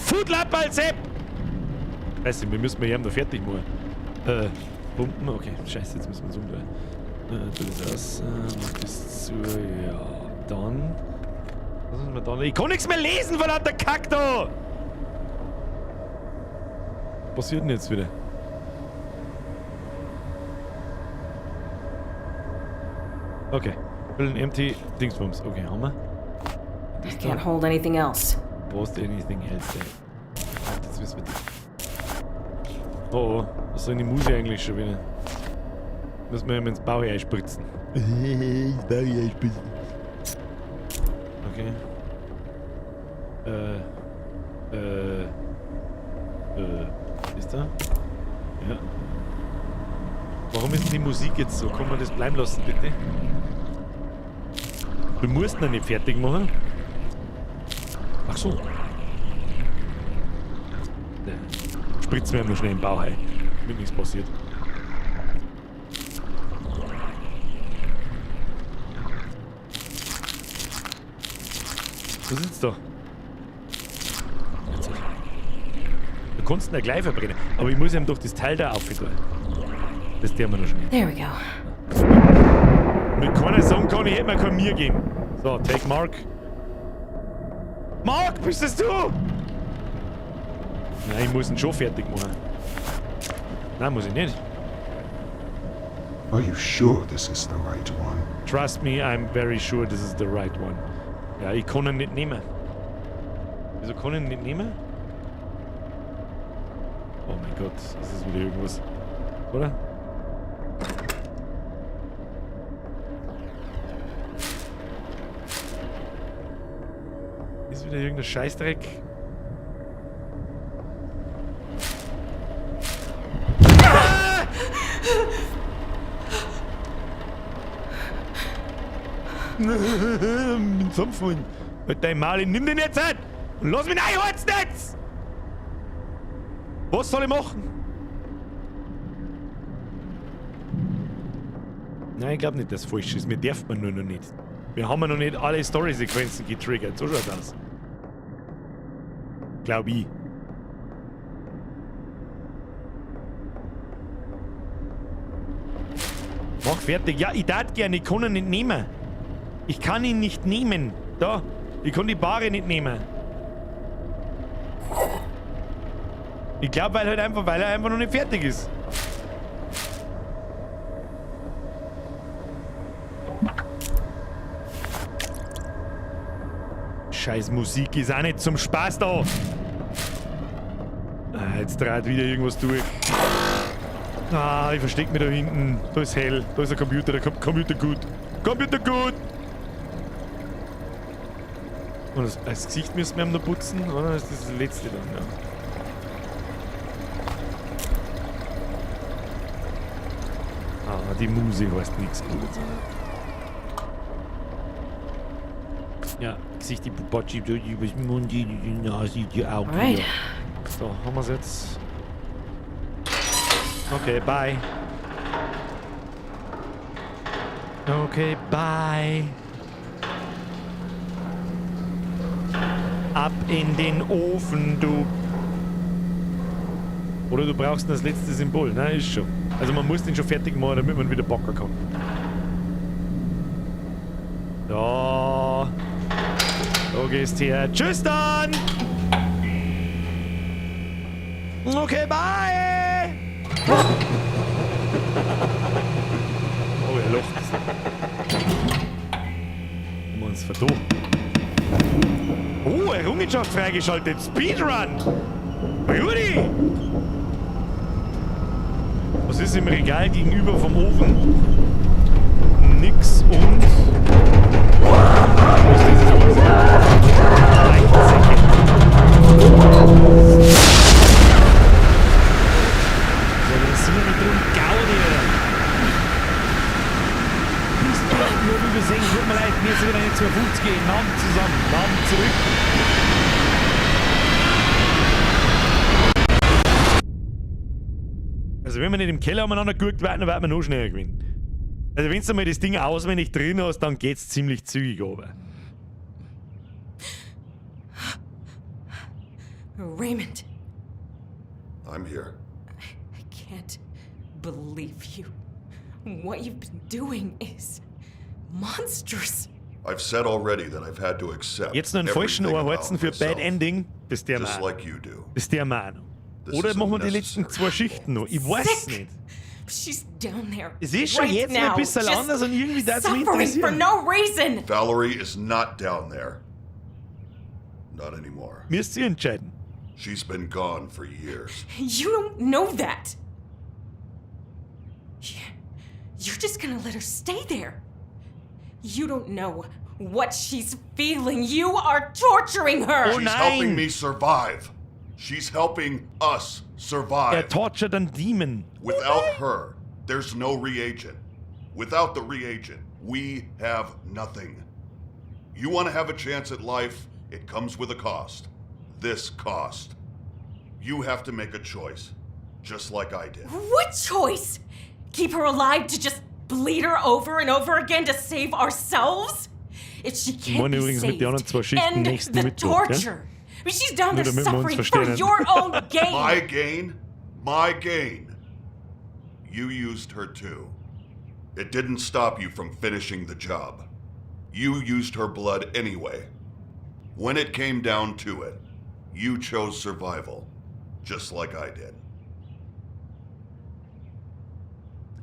Foodlappal, Sepp! Weißt du, wir müssen wir hier noch fertig machen. Pumpen, okay, scheiße, jetzt müssen wir uns umdrehen. Tu das aus, mach das zu, ja, dann. Was müssen wir dann? Ich kann nichts mehr lesen, verdammter Kack da! Was passiert denn jetzt wieder? Okay. Ein MT Dingsbums. Okay, haben wir. I can't hold anything else. Post anything else, ey. Das wissen wir nicht. Oh, oh, was soll denn die Musik eigentlich schon wieder? Müssen wir ihm ins Bauch einspritzen. Ins Bauch einspritzen. Okay. Ist da? Ja. Warum ist denn die Musik jetzt so? Kann man das bleiben lassen, bitte? Du musst noch nicht fertig machen. Ach so. Ja. Spritzen wir ihm noch schnell im Bauch ein. Damit nichts passiert. Was ist jetzt da? Du kannst ihn ja gleich verbrennen. Aber ich muss ihm doch das Teil da aufhören. Das tun wir noch schnell. There we go. Mit keiner Song kann ich, hätte mir kein mir geben. So, take Mark. Mark, bist das du? Nein, ich muss ihn schon fertig machen. Nein, muss ich nicht. Are you sure this is the right one? Trust me, I'm very sure this is the right one. Ja, ich kann ihn nicht nehmen. Wieso kann ich ihn nicht nehmen? Oh mein Gott, das ist wieder irgendwas. Oder? Ist wieder irgendein Scheißdreck. Ah! Bin zusammenfallen. Halt dein Maul, nimm den jetzt an! Und lass mich reinholzen jetzt! Was soll ich machen? Nein, ich glaub nicht, dass es falsch ist. Mir darf man nur noch nicht. Wir haben ja noch nicht alle Story-Sequenzen getriggert. So schaut's aus. Glaub ich. Mach fertig. Ja, ich darf gerne, ich kann ihn nicht nehmen. Ich kann ihn nicht nehmen. Da, ich kann die Bahre nicht nehmen. Ich glaube, weil halt einfach, weil er einfach noch nicht fertig ist. Scheiß Musik ist auch nicht zum Spaß da. Ah, jetzt dreht wieder irgendwas durch. Ah, ich versteck mich da hinten. Da ist hell. Da ist ein Computer. Der Computer gut. Computer gut! Und das Gesicht müssen wir ihm noch putzen, oder? Das ist das letzte dann, ja. Ah, die Musik heißt nichts Gutes. Ja, Gesicht, die Pupatschi, die Mund, die Nase, die Augen. Alright. So, haben wir's jetzt. Okay, bye. Okay, bye. Ab in den Ofen, du. Oder du brauchst das letzte Symbol. Nein, ist schon. Also man muss den schon fertig machen, damit man wieder backen kann. Da. Da gehst her. Tschüss dann! Okay, bye! Oh, er lacht. Haben wir uns vertan. Oh, Errungenschaft freigeschaltet. Speedrun! Rudi! Was ist im Regal gegenüber vom Ofen? Nix und... Was ist das? Leichensäcke. So, dann sind wir mit drum. Gaudi, Alter. Bist du nur übersehen? Tut mir leid, mir ist wieder eine 250 gehen. Namen zusammen, Namen zurück. Also wenn wir nicht im Keller umeinander geguckt werden, dann werden wir noch schneller gewinnen. Also wenn du mal das Ding auswendig drin hast, dann geht's ziemlich zügig runter. Raymond, I'm here. I can't believe you. What you've been doing is monstrous. I've said already that I've had to accept Jetzt noch einen falschen everything about Ohrhorzen für myself, Bad Ending. Das der just Mann. like you do. Das der Mann. This Oder is machen wir die letzten unnecessary. zwei Schichten noch? Ich weiß Sick. nicht. She's down there. Es ist schon right jetzt mal now, ein bisschen just anders und irgendwie das mich suffering for interessieren. no reason. Valerie is not down there. Not anymore. Müsst ihr entscheiden. She's been gone for years. You don't know that. You're just gonna let her stay there. You don't know what she's feeling. You are torturing her. Oh She's nein! helping me survive. She's helping us survive. Er tortured einen Demon. Without her, there's no reagent. Without the reagent, we have nothing. You want to have a chance at life, it comes with a cost. This cost. You have to make a choice, just like I did. What choice? Keep her alive to just bleed her over and over again to save ourselves? If she can't Morgen be übrigens mit saved, den anderen zwei Schichten end nächsten the Mittwoch, gell? torture. I mean, she's down Nur there damit wir uns suffering for verstehen. your own gain. My gain? My gain. You used her too. It didn't stop you from finishing the job. You used her blood anyway. When it came down to it, you chose survival, just like I did.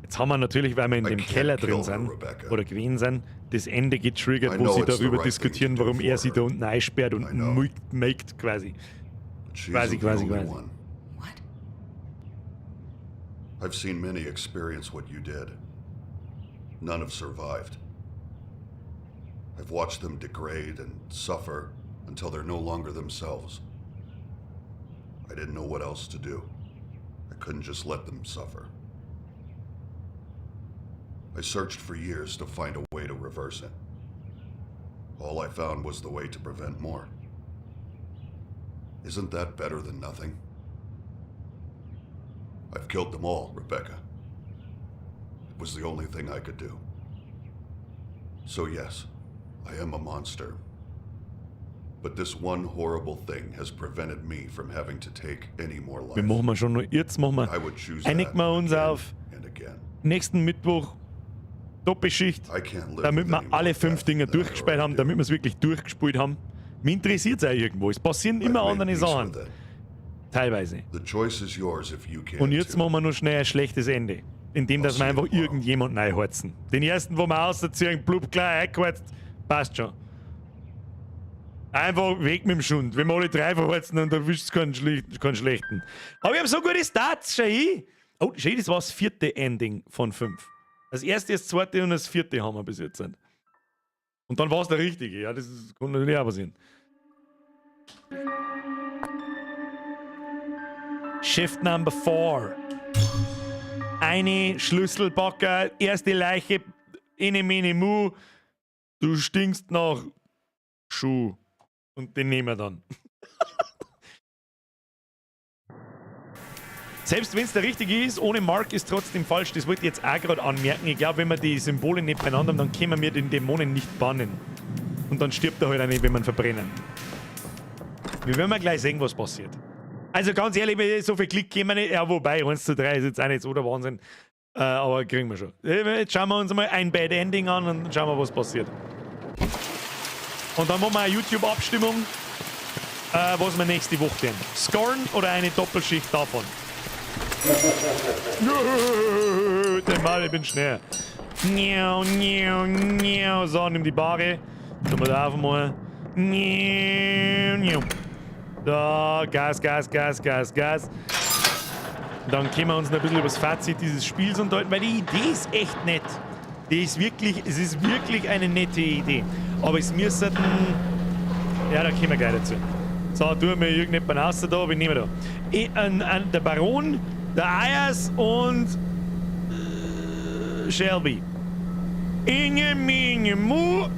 Jetzt haben wir natürlich, weil wir in I dem can't Keller kill drin her, sind Rebecca. oder gewesen sind, das Ende getriggert, I wo know sie it's the darüber right thing diskutieren, to do warum er for sie her. da unten einsperrt und I know. maked quasi. But she Quasi, isn't the quasi, only quasi. one. What? I've seen many experience what you did. None have survived. I've watched them degrade and suffer until they're no longer themselves. I didn't know what else to do. I couldn't just let them suffer. I searched for years to find a way to reverse it. All I found was the way to prevent more. Isn't that better than nothing? I've killed them all, Rebecca. It was the only thing I could do. So, yes, I am a monster. But this one horrible thing has prevented me from having to take any more life. Wir machen wir schon noch, jetzt machen wir, I would choose einigen that wir uns again auf and again. nächsten Mittwoch Doppelschicht, damit wir alle 5 Dinger durchgespielt haben, damit wir es wirklich durchgespielt haben. Mich interessiert es auch irgendwo. Es passieren immer andere Sachen. Teilweise. The choice is yours if you can. Und jetzt machen wir noch schnell ein schlechtes Ende. Indem, dass wir einfach irgendjemanden einheizen. Den ersten, wo wir rausziehen, blub, gleich eingeheizt, passt schon. Einfach weg mit dem Schund. Wenn wir alle drei verheizen, dann erwischt es keinen schlechten. Aber ich habe so gute Stats, schau hin. Oh, schau hin, das war das 4. Ending von 5. Das erste, das zweite und das 4. haben wir bis jetzt. Und dann war es der richtige. Ja, das kann natürlich auch passieren. Shift Number 4. Eine Schlüsselbacker, erste Leiche, ene mene mu. Du stinkst nach Schuh. Und den nehmen wir dann. Selbst wenn's der richtige ist, ohne Mark ist trotzdem falsch. Das wollte ich jetzt auch gerade anmerken. Ich glaub, wenn wir die Symbole nicht beieinander haben, dann können wir den Dämonen nicht bannen. Und dann stirbt er halt auch nicht, wenn wir ihn verbrennen. Wir werden mal gleich sehen, was passiert. Also ganz ehrlich, mit so viel Klick können wir nicht. Ja, wobei, 1:3 ist jetzt auch nicht so der Wahnsinn. Aber kriegen wir schon. Jetzt schauen wir uns mal ein Bad Ending an und schauen wir, was passiert. Und dann machen wir eine YouTube-Abstimmung, was wir nächste Woche tun. Scorn oder eine Doppelschicht davon? Den Mal, ich bin schnell. Miau, miau, miau. So, nimm die Bahre. Tun wir da auf mal. Miau, miau. Da, Gas, Gas, Gas, Gas, Gas. Dann können wir uns noch ein bisschen über das Fazit dieses Spiels unterhalten, weil die Idee ist echt nett. Die ist wirklich, es ist wirklich eine nette Idee. Aber es müssten... Ja, da kommen wir gleich dazu. So, tun wir irgendjemanden raus da, wen nehmen wir da? Der Baron, der Ayers und Shelby. Inge, Minge, Mu,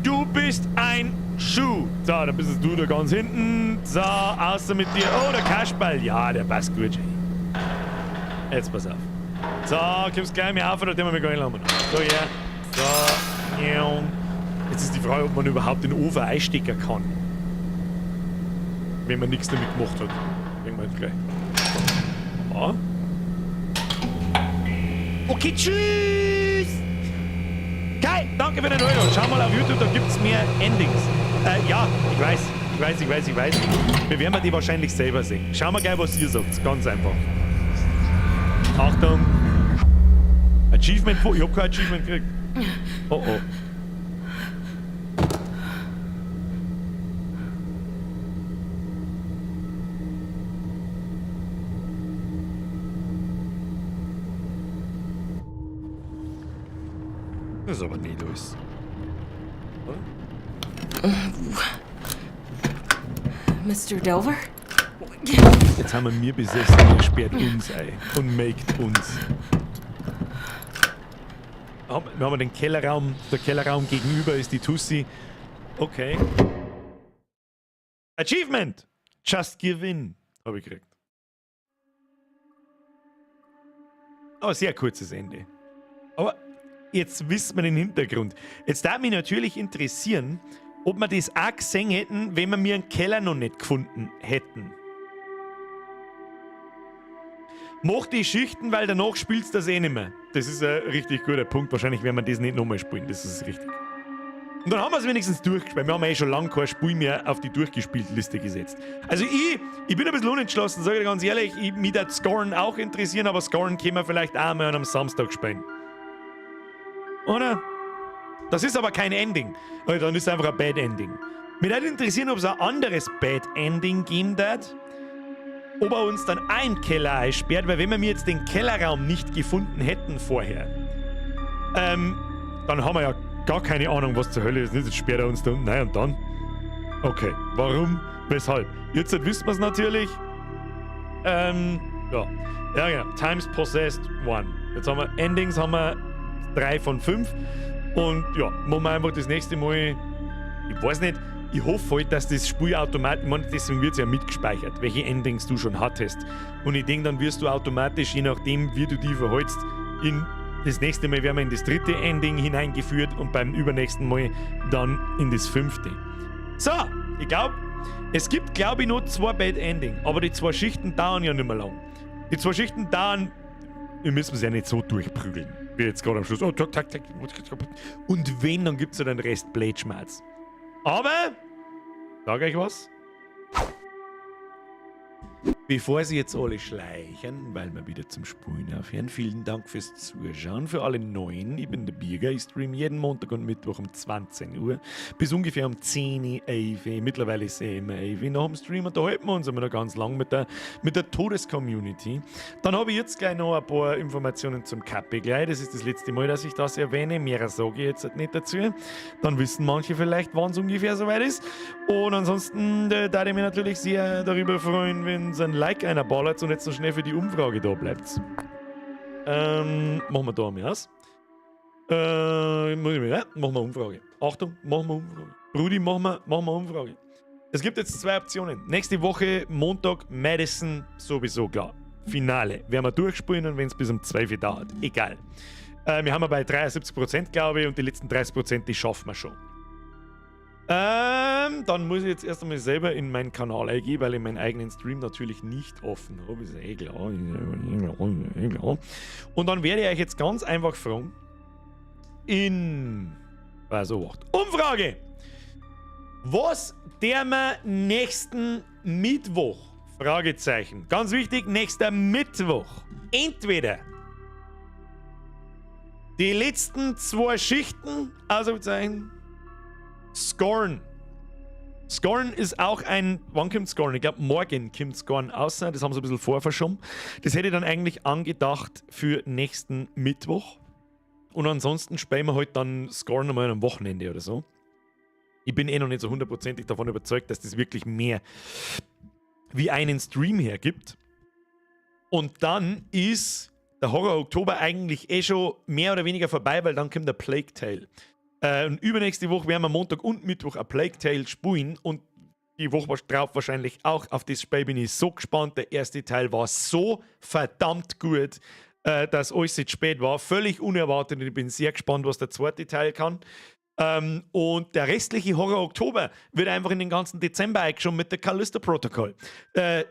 du bist ein Schuh. So, da bist du da ganz hinten. So, außer mit dir. Oh, der Kasperl. Ja, der passt gut. Jetzt pass auf. So, kommst gleich mehr auf, oder den wir gar nicht lang. So, ja. So, ja. Jetzt ist die Frage, ob man überhaupt den Ofen einstecken kann. Wenn man nichts damit gemacht hat. Irgendwann gleich. Ah. Okay, tschüss! Kai, danke für den Euro. Schau mal auf YouTube, da gibt's mehr Endings. Ja, ich weiß. Ich weiß, ich weiß, ich weiß. Wir werden die wahrscheinlich selber sehen. Schauen wir gleich, was ihr sagt. Ganz einfach. Achtung. Achievement. Ich hab kein Achievement gekriegt. Oh oh. Das ist aber nicht alles. Oder? Mr. Delver? Jetzt haben wir mir besessen, er sperrt uns ein und maked uns. Wir haben den Kellerraum, der Kellerraum gegenüber ist die Tussi. Okay. Achievement! Just give in, hab ich gekriegt. Aber sehr kurzes Ende. Aber jetzt wissen wir den Hintergrund. Jetzt darf mich natürlich interessieren, ob wir das auch gesehen hätten, wenn wir mir einen Keller noch nicht gefunden hätten. Mach die Schichten, weil danach spielst du das eh nicht mehr. Das ist ein richtig guter Punkt. Wahrscheinlich werden wir das nicht nochmal spielen. Das ist richtig. Und dann haben wir es wenigstens durchgespielt. Wir haben ja eh schon lange kein Spiel mehr auf die durchgespielt Liste gesetzt. Also ich bin ein bisschen unentschlossen, sag ich dir ganz ehrlich. Mich würde Scorn auch interessieren, aber Scorn können wir vielleicht auch mal am Samstag spielen. Oder? Das ist aber kein Ending. Weil dann ist es einfach ein Bad Ending. Mich würde interessieren, ob es ein anderes Bad Ending geben wird. Ob er uns dann auch im Keller einsperrt, weil wenn wir jetzt den Kellerraum nicht gefunden hätten vorher, dann haben wir ja gar keine Ahnung, was zur Hölle ist. Jetzt sperrt er uns da unten rein und dann? Okay, warum? Weshalb? Jetzt wissen wir's natürlich. Ja. Ja, genau. Times Possessed 1. Jetzt haben wir Endings, haben wir 3 von 5. Und ja, machen wir einfach das nächste Mal. Ich weiß nicht, ich hoffe halt, dass das Spiel automatisch, ich meine, deswegen wird's ja mitgespeichert, welche Endings du schon hattest. Und ich denk, dann wirst du automatisch, je nachdem, wie du dich verhältst, in das nächste Mal werden wir in das dritte Ending hineingeführt und beim übernächsten Mal dann in das 5. So, ich glaub, es gibt, glaub ich, noch 2 Bad Ending, aber die 2 Schichten dauern ja nicht mehr lang. Die 2 Schichten dauern, wir müssen es ja nicht so durchprügeln. Wie jetzt gerade am Schluss. Oh, tak, tak, tak. Und wenn, dann gibt es ja den Rest Blade-Schmerz. Aber, sag euch was. Bevor sie jetzt alle schleichen, weil wir wieder zum Spulen aufhören, vielen Dank fürs Zuschauen. Für alle Neuen, ich bin der Birger, ich stream jeden Montag und Mittwoch um 20 Uhr bis ungefähr um 10 Uhr, 11. Mittlerweile ist es immer 11 nach dem Stream und da halten wir uns immer noch ganz lang mit der Todes-Community. Dann habe ich jetzt gleich noch ein paar Informationen zum Kappe gleich. Das ist das letzte Mal, dass ich das erwähne. Mehr sage ich jetzt nicht dazu. Dann wissen manche vielleicht, wann es ungefähr soweit ist. Und ansonsten da ich mich natürlich sehr darüber freuen, wenn es ein Like einer ballert und jetzt noch schnell für die Umfrage da bleibt. Machen wir da mal aus. Muss ich mir, ja? Machen wir Umfrage. Achtung, machen wir Umfrage. Brudi, machen wir Umfrage. Es gibt jetzt zwei Optionen. Nächste Woche, Montag, Madison, sowieso klar. Finale. Werden wir durchspielen und wenn es bis um 12 Uhr dauert. Egal. Wir haben ja bei 73%, glaube ich, und die letzten 30%, die schaffen wir schon. Dann muss ich jetzt erst einmal selber in meinen Kanal eingehen, weil ich meinen eigenen Stream natürlich nicht offen habe. Ist eh klar. Ist eh klar. Und dann werde ich euch jetzt ganz einfach fragen. In. Also, wart. Umfrage! Was der wir nächsten Mittwoch? Fragezeichen. Ganz wichtig, nächster Mittwoch. Entweder die letzten zwei Schichten, Ausrufezeichen, Scorn. Scorn ist auch ein. Wann kommt Scorn? Ich glaube, morgen kommt Scorn raus. Das haben sie ein bisschen vorverschoben. Das hätte ich dann eigentlich angedacht für nächsten Mittwoch. Und ansonsten spielen wir halt dann Scorn einmal am Wochenende oder so. Ich bin eh noch nicht so hundertprozentig davon überzeugt, dass das wirklich mehr wie einen Stream hergibt. Und dann ist der Horror Oktober eigentlich eh schon mehr oder weniger vorbei, weil dann kommt der Plague Tale. Und übernächste Woche werden wir Montag und Mittwoch a Plague Tale spielen und die Woche drauf wahrscheinlich auch. Auf das Spiel bin ich so gespannt. Der erste Teil war so verdammt gut, dass alles jetzt spät war. Völlig unerwartet und ich bin sehr gespannt, was der zweite Teil kann. Und der restliche Horror Oktober wird einfach in den ganzen Dezember eingeschoben mit der Callisto Protocol.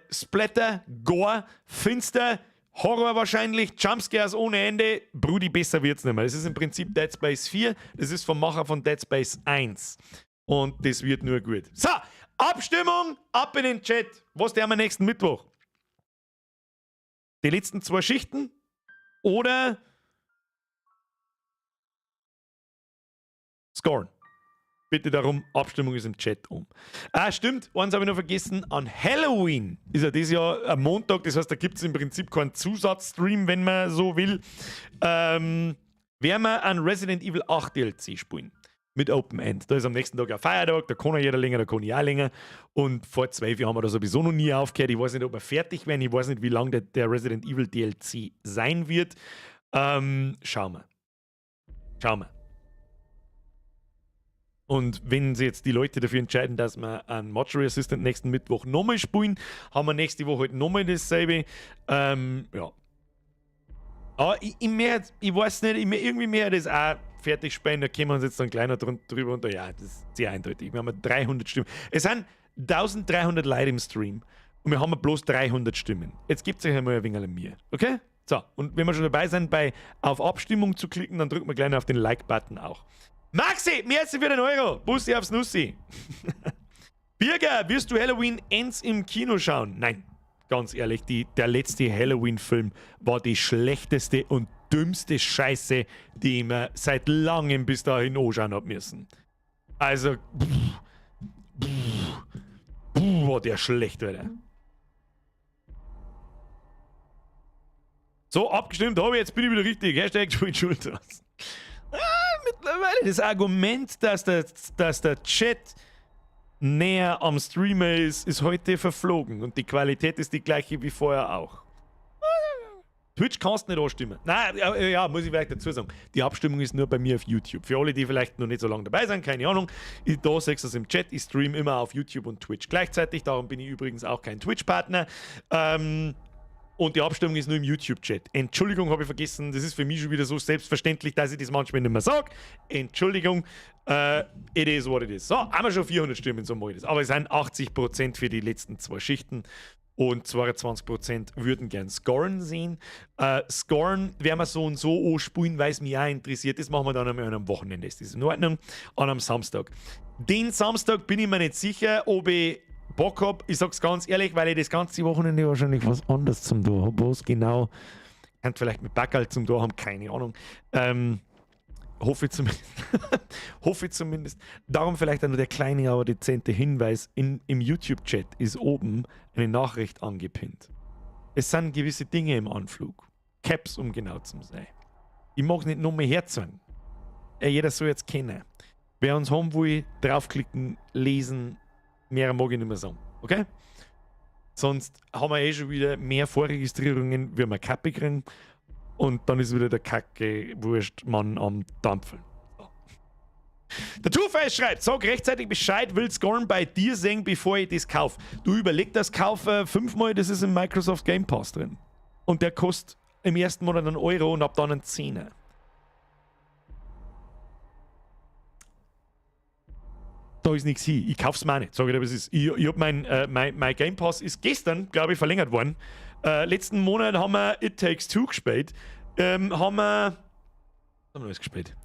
Splatter, Gore, Finster, Horror wahrscheinlich, Jumpscares ohne Ende. Brudi, besser wird's nicht mehr. Das ist im Prinzip Dead Space 4. Das ist vom Macher von Dead Space 1. Und das wird nur gut. So, Abstimmung, ab in den Chat. Was der am nächsten Mittwoch? Die letzten zwei Schichten oder Scorn? Bitte darum, Abstimmung ist im Chat um. Ah, stimmt, eins habe ich noch vergessen. An Halloween ist ja dieses Jahr am Montag, das heißt, da gibt es im Prinzip keinen Zusatzstream, wenn man so will. Werden wir an Resident Evil 8 DLC spielen. Mit Open End. Da ist am nächsten Tag ein Feiertag, da kann ja jeder länger, da kann ich auch länger. Und vor 12 haben wir da sowieso noch nie aufgehört. Ich weiß nicht, ob wir fertig werden. Ich weiß nicht, wie lang der Resident Evil DLC sein wird. Schauen wir. Schauen wir. Und wenn sich jetzt die Leute dafür entscheiden, dass wir einen Mortuary Assistant nächsten Mittwoch nochmal spielen, haben wir nächste Woche halt nochmal dasselbe. Ja. Aber ich weiß nicht, ich, irgendwie mehr das auch fertig spielen, da können wir uns jetzt dann gleich noch drüber und ja, das ist sehr eindeutig. Wir haben 300 Stimmen. Es sind 1300 Leute im Stream und wir haben bloß 300 Stimmen. Jetzt gibt es euch einmal ein wenig mir, okay? So, und wenn wir schon dabei sind, bei auf Abstimmung zu klicken, dann drücken wir gleich noch auf den Like-Button auch. Maxi, merci für den Euro. Bussi aufs Nussi. Birger, wirst du Halloween Ends im Kino schauen? Nein, ganz ehrlich, der letzte Halloween-Film war die schlechteste und dümmste Scheiße, die ich mir seit langem bis dahin anschauen hab müssen. Also, pff, pff, pff, war der schlecht, Alter. So, abgestimmt habe ich, jetzt bin ich wieder richtig. Hashtag Twitch Ultras. Ah, mittlerweile das Argument, dass der Chat näher am Streamer ist, ist heute verflogen und die Qualität ist die gleiche wie vorher auch. Twitch kannst du nicht anstimmen. Nein, ja, muss ich vielleicht dazu sagen. Die Abstimmung ist nur bei mir auf YouTube. Für alle, die vielleicht noch nicht so lange dabei sind, keine Ahnung. Ich, da siehst du es im Chat. Ich stream immer auf YouTube und Twitch gleichzeitig. Darum bin ich übrigens auch kein Twitch-Partner. Und die Abstimmung ist nur im YouTube-Chat. Entschuldigung, habe ich vergessen. Das ist für mich schon wieder so selbstverständlich, dass ich das manchmal nicht mehr sage. Entschuldigung. It is what it is. So, haben wir schon 400 Stimmen, so mache ich das. Aber es sind 80% für die letzten zwei Schichten. Und 22% würden gern Scorn sehen. Scorn werden wir so und so anspielen, weil es mich auch interessiert. Das machen wir dann einmal an einem Wochenende. Ist das in Ordnung? An einem Samstag. Den Samstag bin ich mir nicht sicher, ob ich Bock hab. Ich sag's ganz ehrlich, weil ich das ganze Wochenende wahrscheinlich was anderes zum tun hab. Was genau? Könnt vielleicht mit Backerl zum tun haben, keine Ahnung. Hoffe ich zumindest. Hoffe ich zumindest. Darum vielleicht auch nur der kleine, aber dezente Hinweis: Im YouTube-Chat ist oben eine Nachricht angepinnt. Es sind gewisse Dinge im Anflug. Caps, um genau zu sein. Ich mag nicht nur mehr herzeigen. Jeder soll jetzt kennen. Wer uns haben will, draufklicken, lesen, mehr mag ich nicht mehr sagen. Okay? Sonst haben wir eh schon wieder mehr Vorregistrierungen, wie wir Kappe kriegen. Und dann ist wieder der Kacke Wurstmann am Dampfen. So. Der Two-Face schreibt: Sag rechtzeitig Bescheid, will Scorn bei dir sehen, bevor ich das kaufe. Du überleg das kaufen fünfmal, das ist im Microsoft Game Pass drin. Und der kostet im ersten Monat einen Euro und ab dann einen Zehner. Da ist nichts hin. Ich kauf's mir auch nicht. Sag ich dir, was ist. Ich hab mein Game Pass ist gestern, glaube ich, verlängert worden. Letzten Monat haben wir It Takes Two gespielt. Haben wir. Was haben wir alles gespielt?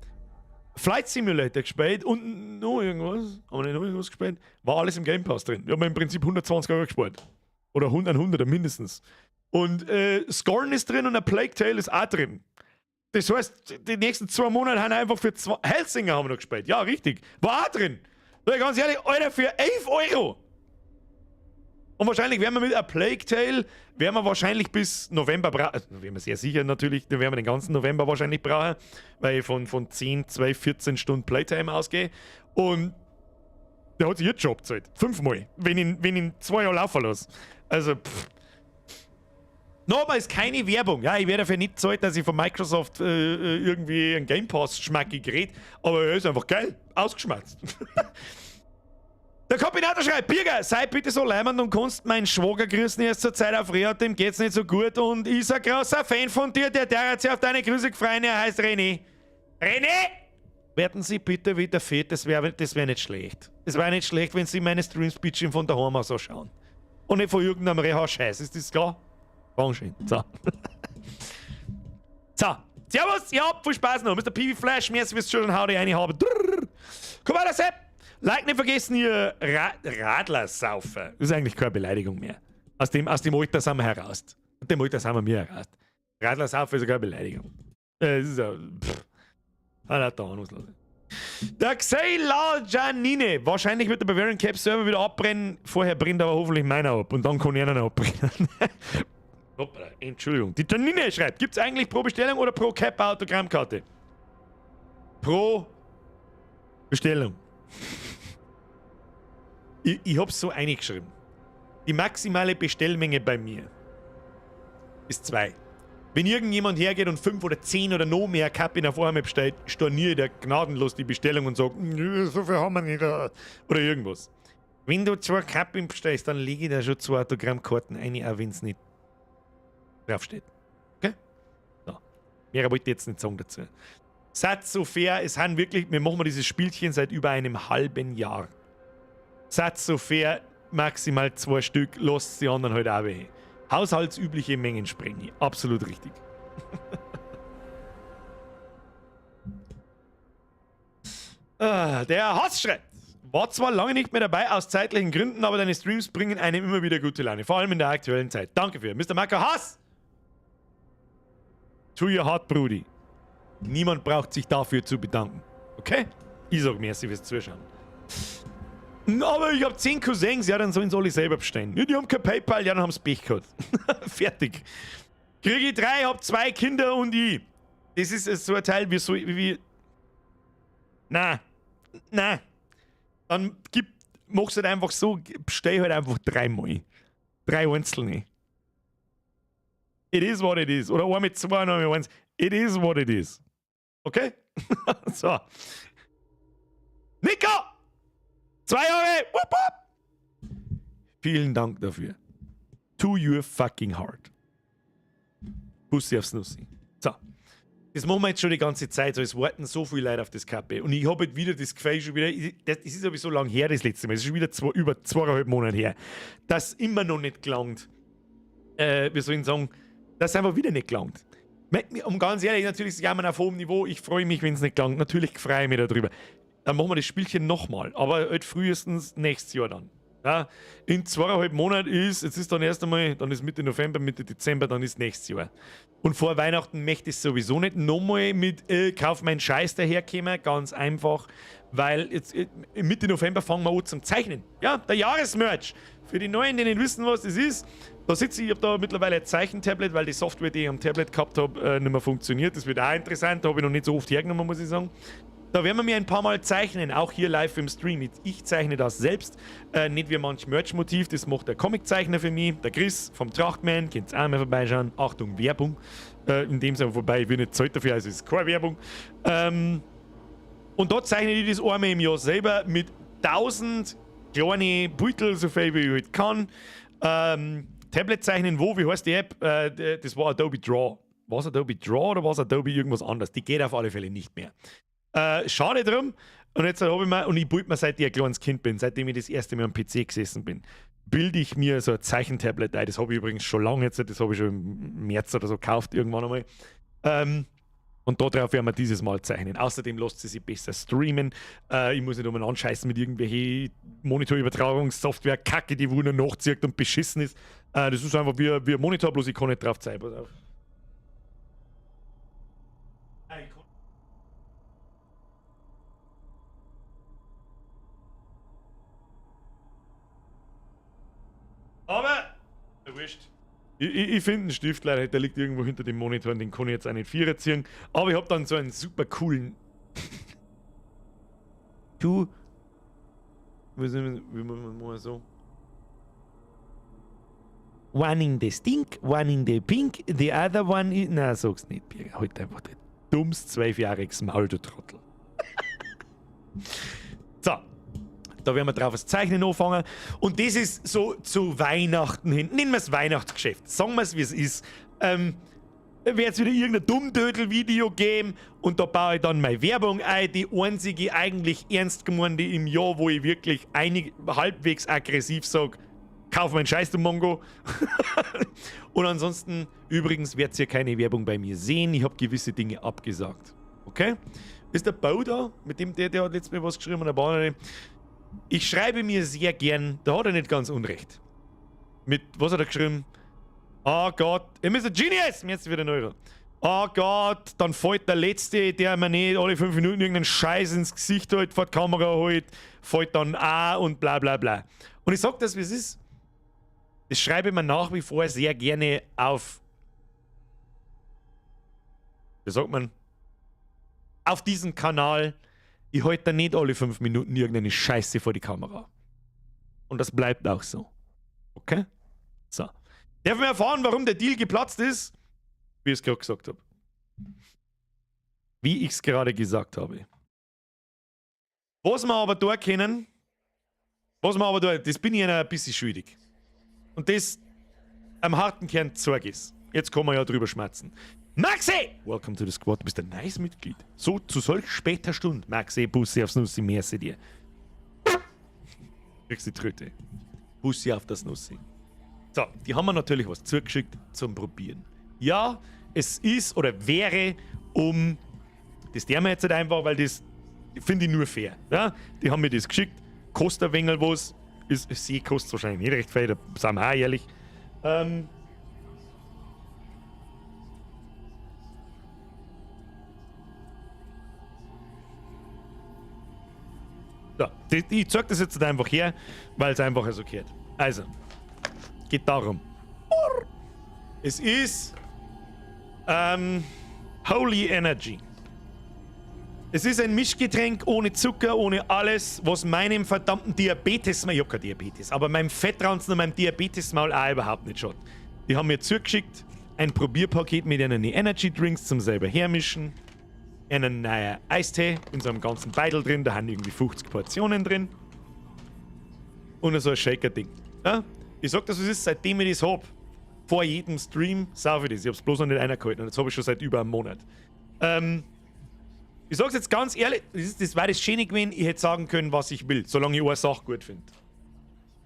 Flight Simulator gespielt und noch irgendwas. Haben wir nicht noch irgendwas gespielt? War alles im Game Pass drin. Wir haben im Prinzip 120 Euro gespart. Oder 100, 100 mindestens. Und Scorn ist drin und A Plague Tale ist auch drin. Das heißt, die nächsten 2 Monate haben einfach für 2. Hellsinger haben wir noch gespielt. Ja, richtig. War auch drin. Ganz ehrlich, Alter, für 11 Euro. Und wahrscheinlich werden wir mit A Plague Tale, werden wir wahrscheinlich bis November brauchen. Also, werden wir sehr sicher natürlich, dann werden wir den ganzen November wahrscheinlich brauchen, weil ich von 10, 12, 14 Stunden Playtime ausgehe. Und der hat sich jetzt schon abgezahlt. 5-mal, wenn ich 2 Jahre laufen lasse. Also, pff. Nochmal, ist keine Werbung. Ja, ich werde dafür nicht zahlt, dass ich von Microsoft irgendwie einen Game Pass schmackig rede, aber er ist einfach geil. Ausgeschmatzt. Der Kombinator schreibt: Birger, sei bitte so leimend und kannst meinen Schwager grüßen, er ist zurzeit auf Reha, dem geht's nicht so gut und ist ein großer Fan von dir, der hat sich auf deine Grüße gefreut, er heißt René. René! Werden Sie bitte wieder fit, das wär nicht schlecht. Es wäre nicht schlecht, wenn Sie meine Streams bitte von daheim aus anschauen. Und nicht von irgendeinem Reha-Scheiß, ist das klar? Dankeschön. So. So. Servus, ja, viel Spaß noch. Mr. PV Flash, merci fürs Zuschauen, hau die eine haben. Komm weiter, Sepp! Like nicht vergessen, ihr Radlersaufer. Das ist eigentlich keine Beleidigung mehr. Aus dem Alter sind wir heraus. Aus dem Alter sind wir mir heraus. Radlersaufer ist ja keine Beleidigung. Das ist ja. Pff. Der Xayla Janine. Wahrscheinlich wird der Bavarian Cap Server wieder abbrennen. Vorher brennt aber hoffentlich meiner ab. Und dann kann ich einer abbrennen. Hoppala, Entschuldigung. Die Janine schreibt: Gibt es eigentlich pro Bestellung oder pro Cap Autogrammkarte? Pro Bestellung. Ich hab's so eingeschrieben. Die maximale Bestellmenge bei mir ist 2. Wenn irgendjemand hergeht und 5 oder 10 oder noch mehr Cup in der Form bestellt, storniere ich da gnadenlos die Bestellung und sage, so viel haben wir nicht. Oder irgendwas. Wenn du 2 Cup bestellst, dann lege ich da schon 2 Autogrammkarten ein, auch wenn es nicht draufsteht. Okay? So. Mehr wollte ich jetzt nicht sagen dazu. Seid so fair, es haben wirklich, wir machen dieses Spielchen seit über einem halben Jahr. Seid so fair, maximal 2 Stück, lasst die anderen halt auch weg. Haushaltsübliche Mengen sprengen. Absolut richtig. Der Hass schreibt: War zwar lange nicht mehr dabei, aus zeitlichen Gründen, aber deine Streams bringen einem immer wieder gute Laune. Vor allem in der aktuellen Zeit. Danke für Mr. Marco Hass! To your heart, Brudi. Niemand braucht sich dafür zu bedanken. Okay? Ich sag merci fürs Zuschauen. Aber ich hab 10 Cousins, ja, dann sollen sie alle selber bestellen. Ja, die haben kein PayPal, ja, dann haben sie Pech gehabt. Fertig. Kriege ich 3, hab 2 Kinder und ich. Das ist so ein Teil, wie so, wie. Na. Na. Dann mach's halt einfach so, bestell halt einfach 3 mal. 3 einzelne. It is what it is. Oder 1 mit 2 und 1 mit 1. It is what it is. Okay? So. Nico! 2 Jahre! Wupp, wupp. Vielen Dank dafür. To your fucking heart. Bussi aufs Nussi. So. Das machen wir jetzt schon die ganze Zeit. So, es warten so viele Leute auf das Kappe. Und ich habe halt wieder das Gefühl, schon wieder, das ist sowieso lang her, das letzte Mal. Es ist schon wieder über 2,5 Monate her, dass immer noch nicht gelangt, Wie soll ich sagen, dass es einfach wieder nicht gelangt. Um ganz ehrlich, natürlich jammern auf hohem Niveau. Ich freue mich, wenn es nicht gelangt. Natürlich freue ich mich darüber. Dann machen wir das Spielchen nochmal. Aber halt frühestens nächstes Jahr dann. Ja, in 2,5 Monaten ist, jetzt ist dann erst einmal, dann ist Mitte November, Mitte Dezember, dann ist nächstes Jahr. Und vor Weihnachten möchte ich sowieso nicht nochmal mit Kauf meinen Scheiß daherkommen, ganz einfach, weil jetzt Mitte November fangen wir an zum Zeichnen. Ja, der Jahresmerch. Für die Neuen, die nicht wissen, was das ist, da sitze ich, ich habe da mittlerweile ein Zeichentablet, weil die Software, die ich am Tablet gehabt habe, nicht mehr funktioniert. Das wird auch interessant, da habe ich noch nicht so oft hergenommen, muss ich sagen. Da werden wir mir ein paar Mal zeichnen, auch hier live im Stream. Ich zeichne das selbst, nicht wie manch Merch-Motiv, das macht der Comiczeichner für mich, der Chris vom Trachtman, könnt ihr auch mal vorbeischauen. Achtung, Werbung. In dem Sinne vorbei, ich bin nicht zahlt dafür, also ist keine Werbung. Und dort zeichne ich das einmal im Jahr selber mit 1000 kleinen Beutel, so viel wie ich halt kann. Tablet zeichnen, wo, wie heißt die App? Das war Adobe Draw. War es Adobe Draw oder war es Adobe irgendwas anderes? Die geht auf alle Fälle nicht mehr. Schade drum. Und jetzt habe ich mir, und ich bilde mir, seit ich ein kleines Kind bin, seitdem ich das erste Mal am PC gesessen bin, bilde ich mir so ein Zeichentablet ein. Das habe ich übrigens schon lange jetzt, das habe ich schon im März oder so gekauft, irgendwann einmal. Und darauf werden wir dieses Mal zeichnen. Außerdem lässt sie sich besser streamen. Ich muss nicht umeinander scheißen mit irgendwelchen Monitorübertragungssoftware, Kacke, die wo nur nachzieht und beschissen ist. Das ist einfach wie ein Monitor, bloß ich kann nicht drauf zeigen. Pass auf. Aber, wurscht. Ich finde einen Stift leider, der liegt irgendwo hinter dem Monitor und den kann ich jetzt auch nicht vierer ziehen. Aber ich hab dann so einen super coolen. Du. Wie mal so. One in the stink, one in the pink, the other one in. Nein, sag's nicht, Birger. Halt einfach dein dummes 12-jähriges Maul, du Trottel. So. Da werden wir drauf das Zeichnen anfangen. Und das ist so zu Weihnachten hin. Nennen wir es Weihnachtsgeschäft. Sagen wir es, wie es ist. Wird es wieder irgendein Dummdödel-Video geben und da baue ich dann meine Werbung ein. Die einzige eigentlich ernst gemeinte im Jahr, wo ich wirklich halbwegs aggressiv sag, kauf meinen Scheiß, du Mongo. Und ansonsten, übrigens, werdet ihr keine Werbung bei mir sehen. Ich hab gewisse Dinge abgesagt. Okay? Ist der Bau da? Mit dem, der hat letztes Mal was geschrieben an der Bahn. Ich schreibe mir sehr gern, da hat er nicht ganz unrecht. Mit, was hat er geschrieben? Oh Gott, Mr. Genius! Mir jetzt wieder neu. Oh Gott, dann fällt der Letzte, der mir nicht alle 5 Minuten irgendeinen Scheiß ins Gesicht hält, vor die Kamera hält, fällt dann auch und bla bla bla. Und ich sag das, wie es ist. Das schreibe ich mir nach wie vor sehr gerne auf. Wie sagt man? Auf diesem Kanal. Ich halte da nicht alle 5 Minuten irgendeine Scheiße vor die Kamera. Und das bleibt auch so. Okay? So. Darf man erfahren, warum der Deal geplatzt ist? Wie ich es gerade gesagt habe. Wie ich es gerade gesagt habe. Was wir aber da kennen, was wir aber da, das bin ich ihnen ein bisschen schuldig. Und das am harten Kern Zeug ist. Jetzt kann man ja drüber schmerzen. Maxi! Welcome to the squad, du bist ein nice Mitglied. So, zu solch später Stunde. Maxi, Bussi aufs Nussi, merci dir. Kriegst die Tröte. Bussi auf das Nussi. So, die haben mir natürlich was zugeschickt zum Probieren. Ja, es ist oder wäre um... Das der mir jetzt nicht einfach, weil das finde ich nur fair. Ja? Die haben mir das geschickt. Kostet ein wenig was. Sie kostet wahrscheinlich nicht recht viel, da sind wir auch ehrlich. So, ich zeig das jetzt einfach her, weil es einfach so gehört. Also, geht darum. Es ist Holy Energy. Es ist ein Mischgetränk ohne Zucker, ohne alles, was meinem verdammten Diabetes, ich hab kein Diabetes, aber meinem Fettranzen und meinem Diabetesmaul auch überhaupt nicht schaut. Die haben mir zugeschickt ein Probierpaket mit einen Energy Drinks zum selber hermischen, einen neuen Eistee in so einem ganzen Beutel drin, da haben irgendwie 50 Portionen drin und so ein Shaker-Ding. Ja? Ich sag das, was ist, seitdem ich das hab, vor jedem Stream saufe ich das. Ich hab's bloß noch nicht eingehalten und das hab ich schon seit über einem Monat. Ich sag's jetzt ganz ehrlich, das war das Schöne gewesen, ich hätte sagen können, was ich will, solange ich eine Sache gut finde.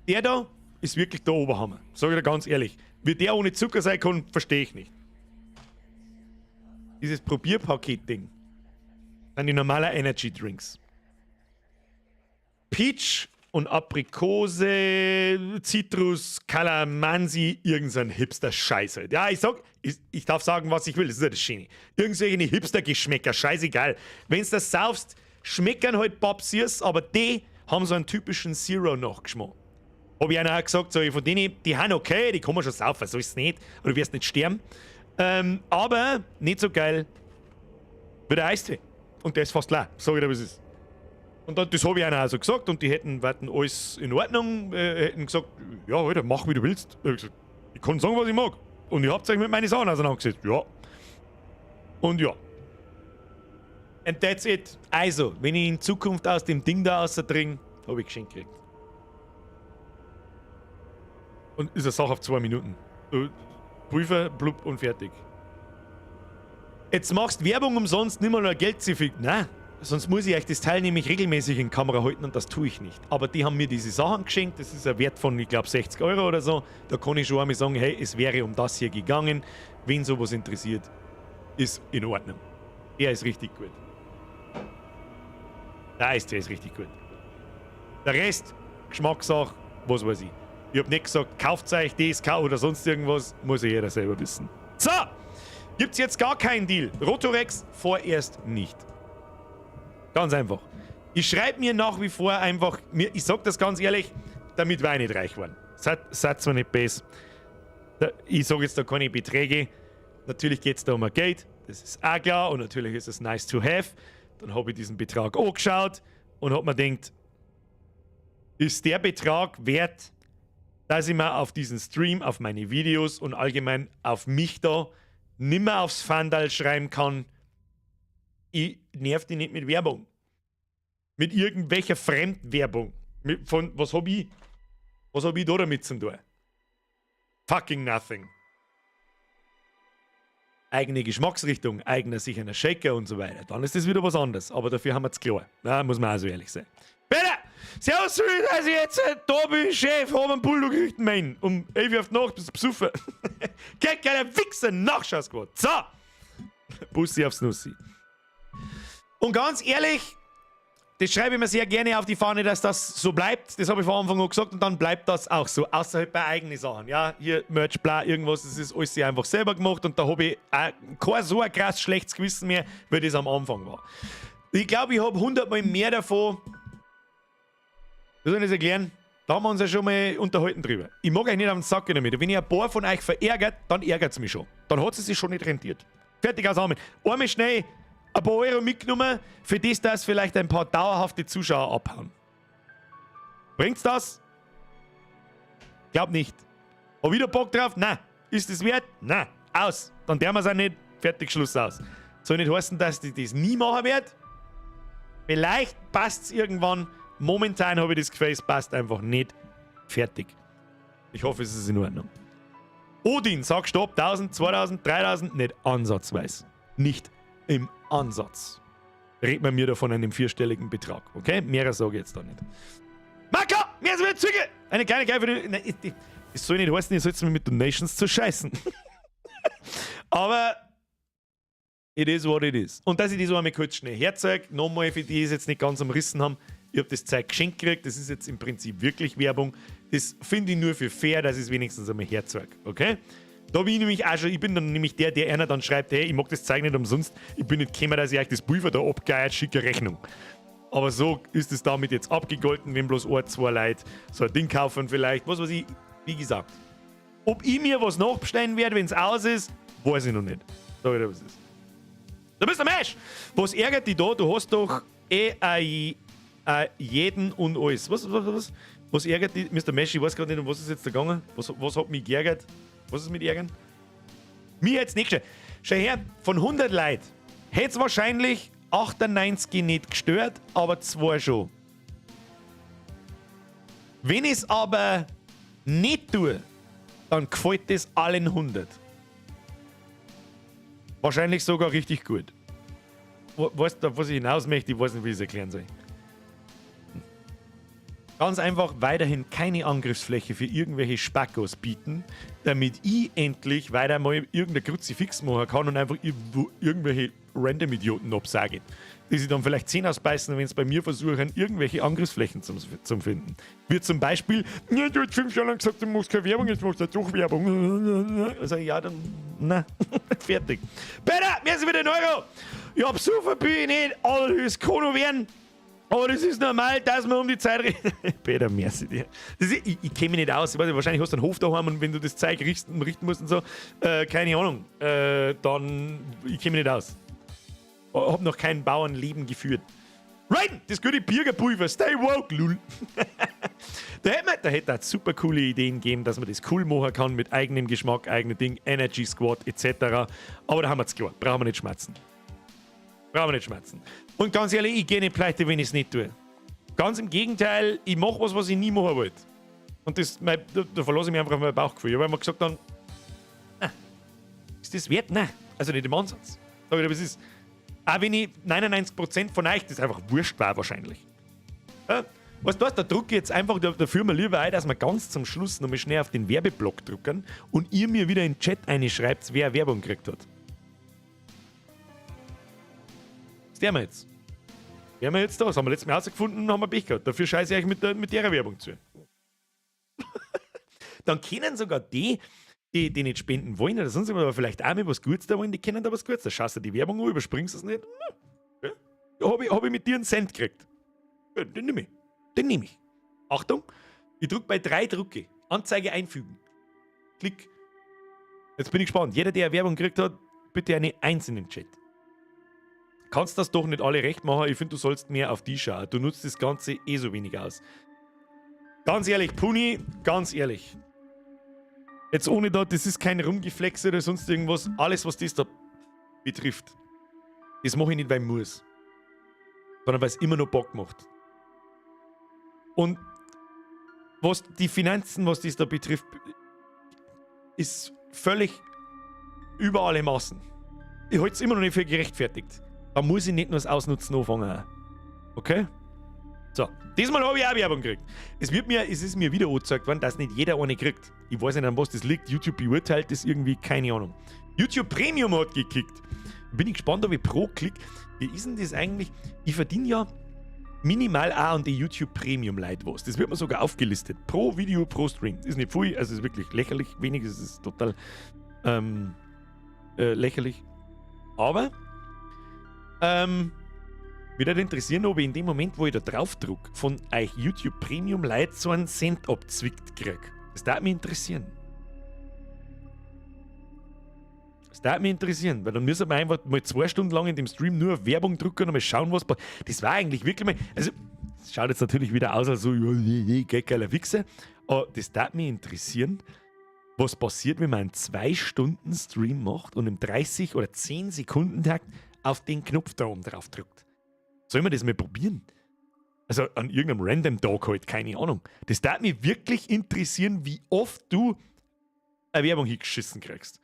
Der da ist wirklich der Oberhammer. Sag ich dir ganz ehrlich. Wie der ohne Zucker sein kann, verstehe ich nicht. Dieses Probierpaket-Ding sind die normalen Energy Drinks. Peach und Aprikose, Zitrus, Kalamansi, irgendein Hipster-Scheiß halt. Ja, ich sag, ich darf sagen, was ich will, das ist ja das Schöne. Irgendwelche Hipster-Geschmäcker, scheißegal. Wenn's das saufst, schmeckern halt Babsiers, aber die haben so einen typischen Zero-Nachgeschmack. Hab ich einer auch gesagt, so, von denen, die haben okay, die kann man schon saufen, so ist es nicht. Oder du wirst nicht sterben. Aber nicht so geil wie der Eistee. Und der ist fast leer, sag ich dir, was es ist. Und dann, das habe ich einer auch so gesagt und die hätten, warten alles in Ordnung, hätten gesagt, ja, Alter, mach wie du willst. Ich hab gesagt, ich kann sagen, was ich mag. Und ihr habt euch mit meinen Sachen auseinandergesetzt. Ja. Und ja. And that's it. Also, wenn ich in Zukunft aus dem Ding da rausdringe, habe ich geschenkt gekriegt. Und ist eine Sache auf 2 Minuten. So, Prüfer, blub und fertig. Jetzt machst Werbung umsonst, nimm mal nur Geld zu viel. Nein, sonst muss ich euch das Teil nämlich regelmäßig in Kamera halten und das tue ich nicht. Aber die haben mir diese Sachen geschenkt, das ist ein Wert von, ich glaube, 60 € oder so. Da kann ich schon einmal sagen, hey, es wäre um das hier gegangen. Wen sowas interessiert, ist in Ordnung. Der ist richtig gut. Der Eistee ist richtig gut. Der Rest, Geschmackssache, was weiß ich. Ich hab nicht gesagt, kauft euch das oder sonst irgendwas, muss ja jeder selber wissen. So, gibt's jetzt gar keinen Deal. Rotorex vorerst nicht. Ganz einfach. Ich schreibe mir nach wie vor einfach, mir, ich sag das ganz ehrlich, damit war ich nicht reich geworden. Seid zwar nicht besser. Ich sage jetzt da keine Beträge. Natürlich geht es da um ein Geld, das ist auch klar und natürlich ist es nice to have. Dann habe ich diesen Betrag angeschaut und habe mir gedacht, ist der Betrag wert, dass ich mir auf diesen Stream, auf meine Videos und allgemein auf mich da nimmer aufs Fahndal schreiben kann, ich nerv die nicht mit Werbung. Mit irgendwelcher Fremdwerbung. Von, was hab ich? Was hab ich da damit zu tun? Fucking nothing. Eigene Geschmacksrichtung, eigener sich einer Shaker und so weiter. Dann ist das wieder was anderes. Aber dafür haben wir es klar. Na, muss man auch so ehrlich sein. Peter! Servus, dass ich jetzt da bin, Chef, hab einen Bulldog gekriegt, mein. Um 11 Uhr auf die Nacht bist du besoffen. Kein kleiner Wichser, Nachschausquad. So! Bussi aufs Nussi. Und ganz ehrlich, das schreibe ich mir sehr gerne auf die Fahne, dass das so bleibt. Das habe ich von Anfang an gesagt und dann bleibt das auch so. Außer halt bei eigenen Sachen. Ja, hier Merch, bla, irgendwas, das ist alles einfach selber gemacht und da habe ich auch kein so ein krass schlechtes Gewissen mehr, wie das am Anfang war. Ich glaube, ich habe 100-mal mehr davon. Wie soll ich das erklären? Da haben wir uns ja schon mal unterhalten drüber. Ich mag euch nicht auf den Sack gehen damit. Wenn ich ein paar von euch verärgert, dann ärgert es mich schon. Dann hat es sich schon nicht rentiert. Fertig, aus, Amen. Einmal schnell ein paar Euro mitgenommen, für das, dass vielleicht ein paar dauerhafte Zuschauer abhauen. Bringt's das? Glaub nicht. Hab wieder Bock drauf? Nein. Ist es wert? Nein. Aus. Dann dürfen wir es auch nicht. Fertig, Schluss, aus. Soll nicht heißen, dass ich das nie machen werde. Vielleicht passt es irgendwann. Momentan habe ich das Gefühl, es passt einfach nicht. Fertig. Ich hoffe, es ist in Ordnung. Odin, sag Stopp, 1000, 2000, 3000, nicht ansatzweise. Nicht im Ansatz. Redet man mir da von einem vierstelligen Betrag, okay? Mehrer sage ich jetzt da nicht. Marco, mir sind Züge! Eine kleine Geil für die. Nein, es soll nicht heißen, ihr sollt mir mit Donations zu scheißen. Aber it is what it is. Und dass ich das einmal kurz schnell herzeige, nochmal für die, die es jetzt nicht ganz umrissen haben, ich habe das Zeug geschenkt gekriegt, das ist jetzt im Prinzip wirklich Werbung. Das finde ich nur für fair, dass ich es wenigstens einmal herzeige, okay? Da bin ich nämlich auch schon, ich bin dann nämlich der, der einer dann schreibt, hey, ich mag das Zeug nicht umsonst, ich bin nicht gekommen, dass ich euch das Pulver da abgeiert, schicke Rechnung. Aber so ist es damit jetzt abgegolten, wenn bloß ein, zwei Leute so ein Ding kaufen vielleicht, was weiß ich, wie gesagt. Ob ich mir was nachbestellen werde, wenn es aus ist, weiß ich noch nicht. Sag ich dir, was ist. Du bist der Mensch! Was ärgert dich da? Du hast doch eh jeden und alles. Was, was, was? Was ärgert dich? Mr. Mesh, ich weiß gerade nicht, um was ist jetzt da gegangen? Was hat mich geärgert? Was ist mit Ärgern? Mir jetzt nicht gestört. Schau her, von 100 Leuten hätte es wahrscheinlich 98 nicht gestört, aber zwei schon. Wenn ich es aber nicht tue, dann gefällt es allen 100. Wahrscheinlich sogar richtig gut. Weißt du, was ich hinaus möchte? Ich weiß nicht, wie ich es erklären soll. Ganz einfach weiterhin keine Angriffsfläche für irgendwelche Spackos bieten, damit ich endlich weiter mal irgendein Kruzifix machen kann und einfach irgendwelche random Idioten absage. Die sich dann vielleicht 10 ausbeißen, wenn sie bei mir versuchen, irgendwelche Angriffsflächen zum finden. Wie zum Beispiel, ja, du hast 5 Jahre lang gesagt, du machst keine Werbung, jetzt machst du doch Werbung. Also ja, dann, na, fertig. Peter, mir sind wieder ein Euro. Ich hab so viel nicht, alles kann noch werden. Aber das ist normal, dass man um die Zeit redet. Peter, merci dir. Das ist, ich kenne mich nicht aus. Ich weiß nicht, wahrscheinlich hast du einen Hof daheim und wenn du das Zeug richten musst und so, keine Ahnung, dann, ich kenne mich nicht aus. Hab noch kein Bauernleben geführt. Right, das gute Birgerpulver, stay woke, lul. Da hätte es super coole Ideen gegeben, dass man das cool machen kann mit eigenem Geschmack, eigenem Ding, Energy Squad etc. Aber da haben wir es klar, brauchen wir nicht schmerzen. Brauchen wir nicht schmerzen. Und ganz ehrlich, ich gehe nicht pleite, wenn ich es nicht tue. Ganz im Gegenteil, ich mache was, was ich nie machen wollte. Und da verlasse ich mich einfach auf mein Bauchgefühl. Ich habe immer gesagt dann, ah, ist das wert? Nein. Also nicht im Ansatz. Sag ich dir, was ist. Auch wenn ich 99% von euch das einfach wurscht war wahrscheinlich. Ja? Weißt du was, da drücke ich jetzt einfach dafür mal lieber ein, dass wir ganz zum Schluss nochmal schnell auf den Werbeblock drücken und ihr mir wieder in den Chat einschreibt, wer Werbung gekriegt hat. Das werden wir jetzt. Wären wir jetzt da? Das haben wir letztes Mal herausgefunden und haben wir Pech gehabt. Dafür scheiße ich euch mit der Werbung zu. Dann können sogar die, die nicht spenden wollen oder sonst was, aber vielleicht auch mal was Gutes da wollen, die können da was Gutes. Da schaust du die Werbung an, überspringst es nicht. Ja. Da hab ich mit dir einen Cent gekriegt. Ja, den nehme ich. Den nehme ich. Achtung, ich drück bei 3 Drucke. Anzeige einfügen. Klick. Jetzt bin ich gespannt. Jeder, der Werbung gekriegt hat, bitte eine 1 in den Chat. Kannst das doch nicht alle recht machen. Ich finde, du sollst mehr auf die schauen. Du nutzt das Ganze eh so wenig aus. Ganz ehrlich, Puni, ganz ehrlich. Jetzt ohne da, das ist kein Rumgeflexe oder sonst irgendwas. Alles, was das da betrifft, das mache ich nicht, weil ich muss. Sondern weil es immer noch Bock macht. Und was die Finanzen, was das da betrifft, ist völlig über alle Maßen. Ich halte es immer noch nicht für gerechtfertigt. Da muss ich nicht nur das Ausnutzen anfangen. Okay? So, diesmal habe ich auch Werbung gekriegt. Es ist mir wieder angezeigt worden, dass nicht jeder eine kriegt. Ich weiß nicht, an was das liegt. YouTube beurteilt das irgendwie, keine Ahnung. YouTube Premium hat gekickt. Bin ich gespannt, ob ich pro Klick. Wie ist denn das eigentlich? Ich verdiene ja minimal auch an die YouTube Premium Leute was. Das wird mir sogar aufgelistet. Pro Video, pro Stream. Ist nicht viel, also ist wirklich lächerlich wenig. Es ist total lächerlich. Aber mich würde interessieren, ob ich in dem Moment, wo ich da drauf druck, von euch YouTube Premium Leute so einen Cent abzwickt krieg. Das würde mich interessieren. Das würde mich interessieren, weil dann müssen wir einfach mal 2 Stunden lang in dem Stream nur auf Werbung drücken und mal schauen, was passiert. Das war eigentlich wirklich mal. Also, das schaut jetzt natürlich wieder aus, als so, ja, nee, nee, geiler Wichser. Aber das würde mich interessieren, was passiert, wenn man einen 2-Stunden-Stream macht und im 30- oder 10-Sekunden-Takt auf den Knopf da oben drauf drückt. Sollen wir das mal probieren? Also an irgendeinem random Tag halt, keine Ahnung. Das darf mich wirklich interessieren, wie oft du eine Werbung hingeschissen kriegst.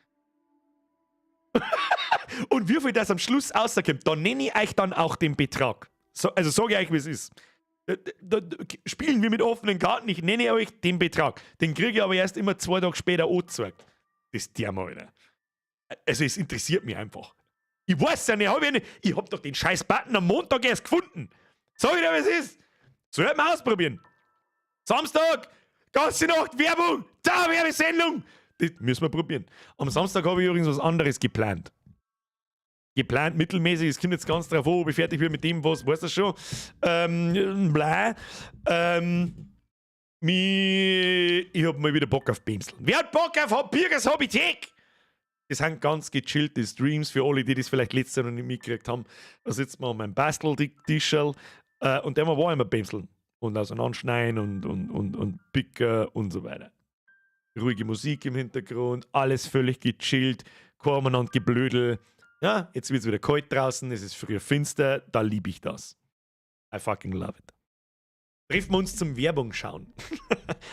Und wie viel das am Schluss rauskommt, da nenne ich euch dann auch den Betrag. So, also sag ich euch, wie es ist. Da spielen wir mit offenen Karten, ich nenne euch den Betrag. Den kriege ich aber erst immer 2 Tage später angezeigt. Das ist der mal, Alter. Also es interessiert mich einfach. Ich weiß ja nicht, hab ich nicht. Ich hab doch den scheiß Button am Montag erst gefunden. Sag ich dir, was es ist? Soll ich mal ausprobieren? Samstag, ganze Nacht Werbung, da Werbesendung. Das müssen wir probieren. Am Samstag habe ich übrigens was anderes geplant. Geplant, mittelmäßig, es kommt jetzt ganz drauf an, ob ich fertig bin mit dem, was, weißt du schon. Bla. Ich hab mal wieder Bock auf Bämseln. Wer hat Bock auf Birgers Hobbythek? Das sind ganz gechillte Streams für alle, die das vielleicht letztes Jahr noch nicht mitgekriegt haben. Da sitzt man an meinem Basteltischl und der war immer Bämseln und auseinanderschneiden und picken und so weiter. Ruhige Musik im Hintergrund, alles völlig gechillt, kein und Geblödel. Ja, jetzt wird's wieder kalt draußen, es ist früher finster, da lieb ich das. I fucking love it. Treffen wir uns zum Werbung schauen.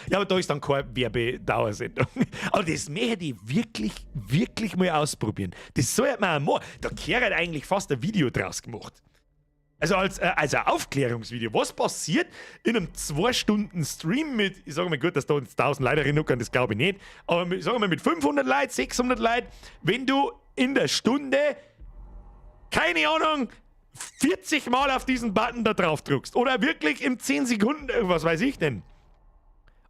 Ja, aber da ist dann keine Werbedauersendung. Aber das möchte ich wirklich, wirklich mal ausprobieren. Das sollte man auch machen. Da gehört eigentlich fast ein Video draus gemacht. Also als ein Aufklärungsvideo. Was passiert in einem 2 Stunden Stream mit, ich sage mal gut, dass da uns 1000 Leute reingucken, das glaube ich nicht, aber ich sage mal mit 500 Leuten, 600 Leuten, wenn du in der Stunde, keine Ahnung, 40 Mal auf diesen Button da drauf drückst oder wirklich im 10 Sekunden, was weiß ich denn.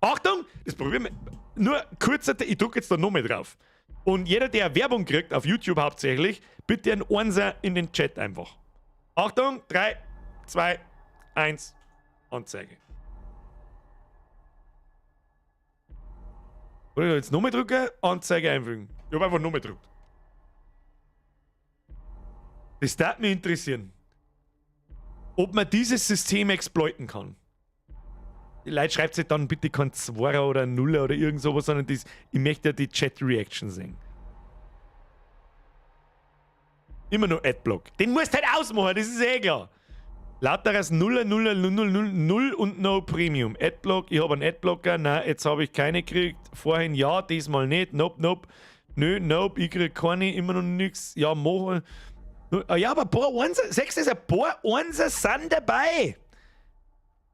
Achtung, das probieren wir. Nur kurzer, ich drücke jetzt da nochmal drauf. Und jeder, der Werbung kriegt, auf YouTube hauptsächlich, bitte ein Einser in den Chat einfach. Achtung, 3, 2, 1, Anzeige. Soll ich da jetzt nochmal drücken? Anzeige einfügen. Ich habe einfach nochmal gedrückt. Das darf mich interessieren. Ob man dieses System exploiten kann. Die Leute, schreibt sich dann bitte kein Zweier oder ein Nuller oder irgend sowas, sondern das, ich möchte ja die Chat-Reaction sehen. Immer nur Adblock. Den musst du halt ausmachen, das ist eh klar. Lauter als 0, 0, 0, 0, 0, 0 und No Premium. Adblock, ich habe einen Adblocker, nein, jetzt habe ich keine gekriegt. Vorhin ja, diesmal nicht. Nope, nope. Nö, nope, ich krieg keine, immer noch nix. Ja, mach. Ah ja, aber ein paar Einser, sechs ist ein paar Einser sind dabei.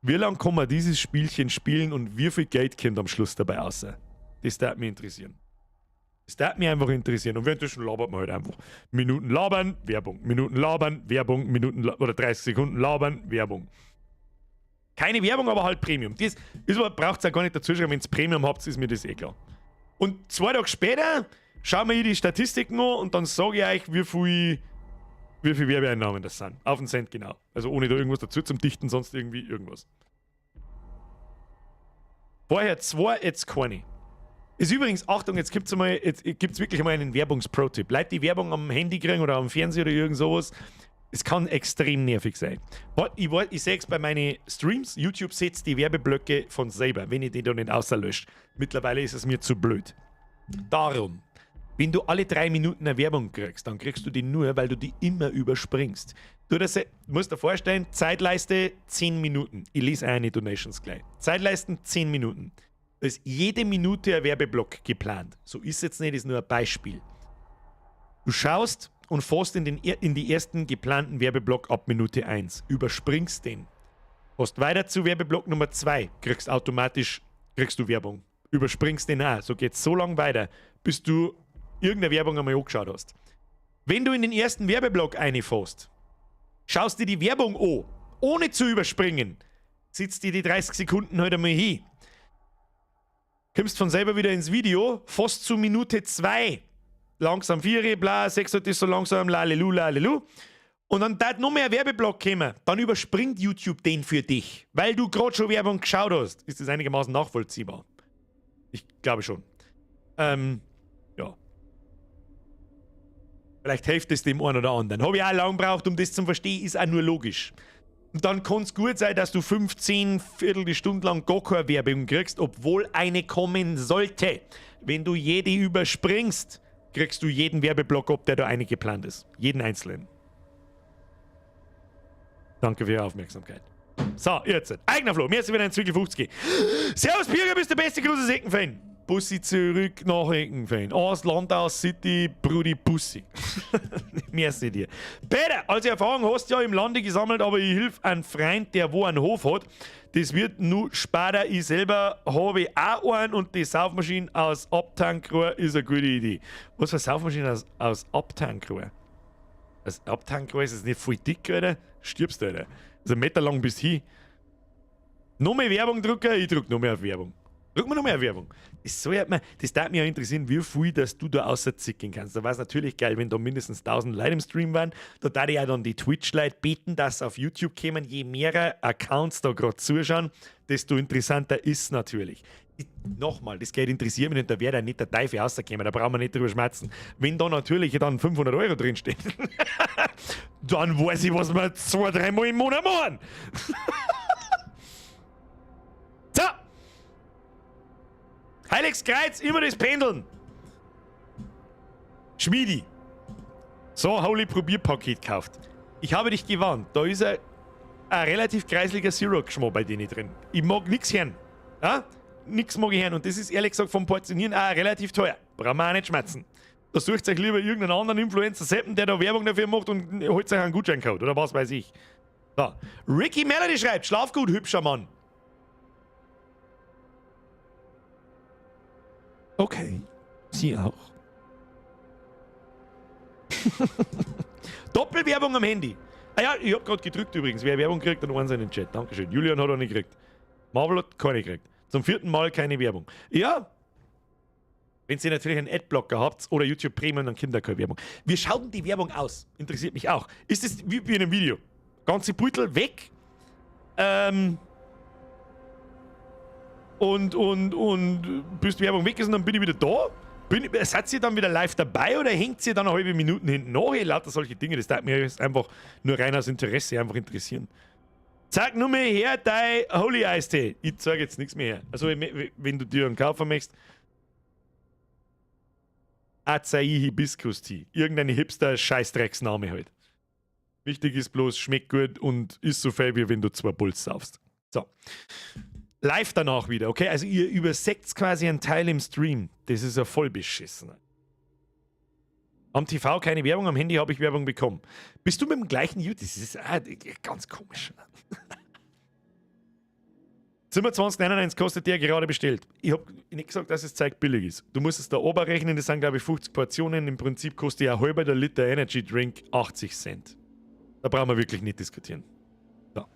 Wie lange kann man dieses Spielchen spielen und wie viel Geld kommt am Schluss dabei raus? Das darf mich interessieren. Das darf mich einfach interessieren. Und währenddessen labert man halt einfach. Minuten labern, Werbung. Minuten labern, Werbung. Minuten oder 30 Sekunden labern, Werbung. Keine Werbung, aber halt Premium. Das braucht es ja gar nicht dazu schreiben. Wenn ihr Premium habt, ist mir das eh klar. Und 2 Tage später schauen wir hier die Statistiken an und dann sage ich euch, wie viel Werbeeinnahmen das sind. Auf den Cent genau. Also ohne da irgendwas dazu zum Dichten, sonst irgendwie irgendwas. Vorher zwei, jetzt keine. Ist übrigens, Achtung, jetzt gibt's wirklich einmal einen Werbungs-Pro-Tipp. Leute, die Werbung am Handy kriegen oder am Fernseher oder irgend sowas, es kann extrem nervig sein. Ich sehe es bei meinen Streams, YouTube setzt die Werbeblöcke von selber, wenn ich die da nicht auslösche. Mittlerweile ist es mir zu blöd. Darum, wenn du alle 3 Minuten eine Werbung kriegst, dann kriegst du die nur, weil du die immer überspringst. Du das, musst dir vorstellen, Zeitleiste 10 Minuten. Ich lese eine Donations gleich. Zeitleisten 10 Minuten. Da ist jede Minute ein Werbeblock geplant. So ist es jetzt nicht, ist nur ein Beispiel. Du schaust und fährst in die ersten geplanten Werbeblock ab Minute 1. Überspringst den. Fährst weiter zu Werbeblock Nummer 2, kriegst automatisch kriegst du Werbung. Überspringst den auch. So geht's so lange weiter, bis du irgendeine Werbung einmal angeschaut hast. Wenn du in den ersten Werbeblock reinfährst, schaust dir die Werbung an, ohne zu überspringen, sitzt dir die 30 Sekunden halt einmal hin. Kommst von selber wieder ins Video, fast zu Minute 2. Langsam 4, bla, 6 ist so langsam, lalelu, lalelu. Und dann darf noch mehr Werbeblock kommen. Dann überspringt YouTube den für dich, weil du gerade schon Werbung geschaut hast. Ist das einigermaßen nachvollziehbar? Ich glaube schon. Ja. Vielleicht hilft es dem einen oder anderen. Habe ich auch lange gebraucht, um das zu verstehen, ist auch nur logisch. Und dann kann es gut sein, dass du 15 Viertel die Stunde lang gar keine Werbung kriegst, obwohl eine kommen sollte. Wenn du jede überspringst, kriegst du jeden Werbeblock ab, der da eine geplant ist. Jeden einzelnen. Danke für Ihre Aufmerksamkeit. So, jetzt. Eigener Flo, mir ist wieder ein Zwickel 50. Servus, Birger, bist der beste große Seckenfan. Bussi zurück nach Eckenfan. Aus Landau City, Brudi Bussi. Merci dir. Peter, also Erfahrung hast du ja im Lande gesammelt, aber ich hilf einem Freund, der wo einen Hof hat. Das wird nur später. Ich selber habe auch einen und die Saufmaschine aus Abtankrohr ist eine gute Idee. Was für Saufmaschine aus Abtankrohr? Das Abtankrohr ist es nicht voll dick, Alter? Stirbst du, Alter. Das ist ein Meter lang bis hin. Noch mehr Werbung drucken? Ich druck noch mehr auf Werbung. Druck mir noch mehr Werbung. Das darf mich ja interessieren, wie viel dass du da außerzicken kannst. Da war es natürlich geil, wenn da mindestens 1000 Leute im Stream waren. Da darf ich auch dann die Twitch-Leute beten, dass sie auf YouTube kommen. Je mehr Accounts da gerade zuschauen, desto interessanter ist natürlich. Nochmal, das Geld interessiert mich nicht, da wäre da nicht der Teufel rausgekommen, da brauchen wir nicht drüber schmatzen. Wenn da natürlich dann 500 Euro drinstehen, dann weiß ich, was wir zwei, dreimal im Monat machen. So! Heiliges Kreuz, immer das Pendeln. Schmiedi. So, Holy Probierpaket gekauft. Ich habe dich gewarnt, da ist ein relativ kreisliger Zero-Geschmack bei denen drin. Ich mag nix hören. Ja? Nix mag ich hören. Und das ist ehrlich gesagt vom Portionieren auch relativ teuer. Brauchen wir auch nicht schmatzen. Da sucht euch lieber irgendeinen anderen Influencer Seppen, der da Werbung dafür macht, und holt euch einen Gutscheincode oder was weiß ich. So. Ricky Melody schreibt, schlaf gut, hübscher Mann. Okay, Sie auch. Doppelwerbung am Handy. Ah ja, ich hab gerade gedrückt übrigens. Wer Werbung kriegt, dann eins in den Chat. Dankeschön. Julian hat auch nicht gekriegt. Marvel hat keine gekriegt. Zum vierten Mal keine Werbung. Ja. Wenn ihr natürlich einen Adblocker habt oder YouTube Premium, dann kommt da keine Werbung. Wie schaut denn die Werbung aus? Interessiert mich auch. Ist es wie in einem Video? Ganze Beutel weg. Und bis die Werbung weg ist und dann bin ich wieder da. Seid ihr dann wieder live dabei oder hängt ihr dann eine halbe Minute hinten nach? Lauter solche Dinge, das darf mir jetzt einfach nur rein aus Interesse einfach interessieren. Zeig nur mehr her dein Holy Ice Tea. Ich zeig jetzt nichts mehr her. Also, wenn du dir einen kaufen möchtest, Acai Hibiscus Tea. Irgendeine Hipster-Scheißdrecksname halt. Wichtig ist bloß, schmeckt gut und ist so viel, wie wenn du 2 Bulls saufst. So. Live danach wieder, okay? Also ihr überseckt quasi einen Teil im Stream. Das ist ja voll beschissen. Am TV keine Werbung, am Handy habe ich Werbung bekommen. Bist du mit dem gleichen YouTube? Das ist ganz komisch. Zimmer 20,99 kostet der gerade bestellt. Ich hab nicht gesagt, dass das Zeug billig ist. Du musst es da oben rechnen, das sind glaube ich 50 Portionen. Im Prinzip kostet ja ein halber der Liter Energy Drink 80 Cent. Da brauchen wir wirklich nicht diskutieren. So.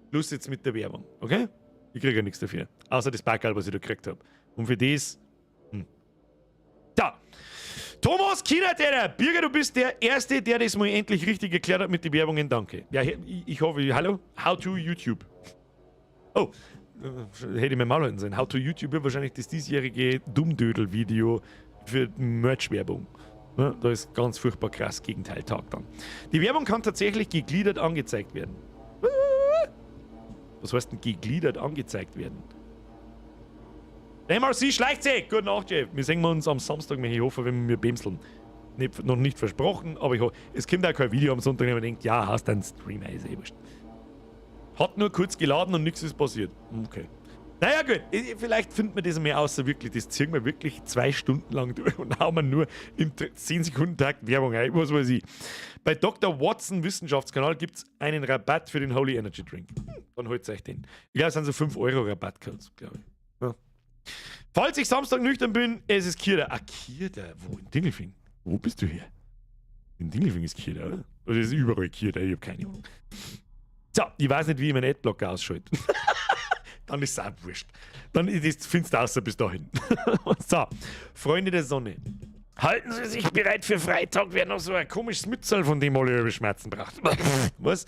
Schluss jetzt mit der Werbung, okay? Ich kriege ja nichts dafür. Außer das Backerl, was ich da gekriegt hab. Und für das. Da! Thomas Kindertäter! Birger, du bist der Erste, der das mal endlich richtig erklärt hat mit den Werbungen. Danke. Ja, ich hoffe, hallo? How to YouTube. Oh, hätte ich mir mal halten sollen. How to YouTube wird wahrscheinlich das diesjährige Dummdödel-Video für Merch-Werbung. Ja, da ist ganz furchtbar krass Gegenteil-Tag dann. Die Werbung kann tatsächlich gegliedert angezeigt werden. Was heißt denn gegliedert angezeigt werden? Der MRC schleicht sich! Gute Nacht, Jeff. Wir sehen uns am Samstag, ich hoffe, wenn wir bämseln. Nicht, noch nicht versprochen, aber ich hoffe, es kommt auch kein Video am Sonntag, wenn man denkt, ja, hast einen Stream, ist eh wurscht. Hat nur kurz geladen und nichts ist passiert. Okay. Naja, gut, vielleicht findet man das mehr außer wirklich. Das ziehen wir wirklich 2 Stunden lang durch und hauen wir nur im 10-Sekunden-Takt Werbung ein. Was weiß ich. Bei Dr. Watson Wissenschaftskanal gibt's einen Rabatt für den Holy Energy Drink. Dann holt euch den. Ich glaube, es sind so 5 Euro Rabattcodes, glaube ich. Ja. Falls ich Samstag nüchtern bin, es ist Kirda. Ah, Kirda? Wo? In Dingolfing? Wo bist du hier? In Dingolfing ist Kirda, oder? Oder ist überall Kirda? Ich hab keine Ahnung. So, ich weiß nicht, wie ich meinen Adblocker ausschalte. Dann ist es auch wurscht. Dann ist, findest du außer bis dahin. So, Freunde der Sonne. Halten Sie sich bereit für Freitag, wer noch so ein komisches Mützel, von dem alle über Schmerzen braucht. Was?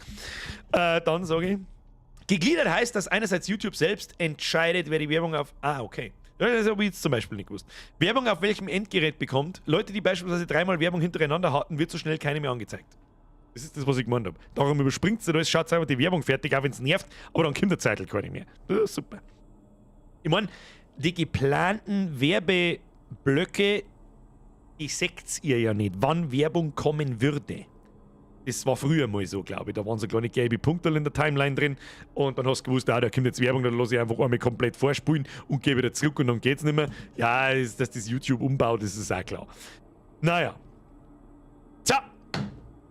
Dann sage ich, gegliedert heißt, dass einerseits YouTube selbst entscheidet, wer die Werbung auf... Ah, okay. Das habe ich jetzt zum Beispiel nicht gewusst. Werbung auf welchem Endgerät bekommt. Leute, die beispielsweise 3-mal Werbung hintereinander hatten, wird so schnell keine mehr angezeigt. Das ist das, was ich gemeint hab. Darum überspringt sie das, schaut einfach die Werbung fertig, auch wenn's nervt, aber dann kommt der Zeitl keine mehr. Das ist super. Ich mein, die geplanten Werbeblöcke, die seht's ihr ja nicht, wann Werbung kommen würde. Das war früher mal so, glaub ich. Da waren so kleine gelbe Punkte in der Timeline drin und dann hast du gewusst, ah, da kommt jetzt Werbung, dann lass ich einfach einmal komplett vorspulen und geh wieder zurück und dann geht's nicht mehr. Ja, dass das YouTube umbaut, das ist auch klar. Naja. So.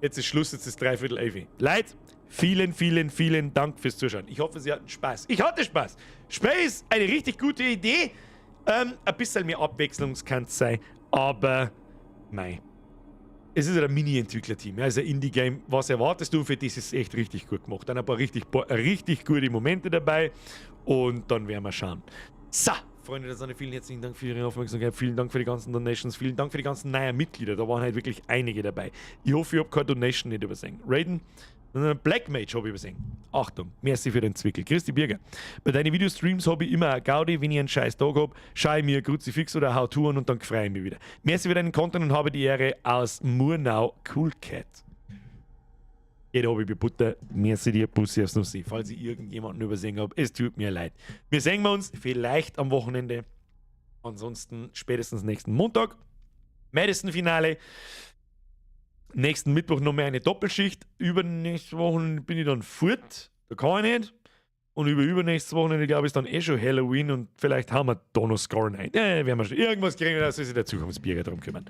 Jetzt ist Schluss, jetzt ist 10:45. Leute, vielen, vielen, vielen Dank fürs Zuschauen. Ich hoffe, Sie hatten Spaß. Ich hatte Spaß. Spaß ist eine richtig gute Idee. Ein bisschen mehr Abwechslung kann es sein, aber mei. Es ist ein Mini-Entwicklerteam, ja, also ein Indie-Game. Was erwartest du? Für das ist echt richtig gut gemacht. Dann ein paar richtig gute Momente dabei und dann werden wir schauen. So, Freunde der Sonne, vielen herzlichen Dank für Ihre Aufmerksamkeit, vielen Dank für die ganzen Donations, vielen Dank für die ganzen neuen Mitglieder, da waren halt wirklich einige dabei. Ich hoffe, ich hab keine Donation nicht übersehen. Raiden, Black Mage hab ich übersehen. Achtung, merci für den Zwickel. Christi Birger, bei deinen Videostreams hab ich immer eine Gaudi, wenn ich einen scheiß Tag hab, schau ich mir Kruzifix oder How-To an und dann freu ich mich wieder. Merci für deinen Content und habe die Ehre aus Murnau, Cool Cat. Jeder habe ich bei Butter. Merci dir, Bussi aufs Nussi. Falls ich irgendjemanden übersehen hab, es tut mir leid. Wir sehen uns vielleicht am Wochenende. Ansonsten spätestens nächsten Montag. Madison-Finale. Nächsten Mittwoch noch mehr eine Doppelschicht. Übernächste Woche bin ich dann fort. Da kann ich nicht. Und über übernächstes Wochenende, glaube ich, ist dann eh schon Halloween und vielleicht haben wir da noch Scorn ein. Werden wir schon irgendwas kriegen, da soll sich der Zukunftsbürger drum kümmern.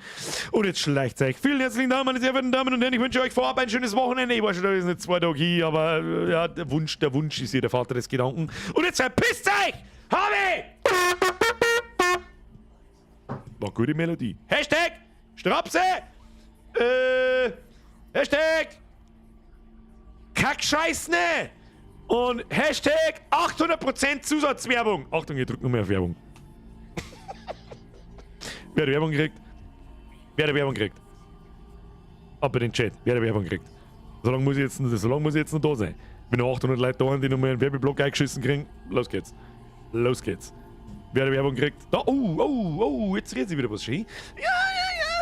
Und jetzt schleicht euch. Vielen herzlichen Dank, meine sehr verehrten Damen und Herren. Ich wünsche euch vorab ein schönes Wochenende. Ich war schon, da ist nicht 2 Tage hier, aber ja, der Wunsch ist hier der Vater des Gedanken. Und jetzt verpisst euch! Habe! War gute Melodie. Hashtag Strapse! Hashtag Kackscheißne! Und Hashtag 800% Zusatzwerbung. Achtung, ihr drückt nur mehr auf Werbung. Wer die Werbung kriegt? Wer die Werbung kriegt? Ab in den Chat. Wer die Werbung kriegt. Solange muss ich jetzt, solange muss ich jetzt noch da sein. Wenn noch 800 Leute da sind, die noch mal einen Werbeblock eingeschissen kriegen, los geht's. Los geht's. Wer die Werbung kriegt. Da, oh, oh, oh, jetzt redet sich wieder was schön. Ja, ja,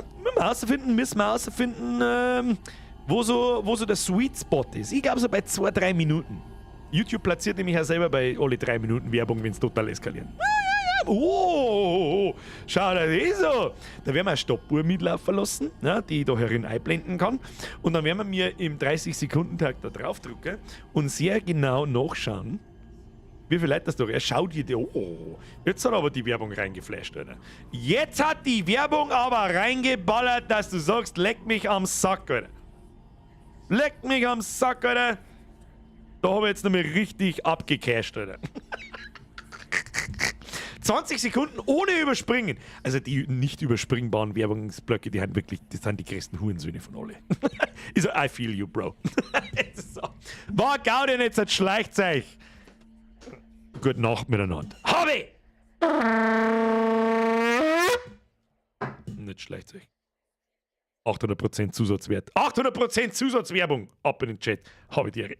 ja. Müssen wir herausfinden, müssen wir herausfinden, wo so der Sweet Spot ist. Ich glaube so bei 2, 3 Minuten. YouTube platziert nämlich ja selber bei alle 3 Minuten Werbung, wenn's total eskalieren. Ja, ja, ja. Oh, oh, oh. Schau, das ist so. Da werden wir eine Stoppuhr mitlaufen lassen, ja, die ich da herin einblenden kann. Und dann werden wir mir im 30-Sekunden-Takt da drauf drücken und sehr genau nachschauen, wie viel Leute das doch. Er schaut dir, oh, jetzt hat aber die Werbung reingeflasht, Alter. Jetzt hat die Werbung aber reingeballert, dass du sagst, leck mich am Sack, Alter. Leck mich am Sack, Alter. Da hab ich jetzt nochmal richtig abgecasht, Alter. 20 Sekunden ohne Überspringen. Also die nicht überspringbaren Werbungsblöcke, die haben wirklich, das sind die größten Hurensöhne von alle. Ich so, I feel you, Bro. So. War Gaudi, jetzt schleicht euch. Gute Nacht miteinander. Hobby! Nicht schlecht euch. 800% Zusatzwert. 800% Zusatzwerbung. Ab in den Chat. Habe die Ehre.